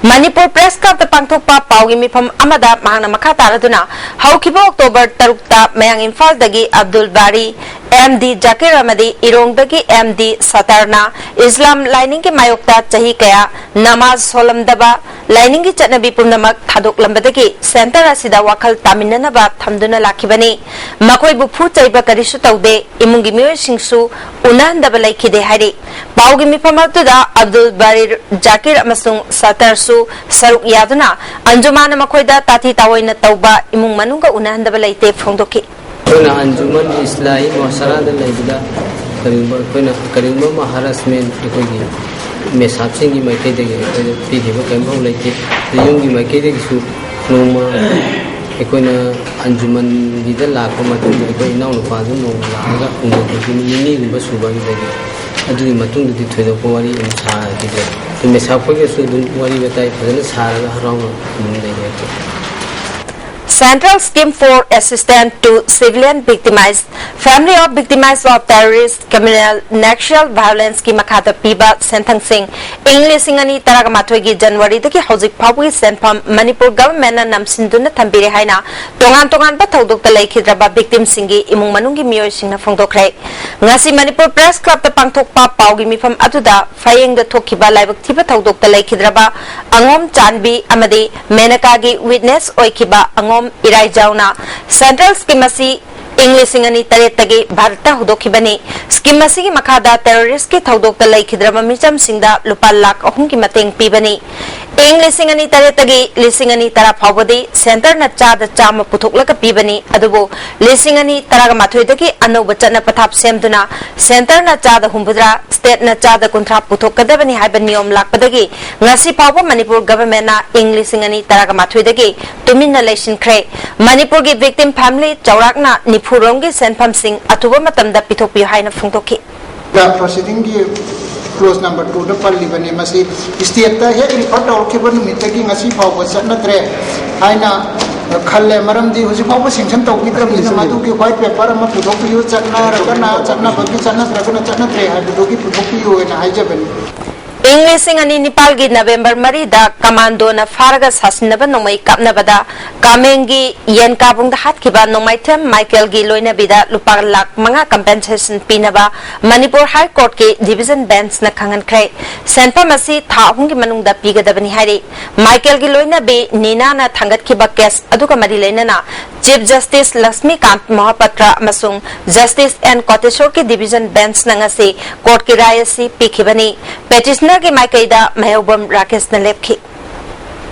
ꯃꯅꯤꯄꯨꯔ ꯄ꯭ꯔꯦꯁ ꯀ꯭ꯂꯕꯇ ꯄꯥꯡꯊꯣꯛꯄ ꯄꯥꯎꯒꯤ ꯃꯤꯐꯝ ꯑꯃꯗ ꯃꯍꯥꯛꯅ ꯃꯈꯥ ꯇꯥꯔꯗꯨꯅ, ꯍꯧꯈꯤꯕ ꯑꯣꯛꯇꯣꯕꯔ ꯇꯔꯨꯛꯇ ꯃꯌꯥꯡ ꯏꯝꯐꯥꯜꯗꯒꯤ ꯑꯕꯗꯨꯜ ꯕꯥꯔꯤ, ꯑꯦꯝ ꯗꯤ ꯖꯥꯀꯤꯔ ꯑꯃꯗꯤ ꯏꯔꯣꯡꯗꯒꯤ ꯑꯦꯝ ꯗꯤ ꯁꯇꯔꯅ ꯏꯁꯂꯥꯝ ꯂꯥꯏꯅꯤꯡꯒꯤ ꯃꯥꯌꯣꯛꯇ ꯆꯍꯤ ꯀꯌꯥ ꯅꯃꯥꯖ ꯁꯣꯜꯂꯝꯗꯕ, ꯂꯥꯏꯅꯤꯡꯒꯤ ꯆꯠꯅꯕꯤ ꯄꯨꯝꯅꯃꯛ ꯊꯥꯗꯣꯛꯂꯝꯕꯗꯒꯤ ꯁꯦꯟꯇꯔ ꯑꯁꯤꯗ ꯋꯥꯈꯜ ꯇꯥꯃꯤꯟꯅꯅꯕ ꯊꯝꯗꯨꯅ ꯂꯥꯛꯈꯤꯕꯅꯤ꯫ ꯃꯈꯣꯏꯕꯨ ꯐꯨ ꯆꯩꯕ ꯀꯔꯤꯁꯨ ꯇꯧꯗꯦ, ꯏꯃꯨꯡꯒꯤ ꯃꯤꯑꯣꯏꯁꯤꯡꯁꯨ ꯎꯅꯍꯟꯗꯕ ꯂꯩꯈꯤꯗꯦ ꯍꯥꯏꯔꯤ꯫ ꯄꯥꯎꯒꯤ ꯃꯤꯐꯝ ꯑꯗꯨꯗ ꯑꯕꯗꯨꯜ ꯕꯥꯔꯤꯔ ꯖꯥꯀꯤꯔ ꯑꯃꯁꯨꯡ ꯁꯇꯔꯁꯨ ꯁꯔꯨꯛ ꯌꯥꯗꯨꯅ ꯑꯟꯖꯨꯃꯥꯟꯅ ꯃꯈꯣꯏꯗ ꯇꯥꯊꯤ ꯇꯥꯑꯣꯏꯅ ꯇꯧꯕ, ꯏꯃꯨꯡ ꯃꯅꯨꯡꯒ ꯎꯅꯍꯟꯗꯕ ꯂꯩꯇꯦ ꯐꯣꯡꯗꯣꯛꯈꯤ꯫ ꯑꯩꯈꯣꯏꯅ ꯑꯟꯖꯨꯃꯟ ꯏꯁꯂꯥꯍꯤ ꯃꯣꯁꯥꯔꯥꯗ ꯂꯩꯕꯗ ꯀꯔꯤꯒꯨꯝꯕ ꯑꯩꯈꯣꯏꯅ ꯀꯔꯤꯒꯨꯝꯕ ꯑꯃ ꯍꯔꯥꯁꯃꯦꯟ ꯑꯩꯈꯣꯏꯒꯤ ꯃꯦꯁꯥꯞꯁꯤꯡꯒꯤ ꯃꯥꯏꯀꯩꯗꯒꯤ ꯑꯩꯈꯣꯏꯗ ꯄꯤꯈꯤꯕ ꯀꯔꯤꯝꯐꯥꯎ ꯂꯩꯇꯦ꯫ ꯑꯗꯨ ꯌꯨꯝꯒꯤ ꯃꯥꯏꯀꯩꯗꯒꯤꯁꯨ ꯅꯣꯡꯃ ꯑꯩꯈꯣꯏꯅ ꯑꯟꯖꯨꯃꯟꯒꯤꯗ ꯂꯥꯛꯄ ꯃꯇꯨꯡꯗ ꯑꯩꯈꯣꯏ ꯏꯅꯥꯎꯅꯨꯄꯥꯗꯨ ꯅꯣꯡꯃ ꯂꯥꯛꯑꯒ ꯎꯅꯈꯤꯕ ꯅꯨꯃꯤꯠ ꯅꯤꯅꯤꯒꯨꯝꯕ ꯁꯨꯕꯒꯤꯗꯒꯤ ꯑꯗꯨꯒꯤ ꯃꯇꯨꯡꯗꯗꯤ ꯊꯣꯏꯗꯣꯛꯄ ꯋꯥꯔꯤ ꯑꯃꯨꯛ ꯁꯥꯈꯤꯗ꯭ꯔꯦ꯫ ꯑꯗꯨ ꯃꯦꯁꯥꯞ ꯈꯣꯏꯒꯁꯨ ꯑꯗꯨꯝ ꯋꯥꯔꯤ ꯋꯥꯇꯥꯏ ꯐꯖꯅ ꯁꯥꯔꯒ ꯍꯔꯥꯎꯅ ꯑꯗꯨꯝ ꯂꯩꯔꯦ ꯑꯩꯈꯣꯏ꯫ Central Scheme for Assistance to Civilian Victims, Family of Victims of Terrorist, Criminal, Nexual Violenceꯀꯤ ꯃꯈꯥꯗ ꯄꯤꯕ ꯁꯦꯟꯊꯪꯁꯤꯡ ꯏꯪ ꯂꯤꯁꯤꯡ ꯑꯅꯤ ꯇꯔꯥꯃꯥꯊꯣꯏꯒꯤ ꯖꯅꯋꯥꯔꯤꯗꯒꯤ ꯍꯧꯖꯤꯛ ꯐꯥꯎꯕꯒꯤ ꯁꯦꯟꯐꯝ ꯃꯅꯤꯄꯨꯔ ꯒꯚꯔꯟꯃꯦꯟꯠꯅ ꯅꯝꯁꯤꯟꯗꯨꯅ ꯊꯝꯕꯤꯔꯦ ꯍꯥꯏꯅ ꯇꯣꯉꯥꯟ ꯇꯣꯉꯥꯟꯕ ꯊꯧꯗꯣꯛꯇ ꯂꯩꯈꯤꯗ꯭ꯔꯕ ꯚꯤꯛꯇꯤꯝꯁꯤꯡꯒꯤ ꯏꯃꯨꯡ ꯃꯅꯨꯡꯒꯤ ꯃꯤꯑꯣꯏꯁꯤꯡꯅ ꯐꯣꯡꯗꯣꯛꯈ꯭ꯔꯦ꯫ ꯉꯁꯤ ꯃꯅꯤꯄꯨꯔ ꯄ꯭ꯔꯦꯁ ꯀ꯭ꯂꯕꯇ ꯄꯥꯡꯊꯣꯛꯄ ꯄꯥꯎꯒꯤ ꯃꯤꯐꯝ ꯑꯗꯨꯗ ꯐꯌꯦꯡꯗ ꯊꯣꯛꯈꯤꯕ ꯂꯥꯏꯕꯛ ꯊꯤꯕ ꯊꯧꯗꯣꯛꯇ ꯂꯩꯈꯤꯗ꯭ꯔꯕ ꯑꯉꯣꯝ ꯆꯥꯟꯕꯤ ꯑꯃꯗꯤ ꯃꯦꯅꯀꯥꯒꯤ ꯋꯤꯠꯅꯦꯁ ꯑꯣꯏꯈꯤꯕ ꯑꯉꯣꯝ ꯏꯔꯥꯏꯖꯥꯎꯅ ꯁꯦꯟꯇ꯭ꯔꯦꯜ ꯁ꯭ꯀꯤꯝ ꯑꯁꯤ ꯏꯪ ꯂꯤꯁꯤꯡ ꯑꯅꯤ ꯇꯔꯦꯠꯇꯒꯤ ꯚꯥꯔꯠꯇ ꯍꯧꯗꯣꯛꯈꯤꯕꯅꯤ꯫ ꯁ꯭ꯀꯤꯝ ꯑꯁꯤꯒꯤ ꯃꯈꯥꯗ ꯇꯦꯔꯣꯔꯤꯁ꯭ꯠꯀꯤ ꯊꯧꯗꯣꯛꯇ ꯂꯩꯈꯤꯗ꯭ꯔꯕ ꯃꯤꯆꯝꯁꯤꯡꯗ ꯂꯨꯄꯥ ꯂꯥꯈ ꯑꯍꯨꯝꯒꯤ ꯃꯇꯦꯡ ꯄꯤꯕꯅꯤ꯫ ꯏꯪ ꯂꯤꯁꯤꯡ ꯑꯅꯤ ꯇꯔꯦꯠꯇꯒꯤ ꯂꯤꯁꯤꯡ ꯑꯅꯤ ꯇꯔꯥ ꯐꯥꯎꯕꯗꯤ ꯁꯦꯟꯇꯔꯅ ꯆꯥꯗ ꯆꯥꯝꯃ ꯄꯨꯊꯣꯛꯂꯒ ꯄꯤꯕꯅꯤ, ꯑꯗꯨꯕꯨ ꯂꯤꯁꯤꯡ ꯑꯅꯤ ꯇꯔꯥꯃꯥꯊꯣꯏꯗꯒꯤ ꯑꯅꯧꯕ ꯆꯠꯅ ꯄꯊꯥꯞ ꯁꯦꯝꯗꯨꯅ ꯁꯦꯟꯇꯔꯅ ꯆꯥꯗ ꯍꯨꯝꯐꯨꯇꯔꯥ, ꯁ꯭ꯇꯦꯠꯅ ꯆꯥꯗ ꯀꯨꯟꯊ꯭ꯔꯥ ꯄꯨꯊꯣꯛꯀꯗꯕꯅꯤ ꯍꯥꯏꯕ ꯅꯤꯌꯣꯝ ꯂꯥꯛꯄꯗꯒꯤ ꯉꯁꯤ ꯐꯥꯎꯕ ꯃꯅꯤꯄꯨꯔ ꯒꯚꯔꯟꯃꯦꯟꯠꯅ ꯏꯪ ꯂꯤꯁꯤꯡ ꯑꯅꯤ ꯇꯔꯥꯃꯥꯊꯣꯏꯗꯒꯤ ꯇꯨꯃꯤꯟꯅ ꯂꯩꯁꯤꯟꯈ꯭ꯔꯦ꯫ ꯃꯅꯤꯄꯨꯔꯒꯤ ꯚꯤꯛꯇꯤꯝ ꯐꯦꯃꯤꯂꯤ ꯆꯥꯎꯔꯥꯛꯅ ꯅꯤꯐꯨ ꯔꯣꯝꯒꯤ ꯁꯦꯟꯐꯝꯁꯤꯡ ꯑꯊꯨꯕ ꯃꯇꯝꯗ ꯄꯤꯊꯣꯛꯄꯤꯌꯨ ꯍꯥꯏꯅ ꯐꯣꯡꯗꯣꯛꯈꯤ꯫ ꯄ꯭ꯔꯣꯁꯤꯗꯤꯡꯒꯤ ꯀ꯭ꯂꯣꯖ ꯅꯝꯕꯔ ꯇꯨꯗ ꯄꯜꯂꯤꯕꯅꯤ꯫ ꯃꯁꯤ ꯁ꯭ꯇꯦꯠꯇ ꯍꯦꯛ ꯔꯤꯐꯔ ꯇꯧꯔꯛꯈꯤꯕ ꯅꯨꯃꯤꯠꯇꯒꯤ ꯉꯁꯤ ꯐꯥꯎꯕ ꯆꯠꯅꯗ꯭ꯔꯦ ꯍꯥꯏꯅ ꯈꯜꯂꯦ꯫ ꯃꯔꯝꯗꯤ ꯍꯧꯖꯤꯛ ꯐꯥꯎꯕ ꯁꯦꯡꯁꯟ ꯇꯧꯕꯤꯗ꯭ꯔꯕꯅꯤꯅ ꯃꯗꯨꯒꯤ ꯋꯥꯏꯠ ꯄꯦꯄꯔ ꯑꯃ ꯄꯨꯊꯣꯛꯄꯤꯌꯨ, ꯆꯠꯅꯔꯒꯅ ꯆꯠꯅꯕꯒꯤ, ꯆꯠꯅꯗ꯭ꯔꯒꯅ ꯆꯠꯅꯗ꯭ꯔꯦ ꯍꯥꯏꯕꯗꯨꯒꯤ ꯄꯨꯊꯣꯛꯄꯤꯌꯨ ꯍꯥꯏꯅ ꯍꯥꯏꯖꯕꯅꯤ꯫ ꯏꯪ ꯂꯤꯁꯤꯡ ꯑꯅꯤ ꯅꯤꯄꯥꯜꯒꯤ ꯅꯕꯦꯝꯕꯔ ꯃꯔꯤꯗ ꯀꯃꯥꯟꯗꯣꯅ ꯐꯥꯔꯒ ꯁꯥꯁꯤꯟꯅꯕ ꯅꯣꯡꯃꯩ ꯀꯥꯞꯅꯕꯗ ꯀꯥꯃꯦꯡꯒꯤ ꯌꯦꯟ ꯀꯥꯕꯨꯡꯗ ꯍꯥꯠꯈꯤꯕ ꯅꯣꯡꯃꯥꯏꯊꯦꯝ ꯃꯥꯏꯀꯦꯜꯒꯤ ꯂꯣꯏꯅꯕꯤꯗ ꯂꯨꯄꯥ ꯂꯥꯈ ꯃꯉꯥ ꯀꯝꯄꯦꯟꯁꯦꯁꯟ ꯄꯤꯅꯕ ꯃꯅꯤꯄꯨꯔ ꯍꯥꯏ ꯀꯣꯔꯠꯀꯤ ꯗꯤꯚꯤꯖꯟ ꯕꯦꯟꯆꯅ ꯈꯪꯍꯟꯈ꯭ꯔꯦ꯫ ꯁꯦꯟꯐꯝ ꯑꯁꯤ ꯊꯥ ꯑꯍꯨꯝꯒꯤ ꯃꯅꯨꯡꯗ ꯄꯤꯒꯗꯕꯅꯤ ꯍꯥꯏꯔꯤ꯫ ꯃꯥꯏꯀꯦꯜꯒꯤ ꯂꯣꯏꯅꯕꯤ ꯅꯤꯅꯥꯅ ꯊꯥꯡꯒꯠꯈꯤꯕ ꯀꯦꯁ ꯑꯗꯨꯒ ꯃꯔꯤ ꯂꯩꯅꯅ ꯆꯤꯐ ꯖꯁꯇꯤꯁ ꯂꯛꯁꯃꯤꯀꯥꯟꯠ ꯃꯣꯍꯄꯇ꯭ꯔ ꯑꯃꯁꯨꯡ ꯖꯁꯇꯤꯁ ꯑꯦꯟ ꯀꯣꯇꯦꯁꯣꯔꯒꯤ ꯗꯤꯚꯤꯖꯟ ꯕꯦꯟꯆꯅ ꯉꯁꯤ ꯀꯣꯔꯠꯀꯤ ꯔꯥꯏ ꯑꯁꯤ ꯄꯤꯈꯤꯕꯅꯤ꯫ ꯄꯦꯇꯤꯁꯅꯔꯒꯤ ꯃꯥꯏꯀꯩꯗ ꯃꯍꯦꯕꯝ ꯔꯥꯀꯦꯁꯅ ꯂꯦꯞꯈꯤ꯫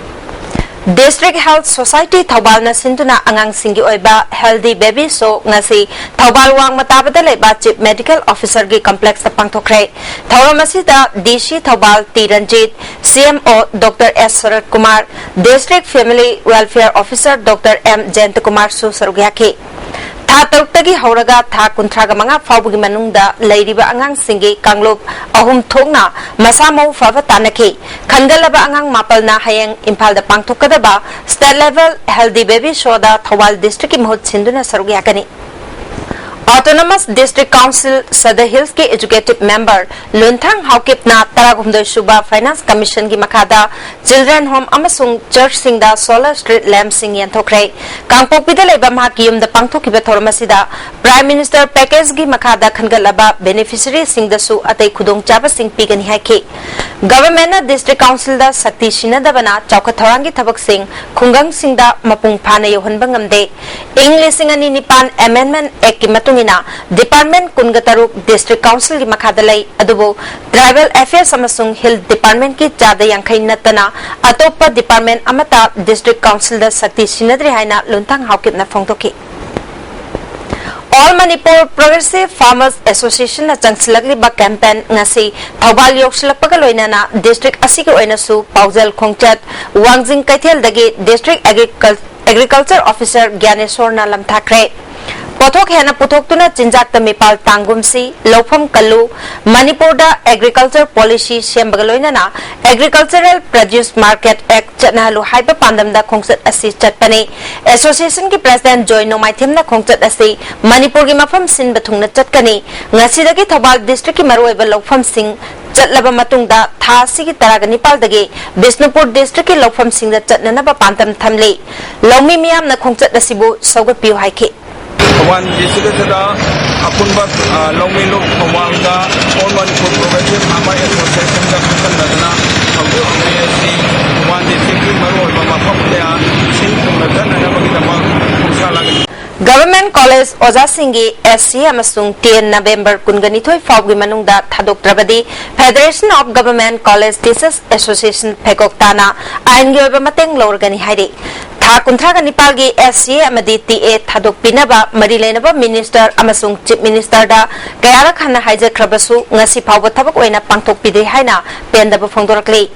ꯗꯤꯁꯇ꯭ꯔꯤꯛ ꯍꯦꯜꯊ ꯁꯣꯁꯥꯏꯇꯤ ꯊꯧꯕꯥꯜꯅ ꯁꯤꯟꯗꯨꯅ ꯑꯉꯥꯡꯁꯤꯡꯒꯤ ꯑꯣꯏꯕ ꯍꯦꯜꯗꯤ ꯕꯦꯕꯤ ꯁꯣ ꯉꯁꯤ ꯊꯧꯕꯥꯜ ꯋꯥꯡꯃ ꯇꯥꯕꯗ ꯂꯩꯕ ꯆꯤꯐ ꯃꯦꯗꯤꯀꯦꯜ ꯑꯣꯐꯤꯁꯔꯒꯤ ꯀꯝꯄ꯭ꯂꯦꯛꯁꯇ ꯄꯥꯡꯊꯣꯛꯈ꯭ꯔꯦ꯫ ꯊꯧꯔꯝ ꯑꯁꯤꯗ ꯗꯤ ꯁꯤ Thoubal T Ranjit, C M O doctor S Sarat Kumar, district family welfare officer doctor M Jayanta ꯀꯨꯃꯥꯔꯁꯨ ꯁꯔꯨꯛ ꯌꯥꯈꯤ꯫ ꯊꯥ ꯇꯔꯨꯛꯇꯒꯤ ꯍꯧꯔꯒ ꯊꯥ ꯀꯨꯟꯊ꯭ꯔꯥꯒ ꯃꯉꯥ ꯐꯥꯎꯕꯒꯤ ꯃꯅꯨꯡꯗ ꯂꯩꯔꯤꯕ ꯑꯉꯥꯡꯁꯤꯡꯒꯤ ꯀꯥꯡꯂꯨꯞ ꯑꯍꯨꯝ ꯊꯣꯛꯅ ꯃꯁꯥ ꯃꯎ ꯐꯕ ꯇꯥꯟꯅꯈꯤ꯫ ꯈꯟꯒꯠꯂꯕ ꯑꯉꯥꯡ ꯃꯥꯄꯜꯅ ꯍꯌꯦꯡ ꯏꯝꯐꯥꯜꯗ ꯄꯥꯡꯊꯣꯛꯀꯗꯕ ꯁ꯭ꯇꯦꯠ ꯂꯦꯚꯦꯜ ꯍꯦꯜꯗꯤ ꯕꯦꯕꯤ ꯁꯣꯗ ꯊꯧꯕꯥꯜ ꯗꯤꯁꯇ꯭ꯔꯤꯛꯀꯤ ꯃꯍꯨꯠ ꯁꯤꯟꯗꯨꯅ ꯁꯔꯨꯛ ꯌꯥꯒꯅꯤ꯫ Autonomous District Council Sadar Hills ꯀꯤ Executive Member ꯂꯨꯟꯊꯥꯡ ꯍꯥꯎꯀꯤꯞꯅ ꯇꯔꯥꯍꯨꯝꯗꯣꯏ ꯁꯨꯕ Finance Commission ꯒꯤ ꯃꯈꯥꯗ Children Home ꯑꯃꯁꯨꯡ Church ꯁꯤꯡꯗ solar street lamp ꯁꯤꯡ ꯌꯦꯟꯊꯣꯛꯈ꯭ꯔꯦ꯫ ꯀꯥꯡꯄꯣꯛꯄꯤꯗ ꯂꯩꯕ ꯃꯍꯥꯛꯀꯤ ꯌꯨꯝꯗ ꯄꯥꯡꯊꯣꯛꯈꯤꯕ ꯊꯧꯔꯝ ꯑꯁꯤꯗ Prime Minister Package ꯒꯤ ꯃꯈꯥꯗ ꯈꯟꯒꯠꯂꯕ beneficiary ꯁꯤꯡꯗꯁꯨ ꯑꯇꯩ ꯈꯨꯗꯣꯡꯆꯥꯕꯁꯤꯡ ꯄꯤꯒꯅꯤ ꯍꯥꯏꯈꯤ꯫ Government ꯅ District Council ꯗ ꯁꯛꯇꯤ ꯁꯤꯟꯅꯗꯕꯅ ꯆꯥꯎꯈꯠ ꯊꯧꯔꯥꯡꯒꯤ ꯊꯕꯛꯁꯤꯡ ꯈꯨꯡꯒꯪꯁꯤꯡꯗ ꯃꯄꯨꯡ ꯐꯥꯅ ꯌꯧꯍꯟꯕ ꯉꯝꯗꯦ꯫ ꯏꯪ ꯂꯤꯁꯤꯡ ꯑꯅꯤ ꯅꯤꯄꯥꯟ Amendment Act ꯀꯤ ꯃꯇꯨꯡ ꯏꯟꯅ Department ꯀꯨꯟꯒ ꯇꯔꯨꯛ District Council ꯒꯤ ꯃꯈꯥꯗ ꯂꯩ, ꯑꯗꯨꯕꯨ Tribal Affairs ꯑꯃꯁꯨꯡ Health Department ꯀꯤ ꯆꯥꯗ ꯌꯥꯡꯈꯩ ꯅꯠꯇꯅ ꯑꯇꯣꯞꯄ department ꯑꯃꯠꯇ District Council ꯗ ꯁꯛꯇꯤ ꯁꯤꯟꯅꯗ꯭ꯔꯤ ꯍꯥꯏꯅ ꯂꯨꯟꯊꯥꯡ ꯍꯥꯎꯀꯤꯞꯅ ꯐꯣꯡꯗꯣꯛꯈꯤ꯫ All Manipur Progressive Farmers Association ꯅ ꯆꯪꯁꯤꯜꯂꯛꯂꯤꯕ campaign ꯉꯁꯤ ꯊꯧꯕꯥꯜ ꯌꯧꯁꯤꯜꯂꯛꯄꯒ ꯂꯣꯏꯅꯅ district ꯑꯁꯤꯒꯤ ꯑꯣꯏꯅꯁꯨ ꯄꯥꯎꯖꯦꯜ ꯈꯣꯡꯆꯠ ꯋꯥꯡꯖꯤꯡ ꯀꯩꯊꯦꯜꯗꯒꯤ District Agriculture Officer ꯒ꯭ꯌꯥꯅꯦꯁꯣꯔꯅ ꯂꯝꯊꯥꯈ꯭ꯔꯦ꯫ ꯄꯣꯠꯊꯣꯛ ꯍꯦꯟꯅ ꯄꯨꯊꯣꯛꯇꯨꯅ ꯆꯤꯟꯖꯥꯛꯇ ꯃꯤꯄꯥꯜ ꯇꯥꯡꯒꯨꯝꯁꯤ, ꯂꯧꯐꯝ ꯀꯜꯂꯨ, ꯃꯅꯤꯄꯨꯔꯗ Agriculture Policy ꯁꯦꯝꯕꯒ ꯂꯣꯏꯅꯅ Agricultural Produce Market Act ꯆꯠꯅꯍꯜꯂꯨ ꯍꯥꯏꯕ ꯄꯥꯟꯗꯝꯗ ꯈꯣꯡꯆꯠ ꯑꯁꯤ ꯆꯠꯄꯅꯤ꯫ Association ꯒꯤ President ꯖꯣꯏ ꯅꯣꯡꯃꯥꯏꯊꯦꯝꯅ ꯈꯣꯡꯆꯠ ꯑꯁꯤ ꯃꯅꯤꯄꯨꯔꯒꯤ ꯃꯐꯝ ꯁꯤꯟꯕ ꯊꯨꯡꯅ ꯆꯠꯀꯅꯤ꯫ ꯉꯁꯤꯗꯒꯤ ꯊꯧꯕꯥꯜ district ꯀꯤ ꯃꯔꯨꯑꯣꯏꯕ ꯂꯧꯐꯝꯁꯤꯡ ꯆꯠꯂꯕ ꯃꯇꯨꯡꯗ ꯊꯥ ꯑꯁꯤꯒꯤ ꯇꯔꯥꯒ ꯅꯤꯄꯥꯜꯗꯒꯤ ꯕꯤꯁꯅꯨꯄꯨꯔ district ꯀꯤ ꯂꯧꯐꯝꯁꯤꯡꯗ ꯆꯠꯅꯅꯕ ꯄꯥꯟꯗꯝ ꯊꯝꯂꯤ꯫ ꯂꯧꯃꯤ ꯃꯤꯌꯥꯝꯅ ꯈꯣꯡꯆꯠ ꯑꯁꯤꯕꯨ ꯁꯧꯒꯠꯄꯤꯌꯨ ꯍꯥꯏꯈꯤ꯫ ꯊꯧꯕꯥꯜ district ꯑꯁꯤꯗ ꯑꯄꯨꯟꯕ, ꯑ, ꯂꯧꯃꯤ ꯂꯨꯞ ꯊꯧꯕꯥꯜꯒ All Manipur Progressive Farmer Association ꯒ ꯈꯟꯒꯠꯅꯗꯨꯅ ꯍꯧꯖꯤꯛ ꯍꯧꯖꯤꯛ ꯑꯁꯤ ꯊꯧꯕꯥꯜ district ꯀꯤ ꯃꯔꯨꯑꯣꯏꯕ ꯃꯐꯝ ꯀꯌꯥ ꯁꯤꯟ ꯊꯨꯡꯅ ꯆꯠꯅꯅꯕꯒꯤꯗꯃꯛ ꯈꯣꯡꯁꯥ ꯂꯥꯛꯂꯤ꯫ Government College ꯑꯣꯖꯥꯁꯤꯡꯒꯤ S C ꯑꯃꯁꯨꯡ ten November ꯀꯨꯟꯒ ꯅꯤꯊꯣꯏ ꯐꯥꯎꯕꯒꯤ ꯃꯅꯨꯡꯗ ꯊꯥꯗꯣꯛꯇ꯭ꯔꯕꯗꯤ Federation of Government College Teachers Association ꯐꯦꯀꯣꯛꯇꯥꯅ ꯑꯥꯏꯟꯒꯤ ꯑꯣꯏꯕ ꯃꯇꯦꯡ ꯂꯧꯔꯒꯅꯤ ꯍꯥꯏꯔꯤ꯫ ꯊꯥ ꯀꯨꯟꯊ꯭ꯔꯥꯒ ꯅꯤꯄꯥꯜꯒꯤ S C ꯑꯃꯗꯤ T A ꯊꯥꯗꯣꯛꯄꯤꯅꯕ ꯃꯔꯤ ꯂꯩꯅꯕ minister ꯑꯃꯁꯨꯡ Chief Minister ꯗ ꯀꯌꯥꯔꯛ ꯍꯟꯅ ꯍꯥꯏꯖꯈ꯭ꯔꯕꯁꯨ ꯉꯁꯤ ꯐꯥꯎꯕ ꯊꯕꯛ ꯑꯣꯏꯅ ꯄꯥꯡꯊꯣꯛꯄꯤꯗ꯭ꯔꯤ ꯍꯥꯏꯅ ꯄꯦꯟꯗꯕ ꯐꯣꯡꯗꯣꯔꯛꯂꯤ꯫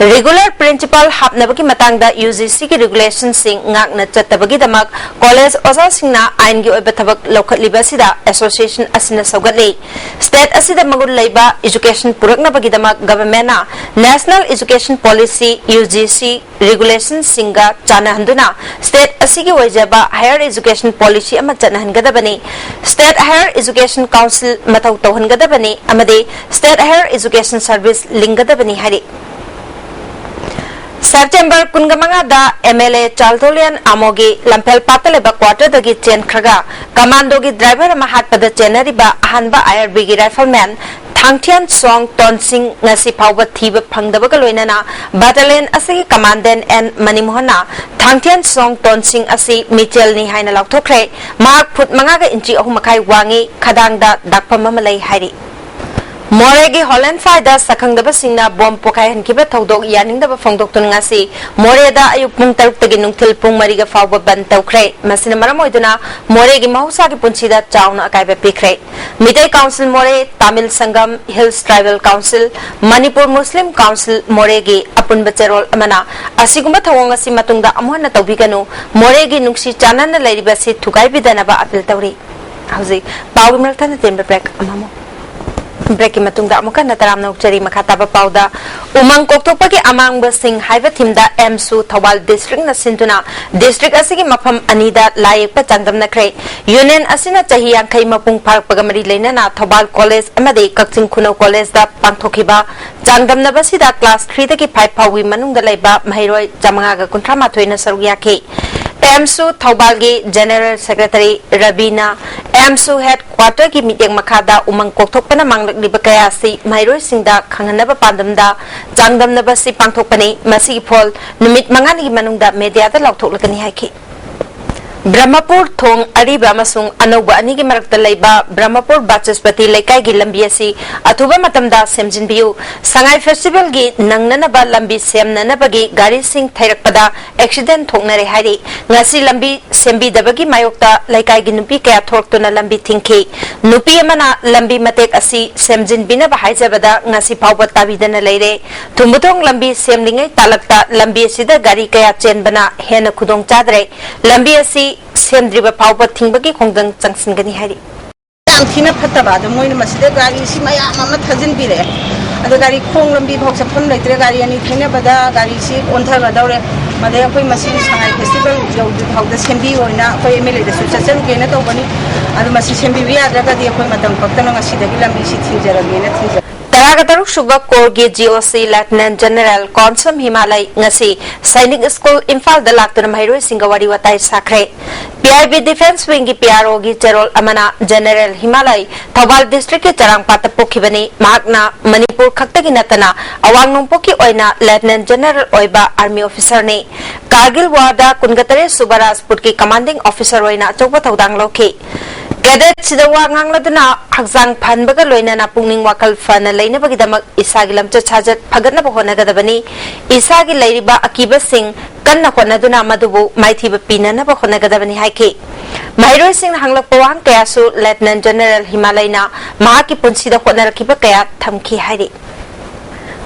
Regular principal ꯍꯥꯞꯅꯕꯒꯤ ꯃꯇꯥꯡꯗ U G C ꯒꯤ regulation ꯁꯤꯡ ꯉꯥꯛꯅ ꯆꯠꯇꯕꯒꯤꯗꯃꯛ college ꯑꯣꯖꯥꯁꯤꯡꯅ ꯑꯥꯏꯟꯒꯤ ꯑꯣꯏꯕ ꯊꯕꯛ ꯂꯧꯈꯠꯂꯤꯕ ꯑꯁꯤꯗ association ꯑꯁꯤꯅ ꯁꯧꯒꯠꯂꯤ꯫ State ꯑꯁꯤꯗ ꯃꯒꯨꯟ ꯂꯩꯕ education ꯄꯨꯔꯛꯅꯕꯒꯤꯗꯃꯛ government ꯅ National Education Policy, U G C, regulation ꯁꯤꯡꯒ ꯆꯥꯟꯅꯍꯟꯗꯨꯅ ꯇꯧꯗꯨꯅ state ꯑꯁꯤꯒꯤ ꯑꯣꯏꯖꯕ higher education policy ꯑꯃ ꯆꯠꯅꯍꯟꯒꯗꯕꯅꯤ꯫ State Higher Education Council ꯃꯊꯧ ꯇꯧꯍꯟꯒꯗꯕꯅꯤ ꯑꯃꯗꯤ State Higher Education Service ꯂꯤꯡꯒꯗꯕꯅꯤ ꯍꯥꯏꯔꯤ꯫ ꯁꯦꯞꯇꯦꯝꯕꯔ ꯀꯨꯟꯃꯉꯥꯗ MLA ꯆꯥꯜꯗꯣꯂꯤꯌꯥꯟ ꯑꯃꯣꯒꯤ ꯂꯝꯐꯦꯜ ꯄꯥꯠꯇ ꯂꯩꯕ quarterꯗꯒꯤ ꯆꯦꯟꯈ꯭ꯔꯒ commandoꯒꯤ driver ꯑꯃ ꯍꯥꯠꯄꯗ ꯆꯦꯟꯅꯔꯤꯕ ꯑꯍꯥꯟꯕ IRBꯒꯤ rifleman ꯊꯥꯡꯊꯤꯌꯥꯟ ꯁꯣꯡ ꯇꯣꯟꯁꯤꯡ ꯉꯁꯤ ꯐꯥꯎꯕ ꯊꯤꯕ ꯐꯪꯗꯕꯒ ꯂꯣꯏꯅꯅ battalion ꯑꯁꯤꯒꯤ commandant N ꯃꯅꯤꯃꯣꯍꯟꯅ ꯊꯥꯡꯊꯤꯌꯥꯟ ꯁꯣꯡ ꯇꯣꯟꯁꯤꯡ ꯑꯁꯤ ꯃꯤꯆꯦꯜꯅꯤ ꯍꯥꯏꯅ ꯂꯥꯎꯊꯣꯛꯈ꯭ꯔꯦ꯫ ꯃꯍꯥꯛ ꯐꯨꯠ ꯃꯉꯥꯒ ꯏꯟꯆꯤ ꯑꯍꯨꯝ ꯃꯈꯥꯏ ꯋꯥꯡꯉꯤ, ꯈꯗꯥꯡꯗ ꯗꯥꯛꯐꯝ ꯑꯃ ꯂꯩ ꯍꯥꯏꯔꯤ꯫ ꯃꯣꯔꯦꯒꯤ ꯍꯣꯂꯦꯟꯐꯥꯏꯗ ꯁꯛꯈꯪꯗꯕꯁꯤꯡꯅ ꯕꯣꯝ ꯄꯣꯈꯥꯏꯍꯟꯈꯤꯕ ꯊꯧꯗꯣꯛ ꯌꯥꯅꯤꯡꯗꯕ ꯐꯣꯡꯗꯣꯛꯇꯨꯅ ꯉꯁꯤ ꯃꯣꯔꯦꯗ ꯑꯌꯨꯛ ꯄꯨꯡ ꯇꯔꯨꯛꯇꯒꯤ ꯅꯨꯡꯊꯤꯜ ꯄꯨꯡ ꯃꯔꯤꯒ ꯐꯥꯎꯕ ꯕꯟ ꯇꯧꯈ꯭ꯔꯦ꯫ ꯃꯁꯤꯅ ꯃꯔꯝ ꯑꯣꯏꯗꯨꯅ ꯃꯣꯔꯦꯒꯤ ꯃꯍꯧꯁꯥꯒꯤ ꯄꯨꯟꯁꯤꯗ ꯆꯥꯎꯅ ꯑꯀꯥꯏꯕ ꯄꯤꯈ꯭ꯔꯦ꯫ Meitei council Moreh, Tamil Sangam, Hills Tribal Council, Manipur Muslim council ꯃꯣꯔꯦꯒꯤ ꯑꯄꯨꯟꯕ ꯆꯦꯔꯣꯜ ꯑꯃꯅ ꯑꯁꯤꯒꯨꯝꯕ ꯊꯧꯑꯣꯡ ꯑꯁꯤ ꯃꯇꯨꯡꯗ ꯑꯃꯨꯛ ꯍꯟꯅ ꯇꯧꯕꯤꯒꯅꯨ, ꯃꯣꯔꯦꯒꯤ ꯅꯨꯡꯁꯤ ꯆꯥꯟꯅꯅ ꯂꯩꯔꯤꯕ ꯑꯁꯤ ꯊꯨꯒꯥꯏꯕꯤꯗꯅꯕ ꯑꯄꯤꯜ ꯇꯧꯔꯤ꯫ ꯍꯧꯖꯤꯛ ꯄꯥꯎꯒꯤ ꯃꯔꯛ ꯊꯟꯅ ꯇꯦꯟꯕ break ꯑꯃꯃꯨꯛ꯫ Breakꯀꯤ ꯃꯇꯨꯡꯗ ꯑꯃꯨꯛ ꯍꯟꯅ ꯇꯔꯥꯝꯅ ꯑꯣꯛꯆꯔꯤ꯫ ꯃꯈꯥ ꯇꯥꯕ ꯄꯥꯎꯗ, ꯎꯃꯪ ꯀꯣꯛꯊꯣꯛꯄꯒꯤ ꯑꯃꯥꯡꯕꯁꯤꯡ ꯍꯥꯏꯕ themeꯗ AMSU ꯊꯧꯕꯥꯜ districtꯅ ꯁꯤꯟꯗꯨꯅ district ꯑꯁꯤꯒꯤ ꯃꯐꯝ ꯑꯅꯤꯗ ꯂꯥꯏ ꯌꯦꯛꯄ ꯆꯥꯡꯗꯝꯅꯈ꯭ꯔꯦ꯫ Union ꯑꯁꯤꯅ ꯆꯍꯤ ꯌꯥꯡꯈꯩ ꯃꯄꯨꯡ ꯐꯥꯔꯛꯄꯒ ꯃꯔꯤ ꯂꯩꯅꯅ ꯊꯧꯕꯥꯜ college ꯑꯃꯗꯤ ꯀꯛꯆꯤꯡ ꯈꯨꯅꯧ collegeꯗ ꯄꯥꯡꯊꯣꯛꯈꯤꯕ ꯆꯥꯡꯗꯝꯅꯕꯁꯤꯗ class threeꯗꯒꯤ five ꯐꯥꯎꯒꯤ ꯃꯅꯨꯡꯗ ꯂꯩꯕ ꯃꯍꯩꯔꯣꯏ ꯆꯥꯃꯉꯥꯒ ꯀꯨꯟꯊ꯭ꯔꯥ ꯃꯥꯊꯣꯏꯅ ꯁꯔꯨꯛ ꯌꯥꯈꯤ꯫ AMSU ꯊꯧꯕꯥꯜꯒꯤ General Secretary ꯔꯕꯤꯅ AMSU headquarterꯒꯤ ꯃꯤꯠꯌꯦꯡ ꯃꯈꯥꯗ ꯎꯃꯪ ꯀꯣꯛꯊꯣꯛꯄꯅ ꯃꯥꯡꯂꯛꯂꯤꯕ ꯀꯌꯥ ꯑꯁꯤ ꯃꯍꯩꯔꯣꯏꯁꯤꯡꯗ ꯈꯪꯍꯟꯅꯕ ꯄꯥꯟꯗꯝꯗ ꯆꯥꯡꯗꯝꯅꯕ ꯑꯁꯤ ꯄꯥꯡꯊꯣꯛꯄꯅꯤ꯫ ꯃꯁꯤꯒꯤ ꯐꯣꯜ ꯅꯨꯃꯤꯠ ꯃꯉꯥꯅꯤꯒꯤ ꯃꯅꯨꯡꯗ mediaꯗ ꯂꯥꯎꯊꯣꯛꯂꯒꯅꯤ ꯍꯥꯏꯈꯤ꯫ ꯕ꯭ꯔꯍꯃꯄꯨꯔ ꯊꯣꯡ ꯑꯔꯤꯕ ꯑꯃꯁꯨꯡ ꯑꯅꯧꯕ ꯑꯅꯤꯒꯤ ꯃꯔꯛꯇ ꯂꯩꯕ ꯕ꯭ꯔꯍꯃꯄꯨꯔ ꯕꯥꯆꯁꯄꯇꯤ ꯂꯩꯀꯥꯏꯒꯤ ꯂꯝꯕꯤ ꯑꯁꯤ ꯑꯊꯨꯕ ꯃꯇꯝꯗ ꯁꯦꯝꯖꯤꯟꯕꯤꯌꯨ꯫ ꯁꯉꯥꯏ festivalꯒꯤ ꯅꯪꯅꯅꯕ ꯂꯝꯕꯤ ꯁꯦꯝꯅꯅꯕꯒꯤ ꯒꯥꯔꯤꯁꯤꯡ ꯊꯩꯔꯛꯄꯗ accident ꯊꯣꯛꯅꯔꯦ ꯍꯥꯏꯔꯤ꯫ ꯉꯁꯤ ꯂꯝꯕꯤ ꯁꯦꯝꯕꯤꯗꯕꯒꯤ ꯃꯥꯌꯣꯛꯇ ꯂꯩꯀꯥꯏꯒꯤ ꯅꯨꯄꯤ ꯀꯌꯥ ꯊꯣꯔꯛꯇꯨꯅ ꯂꯝꯕꯤ ꯊꯤꯡꯈꯤ꯫ ꯅꯨꯄꯤ ꯑꯃꯅ ꯂꯝꯕꯤ ꯃꯇꯦꯛ ꯑꯁꯤ ꯁꯦꯝꯖꯤꯟꯕꯤꯅꯕ ꯍꯥꯏꯖꯕꯗ ꯉꯁꯤ ꯐꯥꯎꯕ ꯇꯥꯕꯤꯗꯅ ꯂꯩꯔꯦ꯫ ꯊꯨꯝꯕꯨꯊꯣꯡ ꯂꯝꯕꯤ ꯁꯦꯝꯂꯤꯉꯩ ꯇꯥꯂꯛꯇ ꯂꯝꯕꯤ ꯑꯁꯤꯗ ꯒꯥꯔꯤ ꯀꯌꯥ ꯆꯦꯟꯕꯅ ꯍꯦꯟꯅ ꯈꯨꯗꯣꯡ ꯆꯥꯗ꯭ꯔꯦ꯫ ꯂꯝꯕꯤ ꯑꯁꯤ ꯁꯦꯝꯗ꯭ꯔꯤꯕ ꯐꯥꯎꯕ ꯊꯤꯡꯕꯒꯤ ꯈꯣꯡꯖꯪ ꯆꯪꯁꯤꯟꯒꯅꯤ ꯍꯥꯏꯔꯤ꯫ ꯌꯥꯝ ꯊꯤꯅ ꯐꯠꯇꯕ꯫ ꯑꯗꯣ ꯃꯣꯏꯅ ꯃꯁꯤꯗ ꯒꯥꯔꯤꯁꯤ ꯃꯌꯥꯝ ꯑꯃ ꯊꯥꯖꯤꯟꯕꯤꯔꯛꯑꯦ꯫ ꯑꯗꯣ ꯒꯥꯔꯤ ꯈꯣꯡ ꯂꯝꯕꯤ ꯐꯥꯎ ꯆꯠꯐꯝ ꯂꯩꯇ꯭ꯔꯦ, ꯒꯥꯔꯤ ꯑꯅꯤ ꯊꯩꯅꯕꯗ ꯒꯥꯔꯤꯁꯤ ꯑꯣꯟꯊꯒꯗꯧꯔꯦ꯫ ꯃꯗꯩ ꯑꯩꯈꯣꯏ ꯃꯁꯤ ꯁꯉꯥꯏ ꯐꯦꯁꯇꯤꯚꯦꯜ ꯌꯧꯗ꯭ꯔꯤ ꯐꯥꯎꯗ ꯁꯦꯝꯕꯤꯌꯣꯅ ꯑꯩꯈꯣꯏ ꯑꯦꯝ ꯑꯦꯜ ꯑꯦꯗꯁꯨ ꯆꯠꯆꯔꯨꯒꯦꯅ ꯇꯧꯕꯅꯤ꯫ ꯑꯗꯣ ꯃꯁꯤ ꯁꯦꯝꯕꯤꯕ ꯌꯥꯗ꯭ꯔꯒꯗꯤ ꯑꯩꯈꯣꯏ ꯃꯇꯝ ꯀꯛꯇꯅ ꯉꯁꯤꯗꯒꯤ ꯂꯝꯕꯤꯁꯤ ꯊꯤꯡꯖꯔꯒꯦꯅ ꯊꯤꯡꯖꯔꯦ꯫ ꯇꯔꯥꯒ ꯇꯔꯨꯛ ꯁꯨꯕ ꯀꯣꯔꯒꯤ ꯖꯤ ꯑꯣ ꯁꯤ ꯂꯦꯐꯇꯤꯅꯦꯟ ꯖꯦꯅꯔꯦꯜ ꯀꯣꯟꯁꯝ ꯍꯤꯃꯥꯂꯩ ꯉꯁꯤ ꯁꯥꯏꯅꯤꯛ ꯁ꯭ꯀꯨꯜ ꯏꯝꯐꯥꯜꯗ ꯂꯥꯛꯇꯨꯅ ꯃꯍꯩꯔꯣꯏꯁꯤꯡꯒ ꯋꯥꯔꯤ ꯋꯥꯇꯥꯏ ꯁꯥꯈ꯭ꯔꯦ꯫ ꯄꯤ ꯑꯥꯏ ꯕꯤ ꯗꯤꯐꯦꯟꯁ ꯋꯤꯡꯒꯤ ꯄꯤ ꯑꯥꯔ ꯑꯣꯒꯤ ꯆꯦꯔꯣꯜ ꯑꯃꯅ ꯖꯦꯅꯔꯦꯜ ꯍꯤꯃꯥꯂꯩ ꯊꯧꯕꯥꯜ ꯗꯤꯁꯇ꯭ꯔꯤꯛꯀꯤ ꯆꯔꯥꯡꯄꯥꯠꯇ ꯄꯣꯛꯈꯤꯕꯅꯤ꯫ ꯃꯍꯥꯛꯅ ꯃꯅꯤꯄꯨꯔ ꯈꯛꯇꯒꯤ ꯅꯠꯇꯅ ꯑꯋꯥꯡ ꯅꯣꯡꯄꯣꯛꯀꯤ ꯑꯣꯏꯅ ꯂꯦꯐꯇꯤꯅꯦꯟ ꯖꯦꯅꯔꯦꯜ ꯑꯣꯏꯕ ꯑꯥꯔꯃꯤ ꯑꯣꯐꯤꯁꯔꯅꯤ꯫ ꯀꯥꯔꯒꯤꯜ ꯋꯥꯔꯗ ꯀꯨꯟꯒ ꯇꯔꯦꯠ ꯁꯨꯕ ꯔꯥꯖꯄꯨꯠꯀꯤ ꯀꯃꯥꯟꯗꯤꯡ ꯑꯣꯐꯤꯁꯔ ꯑꯣꯏꯅ ꯑꯆꯧꯕ ꯊꯧꯗꯥꯡ ꯂꯧꯈꯤ꯫ ꯀꯦꯗꯦꯠꯁꯤꯗ ꯋꯥ ꯉꯥꯡꯂꯗꯨꯅ ꯍꯛꯆꯥꯡ ꯐꯍꯟꯕꯒ ꯂꯣꯏꯅꯅ ꯄꯨꯛꯅꯤꯡ ꯋꯥꯈꯜ ꯐꯅ ꯂꯩꯅꯕꯒꯤꯗꯃꯛ ꯏꯁꯥꯒꯤ ꯂꯝꯆꯠ ꯁꯥꯖꯠ ꯐꯒꯠꯅꯕ ꯍꯣꯠꯅꯒꯗꯕꯅꯤ꯫ ꯏꯁꯥꯒꯤ ꯂꯩꯔꯤꯕ ꯑꯀꯤꯕꯁꯤꯡ ꯀꯟꯅ ꯍꯣꯠꯅꯗꯨꯅ ꯃꯗꯨꯕꯨ ꯃꯥꯏꯊꯤꯕ ꯄꯤꯅꯅꯕ ꯍꯣꯠꯅꯒꯗꯕꯅꯤ ꯍꯥꯏꯈꯤ꯫ ꯃꯍꯩꯔꯣꯏꯁꯤꯡꯅ ꯍꯪꯂꯛꯄ ꯋꯥꯍꯪ ꯀꯌꯥꯁꯨ ꯂꯦꯐꯇꯤꯅꯦꯟ ꯖꯦꯅꯔꯦꯜ ꯍꯤꯃꯥꯂꯩꯅ ꯃꯍꯥꯛꯀꯤ ꯄꯨꯟꯁꯤꯗ ꯍꯣꯠꯅꯔꯛꯈꯤꯕ ꯀꯌꯥ ꯊꯝꯈꯤ ꯍꯥꯏꯔꯤ꯫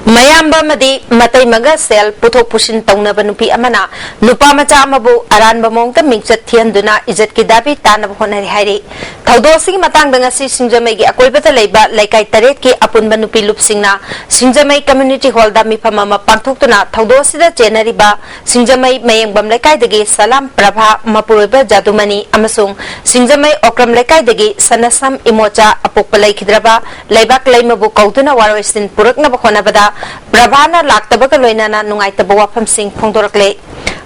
ꯃꯌꯥꯝꯕ ꯑꯃꯗꯤ ꯃꯇꯩꯃꯒ ꯁꯦꯜ ꯄꯨꯊꯣꯛ ꯄꯨꯁꯤꯟ ꯇꯧꯅꯕ ꯅꯨꯄꯤ ꯑꯃꯅ ꯅꯨꯄꯥ ꯃꯆꯥ ꯑꯃꯕꯨ ꯑꯔꯥꯟꯕ ꯃꯑꯣꯡꯗ ꯃꯤꯡꯆꯠ ꯊꯤꯍꯟꯗꯨꯅ ꯏꯖꯠꯀꯤ ꯗꯥꯕꯤ ꯇꯥꯅꯕ ꯍꯣꯠꯅꯔꯤ ꯍꯥꯏꯔꯤ꯫ ꯊꯧꯗꯣꯛ ꯑꯁꯤꯒꯤ ꯃꯇꯥꯡꯗ ꯉꯁꯤ ꯁꯤꯡꯖꯃꯩꯒꯤ ꯑꯀꯣꯏꯕꯗ ꯂꯩꯕ ꯂꯩꯀꯥꯏ ꯇꯔꯦꯠꯀꯤ ꯑꯄꯨꯟꯕ ꯅꯨꯄꯤ ꯂꯨꯞꯁꯤꯡꯅ ꯁꯤꯡꯖꯃꯩ ꯀꯝꯃ꯭ꯌꯨꯅꯤꯇꯤ ꯍꯣꯜꯗ ꯃꯤꯐꯝ ꯑꯃ ꯄꯥꯡꯊꯣꯛꯇꯨꯅ ꯊꯧꯗꯣꯛ ꯑꯁꯤꯗ ꯆꯦꯟꯅꯔꯤꯕ ꯁꯤꯡꯖꯃꯩ ꯃꯌꯦꯡꯕꯝ ꯂꯩꯀꯥꯏꯗꯒꯤ ꯁꯂꯥꯝ ꯄ꯭ꯔꯚꯥ, ꯃꯄꯨꯔꯣꯏꯕ ꯖꯥꯗꯨꯃꯅꯤ ꯑꯃꯁꯨꯡ ꯁꯤꯡꯖꯃꯩ ꯑꯣꯀ꯭ꯔꯝ ꯂꯩꯀꯥꯏꯗꯒꯤ ꯁꯅꯁꯝ ꯏꯃꯣꯆꯥ ꯑꯄꯣꯛꯄ ꯂꯩꯈꯤꯗ꯭ꯔꯕ ꯂꯩꯕꯥꯛ ꯂꯩꯃꯕꯨ ꯀꯧꯗꯨꯅ ꯋꯥꯔꯣꯏꯁꯤꯟ ꯄꯨꯔꯛꯅꯕ ꯍꯣꯠꯅꯕꯗ ꯄ꯭ꯔꯚꯥꯅ ꯂꯥꯛꯇꯕꯒ ꯂꯣꯏꯅꯅ ꯅꯨꯡꯉꯥꯏꯇꯕ ꯋꯥꯐꯝꯁꯤꯡ ꯐꯣꯡꯗꯣꯔꯛꯂꯦ꯫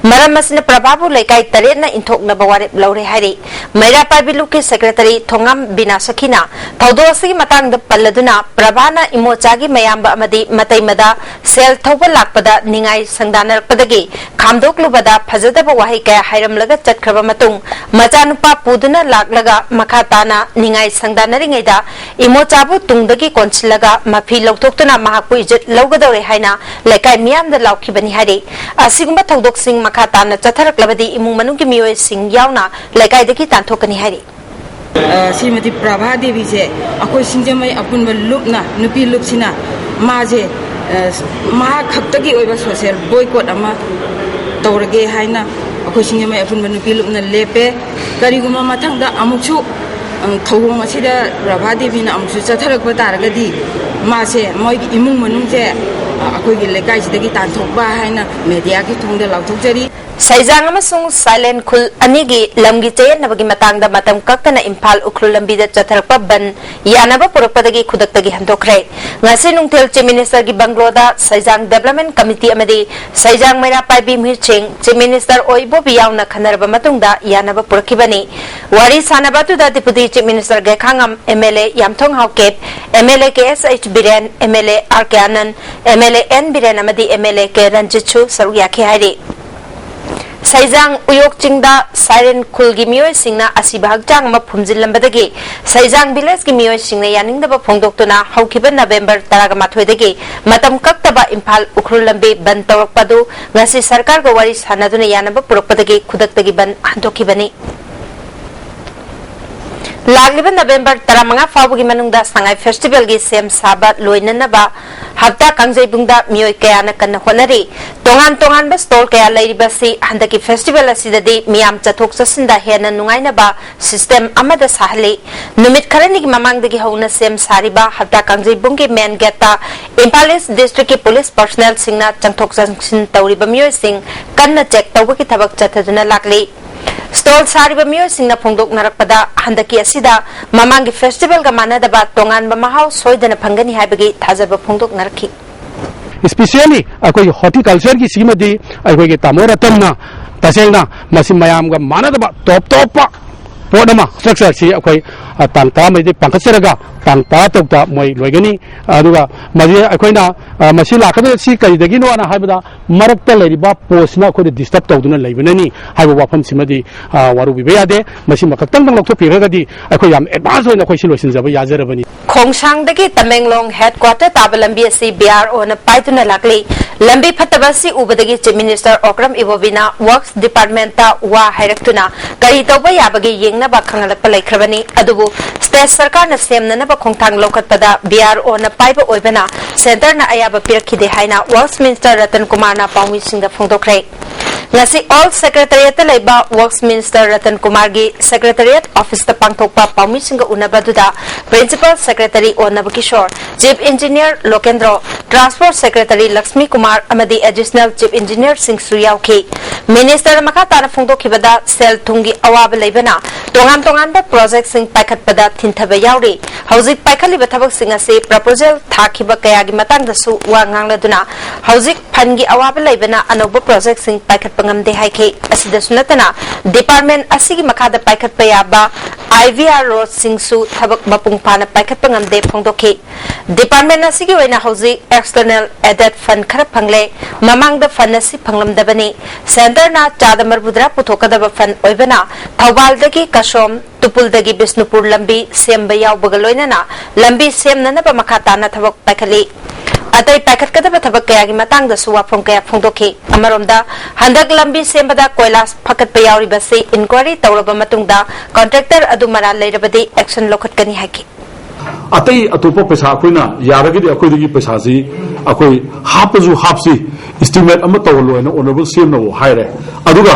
ꯃꯔꯝ ꯑꯁꯤꯅ ꯄ꯭ꯔꯚꯥꯕꯨ ꯂꯩꯀꯥꯏ ꯇꯔꯦꯠꯅ ꯏꯟꯊꯣꯛꯅꯕ ꯋꯥꯔꯦꯞ ꯂꯧꯔꯦ ꯍꯥꯏꯔꯤ꯫ ꯃꯩꯔꯥ ꯄꯥꯏꯕꯤ ꯂꯨꯞꯀꯤ ꯁꯦꯀ꯭ꯔꯦꯇꯔꯤ ꯊꯣꯉꯥꯝ ꯕꯤꯅꯥ ꯁꯈꯤꯅ ꯊꯧꯗꯣꯛ ꯑꯁꯤꯒꯤ ꯃꯇꯥꯡꯗ ꯄꯜꯂꯗꯨꯅ ꯄ꯭ꯔꯚꯥꯅ ꯏꯃꯣꯆꯥꯒꯤ ꯃꯌꯥꯝꯕ ꯑꯃꯗꯤ ꯃꯇꯩꯃꯗ ꯁꯦꯜ ꯊꯧꯕ ꯂꯥꯛꯄꯗ ꯅꯤꯡꯉꯥꯏ ꯁꯪꯗꯥꯅꯔꯛꯄꯗꯒꯤ ꯈꯥꯝꯗꯣꯛꯂꯨꯕꯗ ꯐꯖꯗꯕ ꯋꯥꯍꯩ ꯀꯌꯥ ꯍꯥꯏꯔꯝꯂꯒ ꯆꯠꯈ꯭ꯔꯕ ꯃꯇꯨꯡ ꯃꯆꯥꯅꯨꯄꯥ ꯄꯨꯗꯨꯅ ꯂꯥꯛꯂꯒ ꯃꯈꯥ ꯇꯥꯅ ꯅꯤꯡꯉꯥꯏ ꯁꯪꯗꯥꯅꯔꯤꯉꯩꯗ ꯏꯃꯣꯆꯥꯕꯨ ꯇꯨꯡꯗꯒꯤ ꯀꯣꯟꯁꯤꯜꯂꯒ ꯃꯐꯤ ꯂꯧꯊꯣꯛꯇꯨꯅ ꯃꯍꯥꯛꯄꯨ ꯏꯖꯠ ꯂꯧꯒꯗꯧꯔꯦ ꯍꯥꯏꯅ ꯂꯩꯀꯥꯏ ꯃꯤꯌꯥꯝꯗ ꯂꯥꯎꯈꯤꯕꯅꯤ ꯍꯥꯏꯔꯤ꯫ ꯑꯁꯤꯒꯨꯝꯕ ꯊꯧꯗꯣꯛꯁꯤꯡ ꯃꯈꯥ ꯇꯥꯅ ꯆꯠꯊꯔꯛꯂꯕꯗꯤ ꯏꯃꯨꯡ ꯃꯅꯨꯡꯒꯤ ꯃꯤꯑꯣꯏꯁꯤꯡ ꯌꯥꯎꯅ ꯂꯩꯀꯥꯏꯗꯒꯤ ꯇꯥꯟꯊꯣꯛꯀꯅꯤ ꯍꯥꯏꯔꯤ꯫ ꯑ, ꯁ꯭ꯔꯤꯃꯇꯤ ꯄ꯭ꯔꯚꯥ ꯗꯦꯕꯤꯁꯦ ꯑꯩꯈꯣꯏ ꯁꯤꯡꯖꯃꯩ ꯑꯄꯨꯟꯕ ꯂꯨꯞꯅ, ꯅꯨꯄꯤ ꯂꯨꯞꯁꯤꯅ ꯃꯥꯁꯦ, ꯑ, ꯃꯍꯥꯛ ꯈꯛꯇꯒꯤ ꯑꯣꯏꯕ ꯁꯣꯁꯦꯜ ꯕꯣꯏꯀꯣꯠ ꯑꯃ ꯇꯧꯔꯒꯦ ꯍꯥꯏꯅ ꯑꯩꯈꯣꯏ ꯁꯤꯡꯖꯃꯩ ꯑꯄꯨꯟꯕ ꯅꯨꯄꯤ ꯂꯨꯞꯅ ꯂꯦꯞꯄꯦ꯫ ꯀꯔꯤꯒꯨꯝꯕ ꯃꯊꯪꯗ ꯑꯃꯨꯛꯁꯨ, ꯑ, ꯊꯧꯑꯣꯡ ꯑꯁꯤꯗ ꯄ꯭ꯔꯚꯥ ꯗꯦꯕꯤꯅ ꯑꯃꯨꯛꯁꯨ ꯆꯠꯊꯔꯛꯄ ꯇꯥꯔꯒꯗꯤ ꯃꯥꯁꯦ ꯃꯣꯏꯒꯤ ꯏꯃꯨꯡ ꯃꯅꯨꯡꯁꯦ, ꯑ, ꯑꯩꯈꯣꯏꯒꯤ ꯂꯩꯀꯥꯏꯁꯤꯗꯒꯤ ꯇꯥꯟꯊꯣꯛꯄ ꯍꯥꯏꯅ ꯃꯦꯗꯤꯌꯥꯒꯤ ꯊꯣꯡꯗ ꯂꯥꯎꯊꯣꯛꯆꯔꯤ꯫ ꯁꯩꯖꯥꯡ ꯑꯃꯁꯨꯡ ꯁꯥꯏꯂꯦꯟ ꯈꯨꯜ ꯑꯅꯤꯒꯤ ꯂꯝꯒꯤ ꯆꯌꯦꯠꯅꯕꯒꯤ ꯃꯇꯥꯡꯗ ꯃꯇꯝ ꯀꯛꯇꯅ ꯏꯝꯐꯥꯜ ꯎꯈ꯭ꯔꯨꯜ ꯂꯝꯕꯤꯗ ꯆꯠꯊꯔꯛꯄ ꯕꯟ ꯌꯥꯅꯕ ꯄꯨꯔꯛꯄꯗꯒꯤ ꯈꯨꯗꯛꯇꯒꯤ ꯍꯟꯗꯣꯛꯈ꯭ꯔꯦ꯫ ꯉꯁꯤ ꯅꯨꯡꯊꯤꯜ Chief Minister ꯒꯤ ꯕꯪꯒ꯭ꯂꯣꯗ ꯁꯩꯖꯥꯡ Development Committee ꯑꯃꯗꯤ ꯁꯩꯖꯥꯡ ꯃꯩꯔꯥ ꯄꯥꯏꯕꯤ ꯃꯤꯍꯨꯠꯁꯤꯡ Chief Minister ꯑꯣ ꯏꯕꯣꯕꯤ ꯌꯥꯎꯅ ꯈꯟꯅꯔꯕ ꯃꯇꯨꯡꯗ ꯌꯥꯅꯕ ꯄꯨꯔꯛꯈꯤꯕꯅꯤ꯫ ꯋꯥꯔꯤ ꯁꯥꯟꯅꯕ ꯑꯗꯨꯗ Deputy Chief Minister Gaikhangam, MLA Yamthong Haokip, MLA KSH Biren, MLA RK Anand, MLA N Biren ꯑꯃꯗꯤ MLA ꯀꯦ ꯔꯟꯖꯤꯠꯁꯨ ꯁꯔꯨꯛ ꯌꯥꯈꯤ ꯍꯥꯏꯔꯤ꯫ ꯁꯩꯖꯥꯡ ꯎꯌꯣꯛ ꯆꯤꯡꯗ ꯁꯥꯏꯔꯦꯟ ꯈꯨꯜꯒꯤ ꯃꯤꯑꯣꯏꯁꯤꯡꯅ ꯑꯁꯤꯕ ꯍꯛꯆꯥꯡ ꯑꯃ ꯐꯨꯝꯖꯤꯜꯂꯝꯕꯗꯒꯤ ꯁꯩꯖꯥꯡ village ꯀꯤ ꯃꯤꯑꯣꯏꯁꯤꯡꯅ ꯌꯥꯅꯤꯡꯗꯕ ꯐꯣꯡꯗꯣꯛꯇꯨꯅ ꯍꯧꯈꯤꯕ November ꯇꯔꯥꯃꯥꯊꯣꯏꯗꯒꯤ ꯃꯇꯝ ꯀꯛꯇꯕ ꯏꯝꯐꯥꯜ ꯎꯈ꯭ꯔꯨꯜ ꯂꯝꯕꯤ ꯕꯟ ꯇꯧꯔꯛꯄ ꯑꯗꯨ ꯉꯁꯤ ꯁꯔꯀꯥꯔꯒ ꯋꯥꯔꯤ ꯁꯥꯟꯅꯗꯨꯅ ꯌꯥꯅꯕ ꯄꯨꯔꯛꯄꯗꯒꯤ ꯈꯨꯗꯛꯇꯒꯤ ꯕꯟ ꯍꯟꯗꯣꯛꯈꯤꯕꯅꯤ꯫ ꯂꯥꯛꯂꯤꯕ November ꯇꯔꯥꯃꯉꯥ ꯐꯥꯎꯕꯒꯤ ꯃꯅꯨꯡꯗ ꯁꯉꯥꯏ festival ꯒꯤ ꯁꯦꯝ ꯁꯥꯕ ꯂꯣꯏꯅꯅꯕ ꯍꯞꯇꯥ ꯀꯥꯡꯖꯩꯕꯨꯡꯗ ꯃꯤꯑꯣꯏ ꯀꯌꯥꯅ ꯀꯟꯅ ꯍꯣꯠꯅꯔꯤ꯫ ꯇꯣꯉꯥꯟ ꯇꯣꯉꯥꯟꯕ stall ꯀꯌꯥ ꯂꯩꯔꯤꯕꯁꯤ ꯍꯟꯗꯛꯀꯤ festival ꯑꯁꯤꯗꯗꯤ ꯃꯤꯌꯥꯝ ꯆꯠꯊꯣꯛ ꯆꯠꯁꯤꯟꯗ ꯍꯦꯟꯅ ꯅꯨꯡꯉꯥꯏꯅꯕ system ꯑꯃꯗ ꯁꯥꯍꯜꯂꯤ꯫ ꯅꯨꯃꯤꯠ ꯈꯔꯅꯤꯒꯤ ꯃꯃꯥꯡꯗꯒꯤ ꯍꯧꯅ ꯁꯦꯝ ꯁꯥꯔꯤꯕ ꯍꯞꯇꯥ ꯀꯥꯡꯖꯩꯕꯨꯡꯒꯤ main gate ꯇ ꯏꯝꯐꯥꯜ East district ꯀꯤ police personnel ꯁꯤꯡꯅ ꯆꯪꯊꯣꯛ ꯆꯪꯁꯤꯟ ꯇꯧꯔꯤꯕ ꯃꯤꯑꯣꯏꯁꯤꯡ ꯀꯟꯅ check ꯇꯧꯕꯒꯤ ꯊꯕꯛ ꯆꯠꯊꯗꯨꯅ ꯂꯥꯛꯂꯤ꯫ Stall ꯁꯥꯔꯤꯕ ꯃꯤꯑꯣꯏꯁꯤꯡꯅ ꯐꯣꯡꯗꯣꯛꯅꯔꯛꯄꯗ, ꯍꯟꯗꯛꯀꯤ ꯑꯁꯤꯗ ꯃꯃꯥꯡꯒꯤ festival ꯒ ꯃꯥꯟꯅꯗꯕ ꯇꯣꯉꯥꯟꯕ ꯃꯍꯥꯎ ꯁꯣꯏꯗꯅ ꯐꯪꯒꯅꯤ ꯍꯥꯏꯕꯒꯤ ꯊꯥꯖꯕ ꯐꯣꯡꯗꯣꯛꯅꯔꯛꯈꯤ꯫ Especially ꯑꯩꯈꯣꯏꯒꯤ horticulture ꯒꯤ ꯁꯤꯃꯗꯤ ꯑꯩꯈꯣꯏꯒꯤ ꯇꯥꯃꯣ ꯔꯇꯟꯅ ꯇꯁꯦꯡꯅ ꯃꯁꯤ ꯃꯌꯥꯝꯒ ꯃꯥꯟꯅꯗꯕ top ꯇꯣꯞꯄ ꯄꯣꯠ ꯑꯃ, structure ꯁꯤ ꯑꯩꯈꯣꯏ, ꯑ, ꯇꯥꯡ ꯇꯔꯥꯃꯔꯤꯗꯒꯤ ꯄꯥꯡꯈꯠꯆꯔꯒ ꯇꯥꯡ ꯇꯔꯥ ꯇꯔꯨꯛꯇ ꯃꯣꯏ ꯂꯣꯏꯒꯅꯤ꯫ ꯑꯗꯨꯒ ꯃꯁꯤ ꯑꯩꯈꯣꯏꯅ, ꯑ, ꯃꯁꯤ ꯂꯥꯛꯀꯗꯣꯏꯁꯤ ꯀꯔꯤꯗꯒꯤꯅꯣꯅ ꯍꯥꯏꯕꯗ, ꯃꯔꯛꯇ ꯂꯩꯔꯤꯕ post ꯁꯤꯅ ꯑꯩꯈꯣꯏꯗ disturb ꯇꯧꯗꯨꯅ ꯂꯩꯕꯅꯅꯤ ꯍꯥꯏꯕ ꯋꯥꯐꯝꯁꯤꯃꯗꯤ, ꯑ, ꯋꯥꯔꯧꯕꯤꯕ ꯌꯥꯗꯦ꯫ ꯃꯁꯤꯃ ꯈꯛꯇꯪꯗꯪ ꯂꯧꯊꯣꯛꯄꯤꯔꯒꯗꯤ ꯑꯩꯈꯣꯏ ꯌꯥꯝ advance ꯑꯣꯏꯅ ꯑꯩꯈꯣꯏ ꯁꯤ ꯂꯣꯏꯁꯤꯟꯖꯕ ꯌꯥꯖꯔꯕꯅꯤ꯫ ꯈꯣꯡꯁꯥꯡꯗꯒꯤ ꯇꯃꯦꯡꯂꯣꯡ headquarter ꯇꯥꯕ ꯂꯝꯕꯤ ꯑꯁꯤ B R O ꯅ ꯄꯥꯏꯗꯨꯅ ꯂꯥꯛꯂꯤ꯫ ꯂꯝꯕꯤ ꯐꯠꯇꯕ ꯑꯁꯤ ꯎꯕꯗꯒꯤ Chief Minister Okram ꯏꯕꯣꯕꯤꯅ Works Department ꯇ ꯋꯥ ꯍꯥꯏꯔꯛꯇꯨꯅ ꯀꯔꯤ ꯇꯧꯕ ꯌꯥꯕꯒꯦ ꯌꯦꯡꯅꯕ ꯈꯪꯍꯜꯂꯛꯄ ꯂꯩꯈ꯭ꯔꯕꯅꯤ꯫ ꯑꯗꯨꯕꯨ state ꯁꯔꯀꯥꯔꯅ ꯁꯦꯝꯅꯅꯕ ꯈꯣꯡꯊꯥꯡ ꯂꯧꯈꯠꯄꯗ B R O ꯅ ꯄꯥꯏꯕ ꯑꯣꯏꯕꯅ centre ꯅ ꯑꯌꯥꯕ ꯄꯤꯔꯛꯈꯤꯗꯦ ꯍꯥꯏꯅ Works Minister ꯔꯇꯟ ꯀꯨꯃꯥꯔꯅ ꯄꯥꯎꯃꯤꯁꯤꯡꯗ ꯐꯣꯡꯗꯣꯛꯈ꯭ꯔꯦ꯫ ꯉꯁꯤ ꯑꯣꯜ ꯁꯦꯀ꯭ꯔꯦꯇꯔꯤꯌꯦꯠꯇ ꯂꯩꯕ ꯋꯔꯛꯁ ꯃꯤꯅꯤꯁꯇꯔ ꯔꯇꯟ ꯀꯨꯃꯥꯔꯒꯤ ꯁꯦꯀ꯭ꯔꯦꯇꯔꯤꯌꯦꯠ ꯑꯣꯐꯤꯁꯇ ꯄꯥꯡꯊꯣꯛꯄ ꯄꯥꯎꯃꯤꯁꯤꯡꯒ ꯎꯅꯕ ꯑꯗꯨꯗ principal secretary O Nabakishore, chief engineer Lokendro, transport secretary Lakshmi Kumar ꯑꯃꯗꯤ ꯑꯦꯗꯤꯁꯅꯦꯜ ꯆꯤꯐ ꯏꯟꯖꯤꯅꯤꯌꯔꯁꯤꯡꯁꯨ ꯌꯥꯎꯈꯤ꯫ ꯃꯤꯅꯤꯁꯇꯔꯅ ꯃꯈꯥ ꯇꯥꯅ ꯐꯣꯡꯗꯣꯛꯈꯤꯕꯗ, ꯁꯦꯜ ꯊꯨꯝꯒꯤ ꯑꯋꯥꯕ ꯂꯩꯕꯅ ꯇꯣꯉꯥꯟ ꯇꯣꯉꯥꯟꯕ ꯄ꯭ꯔꯣꯖꯦꯛꯁꯤꯡ ꯄꯥꯏꯈꯠꯄꯗ ꯊꯤꯟꯊꯕ ꯌꯥꯎꯔꯤ꯫ ꯍꯧꯖꯤꯛ ꯄꯥꯏꯈꯠꯂꯤꯕ ꯊꯕꯛꯁꯤꯡ ꯑꯁꯤ ꯄ꯭ꯔꯄꯣꯖꯦꯜ ꯊꯥꯈꯤꯕ ꯀꯌꯥꯒꯤ ꯃꯇꯥꯡꯗꯁꯨ ꯋꯥ ꯉꯥꯡꯂꯗꯨꯅ, ꯍꯧꯖꯤꯛ ꯐꯟꯒꯤ ꯑꯋꯥꯕ ꯂꯩꯕꯅ ꯑꯅꯧꯕ ꯄ꯭ꯔꯣꯖꯦꯛꯁꯤꯡ ꯄꯥꯏꯈꯠꯄ ꯉꯝꯗꯦ ꯍꯥꯏꯈꯤ꯫ ꯑꯁꯤꯗꯁꯨ ꯅꯠꯇꯅ, ꯗꯤꯄꯥꯔꯠꯃꯦꯟ ꯑꯁꯤꯒꯤ ꯃꯈꯥꯗ ꯄꯥꯏꯈꯠꯄ ꯌꯥꯕ ꯑꯥꯏ ꯚꯤ ꯑꯥꯔ ꯔꯣꯗꯁꯤꯡꯁꯨ ꯊꯕꯛ ꯃꯄꯨꯡ ꯐꯥꯅ ꯄꯥꯏꯈꯠꯄ ꯉꯝꯗꯦ ꯐꯣꯡꯗꯣꯛꯈꯤ꯫ ꯗꯤꯄꯥꯔꯠꯃꯦꯟ ꯑꯁꯤꯒꯤ ꯑꯣꯏꯅ ꯍꯧꯖꯤꯛ ꯑꯦꯛꯁꯇꯔꯅꯦꯜ ꯑꯦꯗꯦꯗ ꯐꯟ ꯈꯔ ꯐꯪꯂꯦ꯫ ꯃꯃꯥꯡꯗ ꯐꯟ ꯑꯁꯤ ꯐꯪꯂꯝꯗꯕꯅꯤ꯫ ꯁꯦꯟꯇꯔꯅ ꯆꯥꯗ ꯃꯔꯤꯐꯨꯇꯔꯥ ꯄꯨꯊꯣꯛꯀꯗꯕ ꯐꯟ ꯑꯣꯏꯕꯅ, ꯊꯧꯕꯥꯜꯗꯒꯤ ꯀꯁꯣꯝ, ꯇꯨꯄꯨꯜꯗꯒꯤ ꯕꯤꯁꯅꯨꯄꯨꯔ ꯂꯝꯕꯤ ꯁꯦꯝꯕ ꯌꯥꯎꯕꯒ ꯂꯣꯏꯅꯅ ꯂꯝꯕꯤ ꯁꯦꯝꯅꯅꯕ ꯃꯈꯥ ꯇꯥꯅ ꯊꯕꯛ ꯄꯥꯏꯈꯠꯂꯤ꯫ ꯑꯇꯩ ꯄꯥꯏꯈꯠꯀꯗꯕ ꯊꯕꯛ ꯀꯌꯥꯒꯤ ꯃꯇꯥꯡꯗꯁꯨ ꯋꯥꯐꯝ ꯀꯌꯥ ꯐꯣꯡꯗꯣꯛꯈꯤ꯫ ꯑꯃꯔꯣꯝꯗ, ꯍꯟꯗꯛ ꯂꯝꯕꯤ ꯁꯦꯝꯕꯗ ꯀꯣꯏꯂꯥꯁ ꯐꯀꯠꯄ ꯌꯥꯎꯔꯤꯕꯁꯤ ꯏꯟꯀ꯭ꯋꯥꯏꯔꯤ ꯇꯧꯔꯕ ꯃꯇꯨꯡꯗ ꯀꯣꯟꯇ꯭ꯔꯦꯛꯇꯔ ꯑꯗꯨ ꯃꯔꯥꯜ ꯂꯩꯔꯕꯗꯤ ꯑꯦꯛꯁꯟ ꯂꯧꯈꯠꯀꯅꯤ ꯍꯥꯏꯈꯤ꯫ ꯑꯇꯩ ꯑꯇꯣꯞꯄ ꯄꯩꯁꯥ ꯑꯩꯈꯣꯏꯅ ꯌꯥꯔꯒꯗꯤ ꯑꯩꯈꯣꯏꯗꯒꯤ ꯄꯩꯁꯥꯁꯤ ꯑꯩꯈꯣꯏ ꯍꯥꯞꯄꯁꯨ ꯍꯥꯞꯁꯤ, ꯏꯁꯇꯤꯃꯦꯠ ꯑꯃ ꯇꯧꯍꯜꯂꯣ ꯍꯥꯏꯅ ꯑꯣꯅꯔꯦꯕꯜ ꯁꯤ ꯑꯦꯝꯅꯕꯨ ꯍꯥꯏꯔꯦ꯫ ꯑꯗꯨꯒ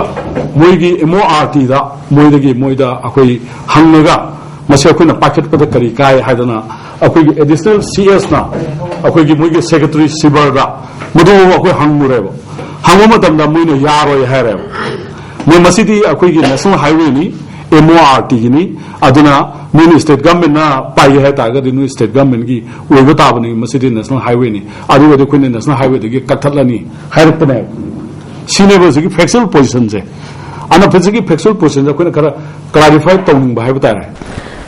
ꯃꯣꯏꯒꯤ ꯑꯦꯝ ꯑꯣ ꯑꯥꯔ ꯇꯤꯗ ꯃꯣꯏꯗꯒꯤ ꯃꯣꯏꯗ ꯑꯩꯈꯣꯏ ꯍꯪꯉꯒ ꯃꯁꯤ ꯑꯩꯈꯣꯏꯅ ꯄꯥꯏꯈꯠꯄꯗ ꯀꯔꯤ ꯀꯥꯏ ꯍꯥꯏꯗꯅ ꯑꯩꯈꯣꯏꯒꯤ ꯑꯦꯗꯤꯁꯅꯦꯜ ꯁꯤ ꯑꯦꯁꯅ ꯑꯩꯈꯣꯏꯒꯤ ꯃꯣꯏꯒꯤ ꯁꯦꯀ꯭ꯔꯦꯇꯔꯤ ꯁꯤꯕꯔꯗ ꯃꯗꯨ ꯑꯩꯈꯣꯏ ꯍꯪꯉꯨꯔꯦꯕ꯫ ꯍꯪꯕ ꯃꯇꯝꯗ ꯃꯣꯏꯅ ꯌꯥꯔꯣꯏ ꯍꯥꯏꯔꯦꯕ꯫ ꯃꯣꯏ ꯃꯁꯤꯗꯤ ꯑꯩꯈꯣꯏꯒꯤ ꯅꯦꯁꯅꯦꯜ ꯍꯥꯏꯋꯦꯅꯤ, ꯑꯦꯝ ꯑꯣ ꯑꯥꯔ ꯇꯤꯒꯤꯅꯤ, ꯑꯗꯨꯅ ꯅꯣꯏꯅ ꯁ꯭ꯇꯦꯠ ꯒꯚꯔꯟꯃꯦꯟꯠꯅ ꯄꯥꯏꯒꯦ ꯍꯥꯏ ꯇꯥꯔꯒꯗꯤ ꯅꯣꯏ ꯁ꯭ꯇꯦꯠ ꯒꯚꯔꯟꯃꯦꯟꯠꯀꯤ ꯑꯣꯏꯕ ꯇꯥꯕꯅꯤ, ꯃꯁꯤꯗꯤ ꯅꯦꯁꯅꯦꯜ ꯍꯥꯏꯋꯦꯅꯤ, ꯑꯗꯨꯒꯗꯤ ꯑꯩꯈꯣꯏꯅ ꯅꯦꯁꯅꯦꯜ ꯍꯥꯏꯋꯦꯗꯒꯤ ꯀꯛꯊꯠꯂꯅꯤ ꯍꯥꯏꯔꯛꯄꯅꯦꯕ꯫ ꯁꯤꯅꯦꯕ ꯍꯧꯖꯤꯛꯀꯤ ꯐꯦꯛꯆꯨꯑꯦꯜ ꯄꯣꯖꯤꯁꯟꯁꯦ꯫ ꯑꯅ ꯍꯧꯖꯤꯛꯀꯤ ꯐꯦꯛꯆꯨꯑꯦꯜ ꯄꯣꯖꯤꯁꯟꯁꯦ ꯑꯩꯈꯣꯏꯅ ꯈꯔ ꯀ꯭ꯂꯥꯔꯤꯐꯥꯏ ꯇꯧꯅꯤꯡꯕ ꯍꯥꯏꯕ ꯇꯥꯔꯦ꯫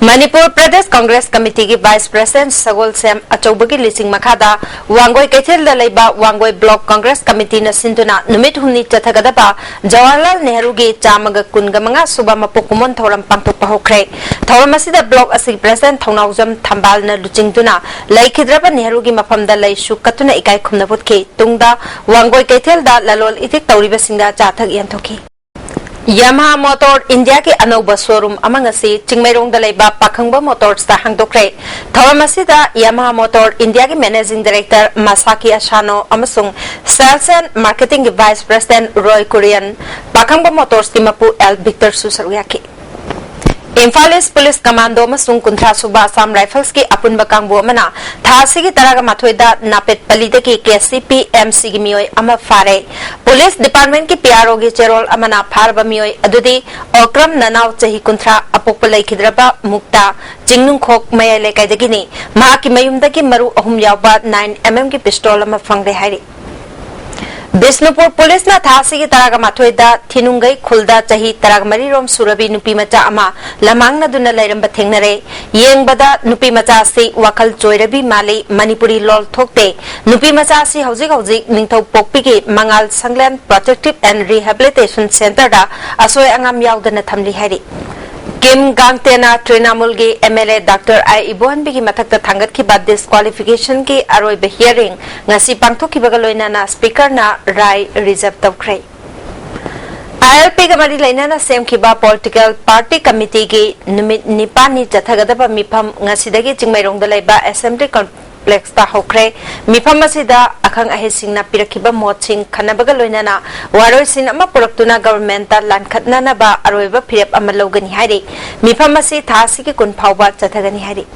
ꯃꯅꯤꯄꯨꯔ ꯄ꯭ꯔꯗꯦꯁ ꯀꯪꯒ꯭ꯔꯦꯁ ꯀꯃꯤꯇꯤꯒꯤ ꯚꯥꯏꯁ ꯄ꯭ꯔꯁꯤꯗꯦꯟꯠ ꯁꯒꯣꯜꯁꯦꯝ ꯑꯆꯧꯕꯒꯤ ꯂꯤꯆꯤꯡ ꯃꯈꯥꯗ ꯋꯥꯡꯒꯣꯏ ꯀꯩꯊꯦꯜꯗ ꯂꯩꯕ ꯋꯥꯡꯒꯣꯏ ꯕ꯭ꯂꯣꯛ ꯀꯪꯒ꯭ꯔꯦꯁ ꯀꯃꯤꯇꯤꯅ ꯁꯤꯟꯗꯨꯅ ꯅꯨꯃꯤꯠ ꯍꯨꯝꯅꯤ ꯆꯠꯊꯒꯗꯕ ꯖꯋꯥꯍꯔꯂꯥꯜ ꯅꯦꯍꯔꯨꯒꯤ ꯆꯥꯝꯃꯒ ꯀꯨꯟꯒ ꯃꯉꯥ ꯁꯨꯕ ꯃꯄꯣꯛ ꯀꯨꯝꯑꯣꯟ ꯊꯧꯔꯝ ꯄꯥꯡꯊꯣꯛꯄ ꯍꯧꯈ꯭ꯔꯦ꯫ ꯊꯧꯔꯝ ꯑꯁꯤꯗ ꯕ꯭ꯂꯣꯛ ꯑꯁꯤꯒꯤ ꯄ꯭ꯔꯁꯤꯗꯦꯟꯠ ꯊꯧꯅꯥꯎꯖꯝ ꯊꯝꯕꯥꯜꯅ ꯂꯨꯆꯤꯡꯗꯨꯅ ꯂꯩꯈꯤꯗ꯭ꯔꯕ ꯅꯦꯍꯔꯨꯒꯤ ꯃꯐꯝꯗ ꯂꯩꯁꯨ ꯀꯠꯇꯨꯅ ꯏꯀꯥꯏ ꯈꯨꯝꯅꯕ ꯎꯠꯈꯤ꯫ ꯇꯨꯡꯗ ꯋꯥꯡꯒꯣꯏ ꯀꯩꯊꯦꯜꯗ ꯂꯂꯣꯜ ꯏꯇꯤꯛ ꯇꯧꯔꯤꯕꯁꯤꯡꯗ ꯑꯆꯥ ꯑꯊꯛ ꯌꯦꯟꯊꯣꯛꯈꯤ꯫ Yamaha Motor Indiaꯒꯤ ꯑꯅꯧꯕ showroom ꯑꯃ ꯉꯁꯤ ꯆꯤꯡꯃꯩꯔꯣꯡꯗ ꯂꯩꯕ ꯄꯥꯈꯪꯕ Motorsꯇ ꯍꯥꯡꯗꯣꯛꯈ꯭ꯔꯦ꯫ ꯊꯧꯔꯝ ꯑꯁꯤꯗ Yamaha Motor Indiaꯒꯤ Managing Director Masaki Asano ꯑꯃꯁꯨꯡ Sales and Marketingꯒꯤ Vice President Roy Kurian, ꯄꯥꯈꯪꯕ Motorsꯀꯤ ꯃꯄꯨ ꯑꯦꯜ ꯚꯤꯛꯇꯔꯁꯨ ꯁꯔꯨꯛ ꯌꯥꯈꯤ꯫ ꯏꯝꯐꯥꯜ ꯏꯁ ꯄꯨꯂꯤꯁ ꯀꯃꯥꯟꯗꯣ ꯑꯃꯁꯨꯡ ꯀꯨꯟꯊ꯭ꯔꯥ ꯁꯨꯕ ꯑꯁꯥꯝ ꯔꯥꯏꯐꯜꯁꯀꯤ ꯑꯄꯨꯟꯕ ꯀꯥꯡꯕꯨ ꯑꯃꯅ ꯊꯥ ꯑꯁꯤꯒꯤ ꯇꯔꯥꯒ ꯃꯥꯊꯣꯏꯗ ꯅꯥꯄꯦꯠꯄꯜꯂꯤꯗꯒꯤ ꯀꯦ ꯁꯤ ꯄꯤ ꯑꯦꯝ ꯁꯤꯒꯤ ꯃꯤꯑꯣꯏ ꯑꯃ ꯐꯥꯔꯦ꯫ ꯄꯨꯂꯤꯁ ꯗꯤꯄꯥꯔꯠꯃꯦꯟꯠꯀꯤ ꯄꯤ ꯑꯥꯔ ꯑꯣꯒꯤ ꯆꯦꯔꯣꯜ ꯑꯃꯅ ꯐꯥꯔꯕ ꯃꯤꯑꯣꯏ ꯑꯗꯨꯗꯤ ꯑꯣꯀ꯭ꯔꯝ ꯅꯅꯥꯎ ꯆꯍꯤ ꯀꯨꯟꯊ꯭ꯔꯥ ꯑꯄꯣꯛꯄ ꯂꯩꯈꯤꯗ꯭ꯔꯕ ꯃꯨꯛꯇꯥ ꯆꯤꯡꯅꯨꯡꯈꯣꯛ ꯃꯌꯥꯏ ꯂꯩꯀꯥꯏꯗꯒꯤꯅꯤ꯫ ꯃꯍꯥꯛꯀꯤ ꯃꯌꯨꯝꯗꯒꯤ ꯃꯔꯨ ꯑꯍꯨꯝ ꯌꯥꯎꯕ ꯅꯥꯏꯟ ꯑꯦꯝ ꯑꯦꯝꯒꯤ ꯄꯤꯁꯇꯣꯜ ꯑꯃ ꯐꯪꯂꯦ ꯍꯥꯏꯔꯤ꯫ ꯕꯤꯁꯅꯨꯄꯨꯔ ꯄꯨꯂꯤꯁꯅ ꯊꯥ ꯑꯁꯤꯒꯤ ꯇꯔꯥꯒ ꯃꯥꯊꯣꯏꯗ ꯊꯤꯅꯨꯡꯒꯩ ꯈꯨꯜꯗ ꯆꯍꯤ ꯇꯔꯥꯒ ꯃꯔꯤ ꯔꯣꯝ ꯁꯨꯔꯕꯤ ꯅꯨꯄꯤ ꯃꯆꯥ ꯑꯃ ꯂꯝꯃꯥꯡꯅꯗꯨꯅ ꯂꯩꯔꯝꯕ ꯊꯦꯡꯅꯔꯦ꯫ ꯌꯦꯡꯕꯗ ꯅꯨꯄꯤ ꯃꯆꯥ ꯑꯁꯤ ꯋꯥꯈꯜ ꯆꯣꯏꯔꯕꯤ ꯃꯥꯜꯂꯤ, ꯃꯅꯤꯄꯨꯔꯤ ꯂꯣꯜ ꯊꯣꯛꯇꯦ꯫ ꯅꯨꯄꯤ ꯃꯆꯥ ꯑꯁꯤ ꯍꯧꯖꯤꯛ ꯍꯧꯖꯤꯛ ꯅꯤꯡꯊꯧꯄꯣꯛꯄꯤꯒꯤ ꯃꯉꯥꯜ ꯁꯪꯂꯦꯟ Protective and Rehabilitation Centreꯗ ꯑꯁꯣꯏ ꯑꯉꯥꯝ ꯌꯥꯎꯗꯅ ꯊꯝꯂꯤ ꯍꯥꯏꯔꯤ꯫ ꯀꯤꯝ ꯒꯥꯡꯇꯦꯅ ꯇ꯭ꯔꯤꯅꯥꯃꯨꯜꯒꯤ ꯑꯦꯝ ꯑꯦꯜ ꯑꯦ ꯗꯥꯛꯇꯔ ꯑꯥꯏ ꯏꯕꯣꯍꯟꯕꯤꯒꯤ ꯃꯊꯛꯇ ꯊꯥꯡꯒꯠꯈꯤꯕ disqualificationꯒꯤ ꯑꯔꯣꯏꯕ hearing ꯉꯁꯤ ꯄꯥꯡꯊꯣꯛꯈꯤꯕꯒ ꯂꯣꯏꯅꯅ ꯁ꯭ꯄꯤꯀꯔꯅ ꯔꯥꯏ ꯔꯤꯖꯔꯚ ꯇꯧꯈ꯭ꯔꯦ꯫ ꯑꯥꯏ ꯑꯦꯜ ꯄꯤꯒ ꯃꯔꯤ ꯂꯩꯅꯅ ꯁꯦꯝꯈꯤꯕ political party committeeꯒꯤ ꯅꯨꯃꯤꯠ ꯅꯤꯄꯥꯟꯅꯤ ꯆꯠꯊꯒꯗꯕ ꯃꯤꯐꯝ ꯉꯁꯤꯗꯒꯤ ꯆꯤꯡꯃꯩꯔꯣꯡꯗ ꯂꯩꯕ Assembly Complexꯇ ꯍꯧꯈ꯭ꯔꯦ꯫ ꯃꯤꯐꯝ ꯑꯁꯤꯗ ꯑꯈꯪ ꯑꯍꯩꯁꯤꯡꯅ ꯄꯤꯔꯛꯈꯤꯕ ꯃꯣꯠꯁꯤꯡ ꯈꯟꯅꯕꯒ ꯂꯣꯏꯅꯅ ꯋꯥꯔꯣꯏꯁꯤꯟ ꯑꯃ ꯄꯨꯔꯛꯇꯨꯅ governmentꯇ ꯂꯥꯟꯈꯠꯅꯅꯕ ꯑꯔꯣꯏꯕ ꯐꯤꯔꯦꯞ ꯑꯃ ꯂꯧꯒꯅꯤ ꯍꯥꯏꯔꯤ꯫ ꯃꯤꯐꯝ ꯑꯁꯤ ꯊꯥ ꯑꯁꯤꯒꯤ ꯀꯨꯟ ꯐꯥꯎꯕ ꯆꯠꯊꯒꯅꯤ ꯍꯥꯏꯔꯤ꯫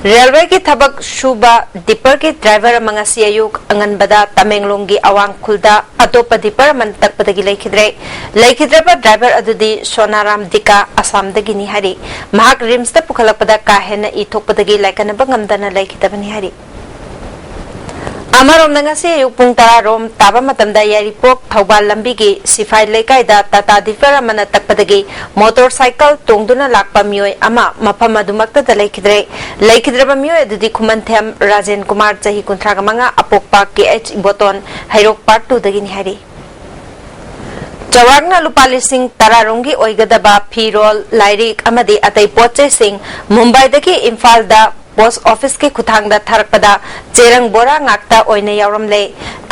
ꯔꯦꯜꯋꯦꯒꯤ ꯊꯕꯛ ꯁꯨꯕ dipperꯒꯤ driver ꯑꯃ ꯉꯁꯤ ꯑꯌꯨꯛ ꯑꯉꯟꯕꯗ ꯇꯃꯦꯡꯂꯣꯡꯒꯤ ꯑꯋꯥꯡ ꯈꯨꯜꯗ ꯑꯇꯣꯞꯄ dipper ꯑꯃꯅ ꯇꯛꯄꯗꯒꯤ ꯂꯩꯈꯤꯗ꯭ꯔꯦ꯫ ꯂꯩꯈꯤꯗ꯭ꯔꯕ driver ꯑꯗꯨꯗꯤ ꯁꯣꯅꯥꯔꯥꯝ ꯗꯤꯀꯥ, ꯑꯁꯥꯝꯗꯒꯤꯅꯤ ꯍꯥꯏꯔꯤ꯫ ꯃꯍꯥꯛ ꯔꯤꯝꯁꯇ ꯄꯨꯈꯠꯂꯛꯄꯗ ꯀꯥ ꯍꯦꯟꯅ ꯏ ꯊꯣꯛꯄꯗꯒꯤ ꯂꯥꯏꯀꯠꯅꯕ ꯉꯝꯗꯅ ꯂꯩꯈꯤꯗꯕꯅꯤ ꯍꯥꯏꯔꯤ꯫ ꯑꯃꯔꯣꯝꯗ, ꯉꯁꯤ ꯑꯌꯨꯛ ꯄꯨꯡ ꯇꯔꯥ ꯔꯣꯝ ꯇꯥꯕ ꯃꯇꯝꯗ ꯌꯥꯏꯔꯤꯄꯣꯛ ꯊꯧꯕꯥꯜ ꯂꯝꯕꯤꯒꯤ ꯁꯤꯐꯥꯏ ꯂꯩꯀꯥꯏꯗ ꯇꯥꯇꯥ dipper ꯑꯃꯅ ꯇꯛꯄꯗꯒꯤ motorcycle ꯇꯣꯡꯗꯨꯅ ꯂꯥꯛꯄ ꯃꯤꯑꯣꯏ ꯑꯃ ꯃꯐꯝ ꯑꯗꯨꯃꯛꯇꯗ ꯂꯩꯈꯤꯗ꯭ꯔꯦ꯫ ꯂꯩꯈꯤꯗ꯭ꯔꯕ ꯃꯤꯑꯣꯏ ꯑꯗꯨꯗꯤ ꯈꯨꯃꯟꯊꯦꯝ ꯔꯥꯖꯦꯟ ꯀꯨꯃꯥꯔ, ꯆꯍꯤ ꯀꯨꯟꯊ꯭ꯔꯥ ꯃꯉꯥ, ꯑꯄꯣꯛꯄ ꯀꯦ ꯑꯩꯆ ꯏꯕꯣꯇꯣꯟ, ꯍꯩꯔꯣꯛ part twoꯗꯒꯤꯅꯤ ꯍꯥꯏꯔꯤ꯫ ꯆꯥꯎꯔꯥꯛꯅ ꯂꯨꯄꯥ ꯂꯤꯁꯤꯡ ꯇꯔꯥ ꯔꯣꯝꯒꯤ ꯑꯣꯏꯒꯗꯕ ꯐꯤꯔꯣꯜ, ꯂꯥꯏꯔꯤꯛ ꯑꯃꯗꯤ ꯑꯇꯩ ꯄꯣꯠ ꯆꯩꯁꯤꯡ ꯃꯨꯝꯕꯥꯏꯗꯒꯤ ꯏꯝꯐꯥꯜꯗ ꯄꯣꯁ ꯑꯣꯐꯤꯁꯀꯤ ꯈꯨꯠꯊꯥꯡꯗ ꯊꯥꯔꯛꯄꯗ ꯆꯦꯔꯪ ꯕꯣꯔꯥ ꯉꯥꯛꯇ ꯑꯣꯏꯅ ꯌꯥꯎꯔꯝꯂꯦ꯫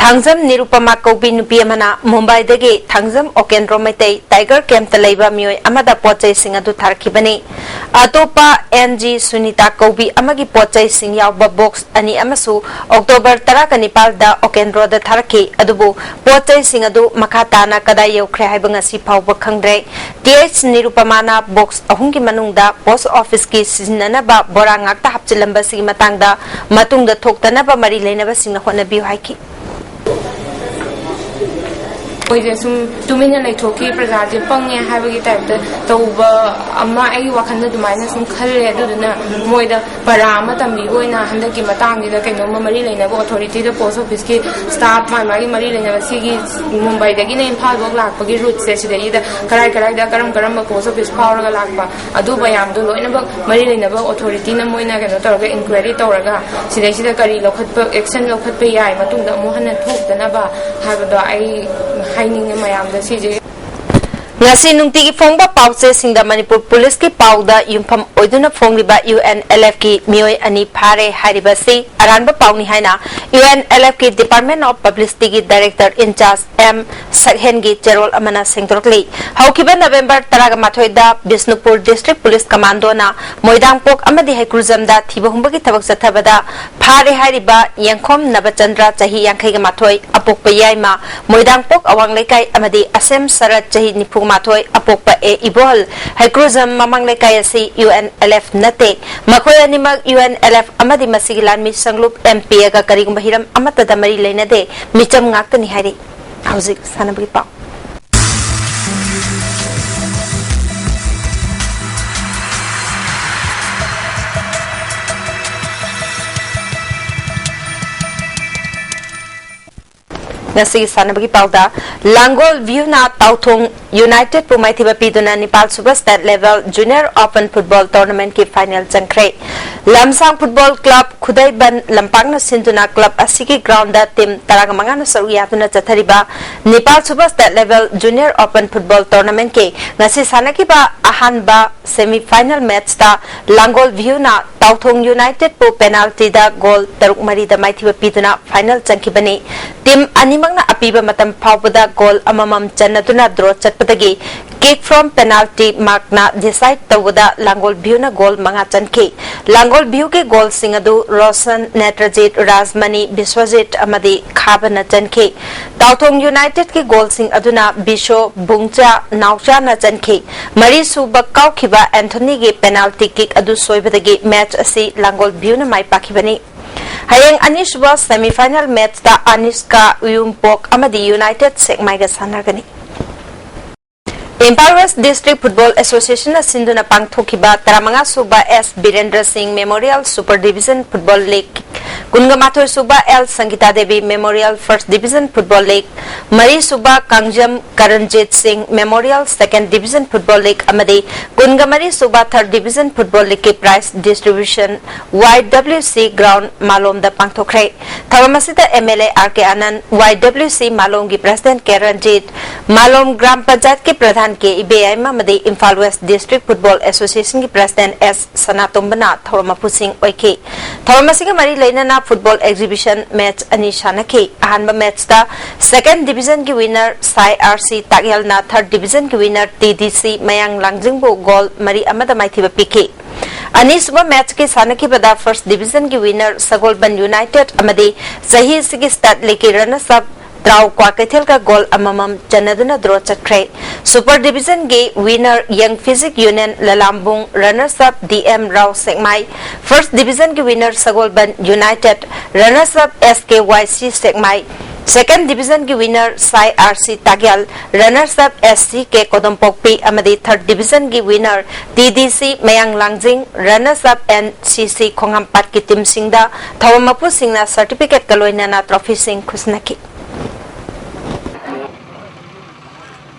ꯊꯥꯡꯖꯝ ꯅꯤꯔꯨꯄꯃꯥ ꯀꯧꯕꯤ ꯅꯨꯄꯤ ꯑꯃꯅ ꯃꯨꯝꯕꯥꯏꯗꯒꯤ ꯊꯥꯡꯖꯝ ꯑꯣꯀꯦꯟꯗ꯭ꯔꯣ ꯃꯩꯇꯩ ꯇꯥꯏꯒꯔ ꯀꯦꯝꯞꯇ ꯂꯩꯕ ꯃꯤꯑꯣꯏ ꯑꯃꯗ ꯄꯣꯠ ꯆꯩꯁꯤꯡ ꯑꯗꯨ ꯊꯥꯔꯛꯈꯤꯕꯅꯤ꯫ ꯑꯇꯣꯞꯄ ꯑꯦꯟ ꯖꯤ ꯁꯨꯅꯤꯇꯥ ꯀꯧꯕꯤ ꯑꯃꯒꯤ ꯄꯣꯠ ꯆꯩꯁꯤꯡ ꯌꯥꯎꯕ ꯕꯣꯛꯁ ꯑꯅꯤ ꯑꯃꯁꯨ ꯑꯣꯛꯇꯣꯕꯔ ꯇꯔꯥꯒ ꯅꯤꯄꯥꯜꯗ ꯑꯣꯀꯦꯟꯗ꯭ꯔꯣꯗ ꯊꯥꯔꯛꯈꯤ꯫ ꯑꯗꯨꯕꯨ ꯄꯣꯠ ꯆꯩꯁꯤꯡ ꯑꯗꯨ ꯃꯈꯥ ꯇꯥꯅ ꯀꯗꯥꯏ ꯌꯧꯈ꯭ꯔꯦ ꯍꯥꯏꯕ ꯉꯁꯤ ꯐꯥꯎꯕ ꯈꯪꯗ꯭ꯔꯦ꯫ ꯇꯤ ꯑꯩꯆ ꯅꯤꯔꯨꯄꯃꯥꯅ ꯕꯣꯛꯁ ꯑꯍꯨꯝꯒꯤ ꯃꯅꯨꯡꯗ ꯄꯣꯁ ꯑꯣꯐꯤꯁꯀꯤ ꯁꯤꯖꯤꯟꯅꯅꯕ ꯕꯣꯔꯥ ꯉꯥꯛꯇ ꯍꯥꯞꯆꯤꯜꯂꯝꯕꯁꯤꯒꯤ ꯃꯇꯥꯡꯗ ꯃꯇꯨꯡꯗ ꯊꯣꯛꯇꯅꯕ ꯃꯔꯤ ꯂꯩꯅꯕꯁꯤꯡꯅ ꯍꯣꯠꯅꯕꯤꯌꯨ ꯍꯥꯏꯈꯤ꯫ ꯑꯩꯈꯣꯏꯁꯦ ꯁꯨꯝ ꯇꯨꯃꯤꯟꯅ ꯂꯩꯊꯣꯛꯈꯤ, ꯄ꯭ꯔꯖꯥꯁꯦ ꯄꯪꯉꯦ ꯍꯥꯏꯕꯒꯤ ꯇꯥꯏꯞꯇ ꯇꯧꯕ ꯑꯃ ꯑꯩꯒꯤ ꯋꯥꯈꯜꯗ ꯑꯗꯨꯃꯥꯏꯅ ꯁꯨꯝ ꯈꯜꯂꯦ꯫ ꯑꯗꯨꯗꯨꯅ ꯃꯣꯏꯗ ꯄꯔꯥ ꯑꯃ ꯇꯝꯕꯤꯕ ꯑꯣꯏꯅ ꯍꯟꯗꯛꯀꯤ ꯃꯇꯥꯡꯁꯤꯗ ꯀꯩꯅꯣꯝꯃ ꯃꯔꯤ ꯂꯩꯅꯕ ꯑꯣꯊꯣꯔꯤꯇꯤꯗ, ꯄꯣꯁ ꯑꯣꯐꯤꯁꯀꯤ ꯁ꯭ꯇꯥꯐ, ꯃꯥꯒꯤ ꯃꯥꯒꯤ ꯃꯔꯤ ꯂꯩꯅꯕ, ꯁꯤꯒꯤ ꯃꯨꯝꯕꯥꯏꯗꯒꯤꯅ ꯏꯝꯐꯥꯜꯐꯥꯎ ꯂꯥꯛꯄꯒꯤ ꯔꯨꯠꯁꯦ, ꯁꯤꯗꯩꯁꯤꯗ ꯀꯔꯥꯏ ꯀꯔꯥꯏꯗ ꯀꯔꯝ ꯀꯔꯝꯕ ꯄꯣꯁ ꯑꯣꯐꯤꯁ ꯐꯥꯎꯔꯒ ꯂꯥꯛꯄ, ꯑꯗꯨ ꯃꯌꯥꯝꯗꯣ ꯂꯣꯏꯅꯃꯛ ꯃꯔꯤ ꯂꯩꯅꯕ ꯑꯣꯊꯣꯔꯤꯇꯤꯅ ꯃꯣꯏꯅ ꯀꯩꯅꯣ ꯇꯧꯔꯒ, ꯏꯟꯀ꯭ꯋꯥꯏꯔꯤ ꯇꯧꯔꯒ, ꯁꯤꯗꯩꯁꯤꯗ ꯀꯔꯤ ꯂꯧꯈꯠꯄ, ꯑꯦꯛꯁꯟ ꯂꯧꯈꯠꯄ ꯌꯥꯏ ꯃꯇꯨꯡꯗ ꯑꯃꯨꯛ ꯍꯟꯅ ꯊꯣꯛꯇꯅꯕ ꯍꯥꯏꯕꯗꯣ ꯑꯩ ꯍꯥꯏꯅꯤꯡꯉꯦ ꯃꯌꯥꯝꯗ꯫ ꯁꯤꯁꯦ ꯉꯁꯤ ꯅꯨꯡꯇꯤꯒꯤ ꯐꯣꯡꯕ ꯄꯥꯎꯆꯦꯁꯤꯡꯗ ꯃꯅꯤꯄꯨꯔ ꯄꯨꯂꯤꯁꯀꯤ ꯄꯥꯎꯗ ꯌꯨꯝꯐꯝ ꯑꯣꯏꯗꯨꯅ ꯐꯣꯡꯂꯤꯕ ꯌꯨ ꯑꯦꯟ ꯑꯦꯜ ꯑꯦꯐꯀꯤ ꯃꯤꯑꯣꯏ ꯑꯅꯤ ꯐꯥꯔꯦ ꯍꯥꯏꯔꯤꯕꯁꯤ ꯑꯔꯥꯟꯕ ꯄꯥꯎꯅꯤ ꯍꯥꯏꯅ ꯌꯨ ꯑꯦꯟ ꯑꯦꯜ ꯑꯦꯐꯀꯤ Department of Publicityꯒꯤ director in charge ꯑꯦꯝ ꯁꯛꯍꯦꯟꯒꯤ ꯆꯦꯔꯣꯜ ꯑꯃꯅ ꯁꯦꯡꯗꯣꯔꯛꯂꯤ꯫ ꯍꯧꯈꯤꯕ ꯅꯕꯦꯝꯕꯔ ꯇꯔꯥꯃꯥꯊꯣꯏꯗ ꯕꯤꯁꯅꯨꯄꯨꯔ District Police Commandꯣꯅ ꯃꯣꯏꯗꯥꯡꯄꯣꯛ ꯑꯃꯗꯤ ꯍꯩꯀ꯭ꯔꯨꯖꯝꯗ ꯊꯤꯕ ꯍꯨꯝꯕꯒꯤ ꯊꯕꯛ ꯆꯠꯊꯕꯗ ꯐꯥꯔꯦ ꯍꯥꯏꯔꯤꯕ ꯌꯦꯡꯈꯣꯝ ꯅꯕꯆꯟꯗ꯭ꯔ, ꯆꯍꯤ ꯌꯥꯡꯈꯩꯒ ꯃꯥꯊꯣꯏ, ꯑꯄꯣꯛꯄ ꯌꯥꯏꯃ, ꯃꯣꯏꯗꯥꯡꯄꯣꯛ ꯑꯋꯥꯡ ꯂꯩꯀꯥꯏ, ꯑꯃꯗꯤ ꯑꯁꯦꯝ ꯁꯔꯠ, ꯆꯍꯤ ꯅꯤꯐꯨ ꯃꯥꯊꯣꯏ, ꯑꯄꯣꯛꯄ ꯑꯦ ꯏꯕꯣꯍꯜ, ꯍꯩꯀ꯭ꯔꯨꯖꯝ ꯃꯃꯥꯡ ꯂꯩꯀꯥꯏ ꯑꯁꯤ ꯌꯨ ꯑꯦꯟ ꯑꯦꯜ ꯑꯦꯐ ꯅꯠꯇꯦ꯫ ꯃꯈꯣꯏ ꯑꯅꯤꯃꯛ ꯌꯨ ꯑꯦꯟ ꯑꯦꯜ ꯑꯦꯐ ꯑꯃꯗꯤ ꯃꯁꯤꯒꯤ ꯂꯥꯟꯃꯤ ꯁꯪꯂꯨꯞ ꯑꯦꯝ ꯄꯤꯑꯒ ꯀꯔꯤꯒꯨꯝꯕ ꯍꯤꯔꯝ ꯑꯃꯠꯇꯗ ꯃꯔꯤ ꯂꯩꯅꯗꯦ꯫ ꯃꯤꯆꯝ ꯉꯥꯛꯇꯅꯤ ꯍꯥꯏꯔꯤ꯫ ꯍꯧꯖꯤꯛ ꯁꯥꯟꯅꯕꯒꯤ ꯄꯥꯎ꯫ ꯉꯁꯤꯒꯤ ꯁꯥꯟꯅꯕꯒꯤ ꯄꯥꯎꯗ, ꯂꯥꯡꯒꯣꯜ ꯚ꯭ꯌꯨꯅ ꯇꯥꯎꯊꯣꯡ ꯌꯨꯅꯥꯏꯇꯦꯗꯄꯨ ꯃꯥꯏꯊꯤꯕ ꯄꯤꯗꯨꯅ ꯅꯤꯄꯥꯜ ꯁꯨꯕ state level junior open football ꯇꯣꯔꯅꯥꯃꯦꯟꯠꯀꯤ ꯐꯥꯏꯅꯦꯜ ꯆꯪꯈ꯭ꯔꯦ꯫ ꯂꯝꯁꯥꯡ ꯐꯨꯠꯕꯣꯜ ꯀ꯭ꯂꯕ ꯈꯨꯗꯩꯕꯟ ꯂꯝꯄꯥꯛꯅ ꯁꯤꯟꯗꯨꯅ ꯀ꯭ꯂꯕ ꯑꯁꯤꯒꯤ ꯒ꯭ꯔꯥꯎꯟꯗ ꯇꯤꯝ ꯇꯔꯥꯃꯉꯥꯅ ꯁꯔꯨꯛ ꯌꯥꯗꯨꯅ ꯆꯠꯊꯔꯤꯕ ꯅꯤꯄꯥꯜ ꯁꯨꯕ state level junior open football ꯇꯣꯔꯅꯥꯃꯦꯟꯠꯀꯤ ꯉꯁꯤ ꯁꯥꯟꯅꯈꯤꯕ ꯑꯍꯥꯟꯕ ꯁꯦꯃꯤ ꯐꯥꯏꯅꯦꯜ ꯃꯦꯠꯆꯇ ꯂꯥꯡꯒꯣꯜ ꯚ꯭ꯌꯨꯅ ꯇꯥꯎꯊꯣꯡ ꯌꯨꯅꯥꯏꯇꯦꯗꯄꯨ ꯄꯦꯅꯥꯜꯇꯤꯗ ꯒꯣꯜ ꯇꯔꯨꯛ ꯃꯔꯤꯗ ꯃꯥꯏꯊꯤꯕ ꯄꯤꯗꯨꯅ ꯐꯥꯏꯅꯦꯜ ꯆꯪꯈꯤꯕꯅꯤ꯫ ꯇꯤꯝ ꯑꯅꯤꯃꯛꯅ ꯑꯄꯤꯕ ꯃꯇꯝ ꯐꯥꯎꯕꯗ ꯒꯣꯜ ꯑꯃꯃꯝ ꯆꯟꯅꯗꯨꯅ ꯗ꯭ꯔꯣ ꯆꯠꯄꯗꯒꯤ ꯀꯤꯛ ꯐ꯭ꯔꯣꯝ ꯄꯦꯅꯥꯜꯇꯤ ꯃꯥꯔꯛꯅ ꯗꯤꯁꯥꯏꯗ ꯇꯧꯕꯗ ꯂꯥꯡꯒꯣꯜ ꯚ꯭ꯌꯨꯅ ꯒꯣꯜ ꯃꯉꯥ ꯆꯟꯈꯤ꯫ ꯂꯥꯡꯒꯣꯜ ꯚ꯭ꯌꯨꯒꯤ ꯒꯣꯜꯁꯤꯡ ꯑꯗꯨ ꯔꯣꯁꯟ, ꯅꯦꯇ꯭ꯔꯖꯤꯠ, ꯔꯥꯖꯃꯅꯤ, ꯕꯤꯁ꯭ꯋꯖꯤꯠ ꯑꯃꯗꯤ ꯈꯥꯕꯅ ꯆꯟꯈꯤ꯫ ꯇꯥꯎꯊꯣꯡ ꯌꯨꯅꯥꯏꯇꯦꯗꯀꯤ ꯒꯣꯜꯁꯤꯡ ꯑꯗꯨꯅ ꯕꯤꯁꯣ, ꯕꯨꯡꯆꯥ, ꯅꯥꯎꯆꯥꯅ ꯆꯟꯈꯤ꯫ ꯃꯔꯤꯁꯨꯕ ꯀꯥꯎꯈꯤꯕ ꯑꯦꯟꯊꯣꯅꯤꯒꯤ ꯄꯦꯅꯥꯜꯇꯤ ꯀꯤꯛ ꯑꯗꯨ ꯁꯣꯏꯕꯗꯒꯤ ꯃꯦꯆ ꯑꯁꯤ ꯂꯥꯡꯒꯣꯜ ꯚ꯭ꯌꯨꯅ ꯃꯥꯏ ꯄꯥꯛꯈꯤꯕꯅꯤ꯫ ꯍꯌꯦꯡ ꯑꯅꯤꯁꯨꯕ ꯁꯦꯃꯤ ꯐꯥꯏꯅꯦꯜ ꯃꯦꯆꯇ ꯑꯅꯤꯁꯀꯥ, ꯎꯌꯨꯝꯄꯣꯛ ꯑꯃꯗꯤ ꯌꯨꯅꯥꯏꯇꯦꯗ ꯁꯦꯛꯃꯥꯏꯒ ꯁꯥꯟꯅꯒꯅꯤ꯫ ꯏꯝꯐꯥꯜ ꯋꯦꯁ ꯗꯤꯁꯇ꯭ꯔꯤꯛ ꯐꯨꯠꯕꯣꯜ ꯑꯦꯁꯣꯁꯤꯌꯦꯁꯟꯅ ꯁꯤꯟꯗꯨꯅ ꯄꯥꯡꯊꯣꯛꯈꯤꯕ ꯇꯔꯥꯃꯉꯥ ꯁꯨꯕ S Birendra Singh memorial super division football league, ꯀꯨꯟꯒ ꯃꯥꯊꯣꯏ ꯁꯨꯕ L Sangita Devi memorial first division football league, ꯃꯔꯤ ꯁꯨꯕ Kangjam Karanjit Singh memorial second division football league ꯑꯃꯗꯤ ꯀꯨꯟꯒ ꯃꯔꯤ ꯁꯨꯕ ꯊꯥꯔꯠ ꯗꯤꯕꯤꯖꯟ ꯐꯨꯠꯕꯣꯜ ꯂꯤꯒꯀꯤ prize distribution Y W C ground ꯃꯥꯂꯣꯝꯗ ꯄꯥꯡꯊꯣꯛꯈ꯭ꯔꯦ꯫ ꯊꯧꯔꯝ ꯑꯁꯤꯗ M L A R K Ananda, Y W C ꯃꯥꯂꯣꯝꯒꯤ president K Ranjit, Malom gram ꯄꯟꯆꯥꯌꯠꯀꯤ ꯄ꯭ꯔꯙꯥꯟ ꯀꯦ ꯏꯕꯦꯌꯥꯏꯃ ꯑꯃꯗꯤ ꯏꯝꯐꯥꯜ ꯋꯦꯁ ꯗꯤꯁꯇ꯭ꯔꯤꯛ ꯐꯨꯠꯕꯣꯜ ꯑꯦꯁꯣꯁꯤꯌꯦꯁꯟꯒꯤ ꯄ꯭ꯔꯁꯤꯗꯦꯟꯠ ꯑꯦꯁ ꯁꯅꯥꯇꯣꯝꯕꯅ ꯊꯧꯔꯝ ꯃꯄꯨꯁꯤꯡ ꯑꯣꯏꯈꯤ꯫ ꯊꯧꯔꯝ ꯑꯁꯤꯒ ꯃꯔꯤ ꯂꯩꯅꯅ ꯐꯨꯠꯕꯣꯜ ꯑꯦꯛꯖꯤꯕꯤꯁꯟ ꯃꯦꯆ ꯑꯅꯤ ꯁꯥꯟꯅꯈꯤ꯫ ꯑꯍꯥꯟꯕ ꯃꯦꯆꯇ ꯁꯦꯀꯦꯟ ꯗꯤꯕꯤꯖꯟꯒꯤ ꯋꯤꯅꯔ ꯁꯥꯏ ꯑꯥꯔ ꯁꯤ ꯇꯥꯛꯌꯦꯜꯅ ꯊꯥꯔꯠ ꯗꯤꯕꯤꯖꯟꯒꯤ ꯋꯤꯅꯔ ꯇꯤ ꯗꯤ ꯁꯤ ꯃꯌꯥꯡ ꯂꯥꯡꯖꯤꯡꯕꯨ ꯒꯣꯜ ꯃꯔꯤ ꯑꯃꯗ ꯃꯥꯏꯊꯤꯕ ꯄꯤꯈꯤ꯫ ꯑꯅꯤꯁꯨꯕ ꯃꯦꯆꯀꯤ ꯁꯥꯟꯅꯈꯤꯕꯗ ꯐꯥꯔꯁ ꯗꯤꯕꯤꯖꯟꯒꯤ ꯋꯤꯅꯔ ꯁꯒꯣꯜꯕꯟ ꯌꯨꯅꯥꯏꯇꯦꯗ ꯑꯃꯗꯤ ꯆꯍꯤ ꯑꯁꯤꯒꯤ ꯁ꯭ꯇꯦꯠ ꯂꯤꯒꯀꯤ ꯔꯟꯅꯔꯁ ꯑꯞ ꯇ꯭ꯔꯥꯎ ꯀ꯭ꯋꯥꯀꯩꯊꯦꯜꯒ ꯒꯣꯜ ꯑꯃꯃꯝ ꯆꯟꯅꯗꯨꯅ ꯗ꯭ꯔꯣ ꯆꯠꯈ꯭ꯔꯦ꯫ ꯁꯨꯄꯔ ꯗꯤꯕꯤꯖꯟꯒꯤ ꯋꯤꯅꯔ ꯌꯪ physical union Lalambung, runners up D M ꯔꯥꯎ ꯁꯦꯛꯃꯥꯏ, ꯐꯥꯔꯁ ꯗꯤꯕꯤꯖꯟꯒꯤ winner Sagolband united, runners up S K Y C Sekmai, ꯁꯦꯀꯦꯟ ꯗꯤꯕꯤꯖꯟꯒꯤ ꯋꯤꯅꯔ ꯁꯥꯏ R C ꯇꯥꯛꯌꯥꯜ, runners up S C ꯀꯦ ꯀꯣꯗꯣꯝꯄꯣꯛꯄꯤ ꯑꯃꯗꯤ ꯊꯥꯔꯠ ꯗꯤꯕꯤꯖꯟꯒꯤ ꯋꯤꯅꯔ ꯇꯤ ꯗꯤ ꯁꯤ ꯃꯌꯥꯡ ꯂꯥꯡꯖꯤꯡ, ꯔꯟꯅꯔꯁ ꯑꯞ ꯑꯦꯟ ꯁꯤ ꯁꯤ ꯈꯣꯡꯍꯥꯝꯄꯥꯠꯀꯤ ꯇꯤꯝꯁꯤꯡꯗ ꯊꯧꯔꯝ ꯃꯄꯨꯁꯤꯡꯅ ꯁꯔꯇꯤꯐꯤꯀꯦꯠꯀ ꯂꯣꯏꯅꯅ ꯇ꯭ꯔꯣꯐꯤꯁꯤꯡ ꯈꯨꯠꯁꯤꯟꯅꯈꯤ꯫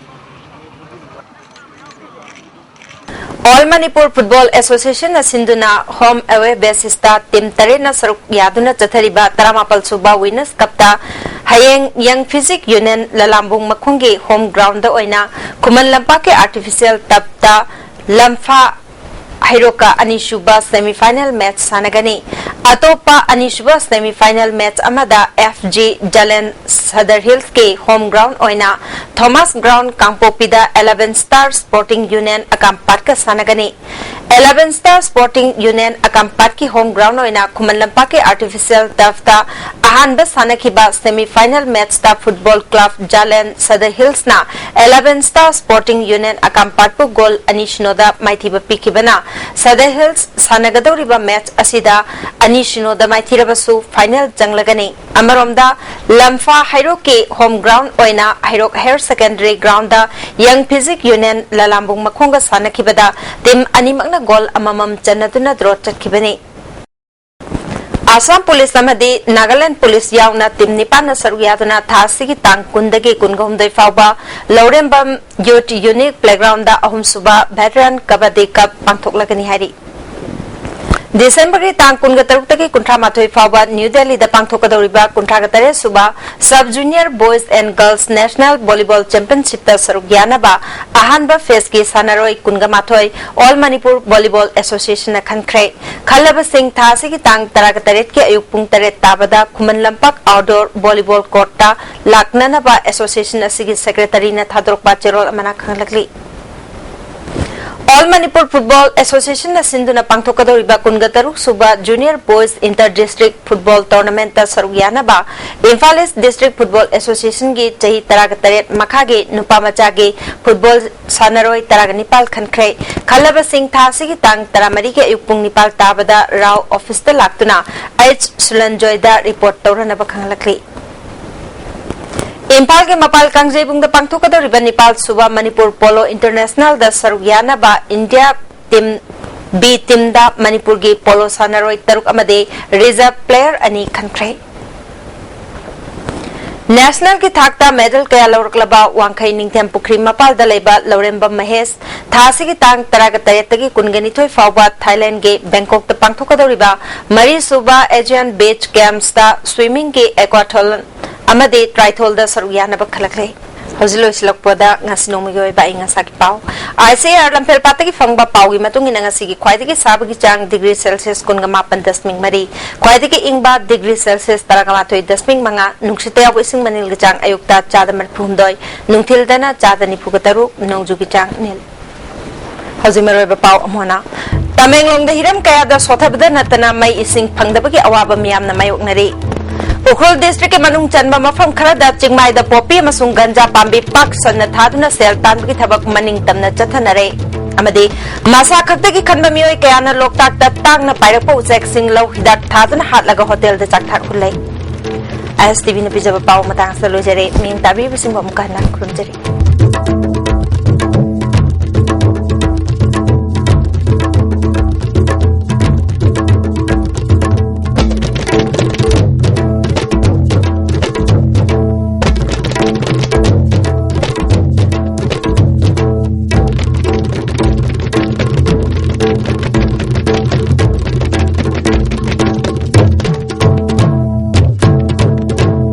All Manipur Football Association ꯅ ꯁꯤꯟꯗꯨꯅ home away basis ꯇ team ꯇꯔꯦꯠꯅ ꯁꯔꯨꯛ ꯌꯥꯗꯨꯅ ꯆꯠꯊꯔꯤꯕ ꯇꯔꯥꯃꯥꯄꯜ ꯁꯨꯕ Winners Cup ꯇ ꯍꯌꯦꯡ Young Physique Union ꯂꯂꯥꯝꯕꯨꯡ ꯃꯈꯣꯡꯒꯤ home ground ꯗ ꯑꯣꯏꯅ ꯈꯨꯃꯟ ꯂꯝꯄꯥꯛꯀꯤ artificial turf ꯇ ꯂꯝꯐꯥ ꯍꯩꯔꯣꯛꯀ ꯑꯅꯤꯁꯨꯕ semi final match ꯁꯥꯟꯅꯒꯅꯤ꯫ ꯑꯇꯣꯞꯄ ꯑꯅꯤꯁꯨꯕ semi final match ꯑꯃꯗ F G Jalen Sadar Hills ꯀꯤ home ground ꯑꯣꯏꯅ Thomas Ground ꯀꯥꯡꯄꯣꯛꯄꯤꯗ Eleven Star Sporting Union ꯑꯀꯥꯝꯄꯥꯠꯀ ꯁꯥꯟꯅꯒꯅꯤ꯫ Eleven Star Sporting Union ꯑꯀꯥꯝꯄꯥꯠꯀꯤ home ground ꯑꯣꯏꯅ ꯈꯨꯃꯟ ꯂꯝꯄꯥꯛꯀꯤ artificial turf ꯇ ꯑꯍꯥꯟꯕ ꯁꯥꯟꯅꯈꯤꯕ semi final match ꯇ Football Club Jalen Sadar Hills ꯅ Eleven Star Sporting Union ꯑꯀꯥꯝꯄꯥꯠꯄꯨ goal ꯑꯅꯤ ꯁꯤꯅꯣꯗ ꯃꯥꯏꯊꯤꯕ ꯄꯤꯈꯤꯕꯅ Sadar Hills ꯁꯥꯟꯅꯒꯗꯧꯔꯤꯕ match ꯑꯁꯤꯗ ꯑꯅꯤ ꯁꯤꯅꯣꯗ ꯃꯥꯏꯊꯤꯔꯕꯁꯨ final ꯆꯪꯂꯒꯅꯤ꯫ ꯑꯃꯔꯣꯝꯗ ꯂꯝꯐꯥ ꯍꯩꯔꯣꯛꯀꯤ home ground ꯑꯣꯏꯅ ꯍꯩꯔꯣꯛ Higher Secondary Ground ꯗ Young Physique Union ꯂꯂꯥꯝꯕꯨꯡ ꯃꯈꯣꯡꯒ ꯁꯥꯟꯅꯈꯤꯕꯗ team ꯑꯅꯤꯃꯛꯅ goal ꯑꯃꯃꯝ ꯆꯟꯅꯗꯨꯅ draw ꯆꯠꯈꯤꯕꯅꯤ꯫ ꯑꯁꯥꯝ ꯄꯨꯂꯤꯁ ꯑꯃꯗꯤ ꯅꯥꯒꯥꯂꯦꯟ ꯄꯨꯂꯤꯁ ꯌꯥꯎꯅ team ꯅꯤꯄꯥꯟꯅ ꯁꯔꯨꯛ ꯌꯥꯗꯨꯅ ꯊꯥ ꯑꯁꯤꯒꯤ ꯇꯥꯡ ꯀꯨꯟꯗꯒꯤ ꯀꯨꯟꯒ ꯍꯨꯝꯗꯣꯏ ꯐꯥꯎꯕ ꯂꯧꯔꯦꯝꯕꯝ Youth Unique Playground ꯗ ꯑꯍꯨꯝꯁꯨꯕ Veteran Kabaddi Cup ꯄꯥꯡꯊꯣꯛꯂꯒꯅꯤ ꯍꯥꯏꯔꯤ꯫ ꯗꯤꯁꯦꯝꯕꯔꯒꯤ ꯇꯥꯡ ꯀꯨꯟꯒ ꯇꯔꯨꯛꯇꯒꯤ ꯀꯨꯟꯊ꯭ꯔꯥ ꯃꯥꯊꯣꯏ ꯐꯥꯎꯕ ꯅ꯭ꯌꯨ ꯗꯦꯜꯂꯤꯗ ꯄꯥꯡꯊꯣꯛꯀꯗꯧꯔꯤꯕ ꯀꯨꯟꯊ꯭ꯔꯥꯒ ꯇꯔꯦꯠ ꯁꯨꯕ Sub Junior Boys and Girls National Volleyball Championship ꯇ ꯁꯔꯨꯛ ꯌꯥꯅꯕ ꯑꯍꯥꯟꯕ phase ꯀꯤ ꯁꯥꯟꯅꯔꯣꯏ ꯀꯨꯟꯒ ꯃꯥꯊꯣꯏ All Manipur Volleyball Association ꯅ ꯈꯟꯈ꯭ꯔꯦ꯫ ꯈꯜꯂꯕꯁꯤꯡ ꯊꯥ ꯑꯁꯤꯒꯤ ꯇꯥꯡ ꯇꯔꯥꯒ ꯇꯔꯦꯠꯀꯤ ꯑꯌꯨꯛ ꯄꯨꯡ ꯇꯔꯦꯠ ꯇꯥꯕꯗ Khuman Lampak outdoor volleyball court ꯇ ꯂꯥꯛꯅꯅꯕ association ꯑꯁꯤꯒꯤ secretary ꯅ ꯊꯥꯗꯣꯔꯛꯄ ꯆꯦꯔꯣꯜ ꯑꯃꯅ ꯈꯪꯍꯜꯂꯛꯂꯤ꯫ All Manipur Football Association ꯅ ꯁꯤꯟꯗꯨꯅ ꯄꯥꯡꯊꯣꯛꯀꯗꯧꯔꯤꯕ ꯀꯨꯟꯒ ꯇꯔꯨꯛ ꯁꯨꯕ Junior Boys Inter District Football Tournament ꯇ ꯁꯔꯨꯛ ꯌꯥꯅꯕ Imphal East District Football Association ꯒꯤ ꯆꯍꯤ ꯇꯔꯥꯒ ꯇꯔꯦꯠ ꯃꯈꯥꯒꯤ ꯅꯨꯄꯥ ꯃꯆꯥꯒꯤ football ꯁꯥꯟꯅꯔꯣꯏ ꯇꯔꯥꯒ ꯅꯤꯄꯥꯜ ꯈꯟꯈ꯭ꯔꯦ꯫ ꯈꯜꯂꯕꯁꯤꯡ ꯊꯥ ꯑꯁꯤꯒꯤ ꯇꯥꯡ ꯇꯔꯥꯃꯔꯤꯒꯤ ꯑꯌꯨꯛ ꯄꯨꯡ ꯅꯤꯄꯥꯜ ꯇꯥꯕꯗ ꯔꯥꯎ office ꯇ ꯂꯥꯛꯇꯨꯅ H ꯁꯨꯂꯟꯖꯣꯏꯗ report ꯇꯧꯔꯅꯕ ꯈꯪꯍꯜꯂꯛꯂꯤ꯫ ꯏꯝꯐꯥꯜꯒꯤ ꯃꯄꯥꯜ ꯀꯥꯡꯖꯩꯕꯨꯡꯗ ꯄꯥꯡꯊꯣꯛꯀꯗꯧꯔꯤꯕ ꯅꯤꯄꯥꯜ ꯁꯨꯕ ꯃꯅꯤꯄꯨꯔ Polo International ꯗ ꯁꯔꯨꯛ ꯌꯥꯅꯕ India team B team ꯗ ꯃꯅꯤꯄꯨꯔꯒꯤ polo ꯁꯥꯟꯅꯔꯣꯏ ꯇꯔꯨꯛ ꯑꯃꯗꯤ reserve player ꯑꯅꯤ ꯈꯟꯈ꯭ꯔꯦ꯫ ꯅꯦꯁꯅꯦꯜꯒꯤ ꯊꯥꯛꯇ ꯃꯦꯗꯜ ꯀꯌꯥ ꯂꯧꯔꯛꯂꯕ ꯋꯥꯡꯈꯩ ꯅꯤꯡꯊꯦꯝ ꯄꯨꯈ꯭ꯔꯤ ꯃꯄꯥꯜꯗ ꯂꯩꯕ ꯂꯧꯔꯦꯝꯕꯝ ꯃꯍꯦꯁ ꯊꯥ ꯑꯁꯤꯒꯤ ꯇꯥꯡ ꯇꯔꯥꯒ ꯇꯔꯦꯠꯇꯒꯤ ꯀꯨꯟꯒ ꯅꯤꯊꯣꯏ ꯐꯥꯎꯕ ꯊꯥꯏꯂꯦꯟꯗꯒꯤ ꯕꯦꯡꯀꯣꯛꯇ ꯄꯥꯡꯊꯣꯛꯀꯗꯧꯔꯤꯕ ꯃꯔꯤꯁꯨꯕ ꯑꯦꯖꯤꯌꯥꯟ ꯕꯤꯆ ꯒꯦꯝꯁꯇ ꯁ꯭ꯋꯤꯃꯤꯡꯒꯤ, ꯑꯦꯀ꯭ꯋꯥꯊꯣꯂꯟ ꯑꯃꯗꯤ ꯇ꯭ꯔꯥꯏꯊꯣꯜꯗ ꯁꯔꯨꯛ ꯌꯥꯅꯕ ꯈꯜꯂꯛꯂꯦ꯫ ꯍꯧꯖꯤꯛ ꯂꯣꯏꯁꯤꯜꯂꯛꯄꯗ ꯉꯁꯤ ꯅꯣꯡꯃꯒꯤ ꯑꯣꯏꯕ ꯑꯏꯪ ꯑꯁꯥꯒꯤ ꯄꯥꯎ꯫ ꯑꯥꯏ ꯁꯤ ꯑꯦ ꯑꯥꯔ ꯂꯝꯐꯦꯜ ꯄꯥꯠꯇꯒꯤ ꯐꯪꯕ ꯄꯥꯎꯒꯤ ꯃꯇꯨꯡ ꯏꯟꯅ ꯉꯁꯤꯒꯤ ꯈ꯭ꯋꯥꯏꯗꯒꯤ ꯁꯥꯕꯒꯤ ꯆꯥꯡ ꯗꯤꯒ꯭ꯔꯤ ꯁꯦꯜꯁꯤꯌꯁ ꯀꯨꯟꯒ ꯃꯥꯄꯟ ꯗꯁꯃꯤꯛ ꯃꯔꯤ, ꯈ꯭ꯋꯥꯏꯗꯒꯤ ꯏꯪꯕ ꯗꯤꯒ꯭ꯔꯤ ꯁꯦꯜꯁꯤꯌꯁ ꯇꯔꯥꯒ ꯃꯥꯊꯣꯏ ꯗꯁꯃꯤꯛ ꯃꯉꯥ, ꯅꯨꯡꯁꯤꯠꯇ ꯌꯥꯎꯕ ꯏꯁꯤꯡ ꯃꯅꯤꯜꯒꯤ ꯆꯥꯡ ꯑꯌꯨꯛꯇ ꯆꯥꯗ ꯃꯔꯤꯐꯨ ꯍꯨꯝꯗꯣꯏ, ꯅꯨꯡꯊꯤꯜꯗꯅ ꯆꯥꯗ ꯅꯤꯐꯨꯒ ꯇꯔꯨꯛ, ꯅꯣꯡꯖꯨꯒꯤ ꯆꯥꯡ ꯅꯤꯜ꯫ ꯍꯧꯖꯤꯛ ꯃꯔꯨꯑꯣꯏꯕ ꯄꯥꯎ ꯑꯃꯨꯛ ꯍꯟꯅ꯫ ꯇꯃꯦꯡꯂꯣꯡꯗ ꯍꯤꯔꯝ ꯀꯌꯥꯗ ꯁꯣꯊꯕꯗ ꯅꯠꯇꯅ ꯃꯩ ꯏꯁꯤꯡ ꯐꯪꯗꯕꯒꯤ ꯑꯋꯥꯕ ꯃꯤꯌꯥꯝꯅ ꯃꯥꯌꯣꯛꯅꯔꯤ꯫ ꯎꯈ꯭ꯔꯨꯜ ꯗꯤꯁꯇ꯭ꯔꯤꯛꯀꯤ ꯃꯅꯨꯡ ꯆꯟꯕ ꯃꯐꯝ ꯈꯔꯗ ꯆꯤꯡꯃꯥꯏꯗ ꯄꯣꯄꯤ ꯑꯃꯁꯨꯡ ꯒꯟꯖꯥ ꯄꯥꯝꯕꯤ ꯄꯥꯛ ꯁꯟꯅ ꯊꯥꯗꯨꯅ ꯁꯦꯜ ꯇꯥꯟꯕꯒꯤ ꯊꯕꯛ ꯃꯅꯤꯡ ꯇꯝꯅ ꯆꯠꯊꯅꯔꯦ꯫ ꯑꯃꯗꯤ ꯃꯁꯥ ꯈꯛꯇꯒꯤ ꯈꯟꯕ ꯃꯤꯑꯣꯏ ꯀꯌꯥꯅ ꯂꯣꯛꯇꯥꯛꯇ ꯇꯥꯡꯅ ꯄꯥꯏꯔꯛꯄ ꯎꯆꯦꯛꯁꯤꯡ ꯂꯧ ꯍꯤꯗꯥꯛ ꯊꯥꯗꯨꯅ ꯍꯥꯠꯂꯒ ꯍꯣꯇꯦꯜꯗ ꯆꯥꯛꯊꯥꯛ ꯍꯨꯜꯂꯦ꯫ ꯑꯥꯏ ꯑꯦꯁ ꯇꯤ ꯚꯤꯅ ꯄꯤꯖꯕ ꯄꯥꯎ ꯃꯇꯥꯡ ꯑꯁꯤꯗ ꯂꯣꯏꯖꯔꯦ꯫ ꯃꯤꯠꯌꯦꯡ ꯇꯥꯕꯤꯔꯤꯕꯁꯤꯡꯕꯨ ꯑꯃꯨꯛꯀ ꯍꯟꯅ ꯈꯨꯔꯨꯝꯖꯔꯤ꯫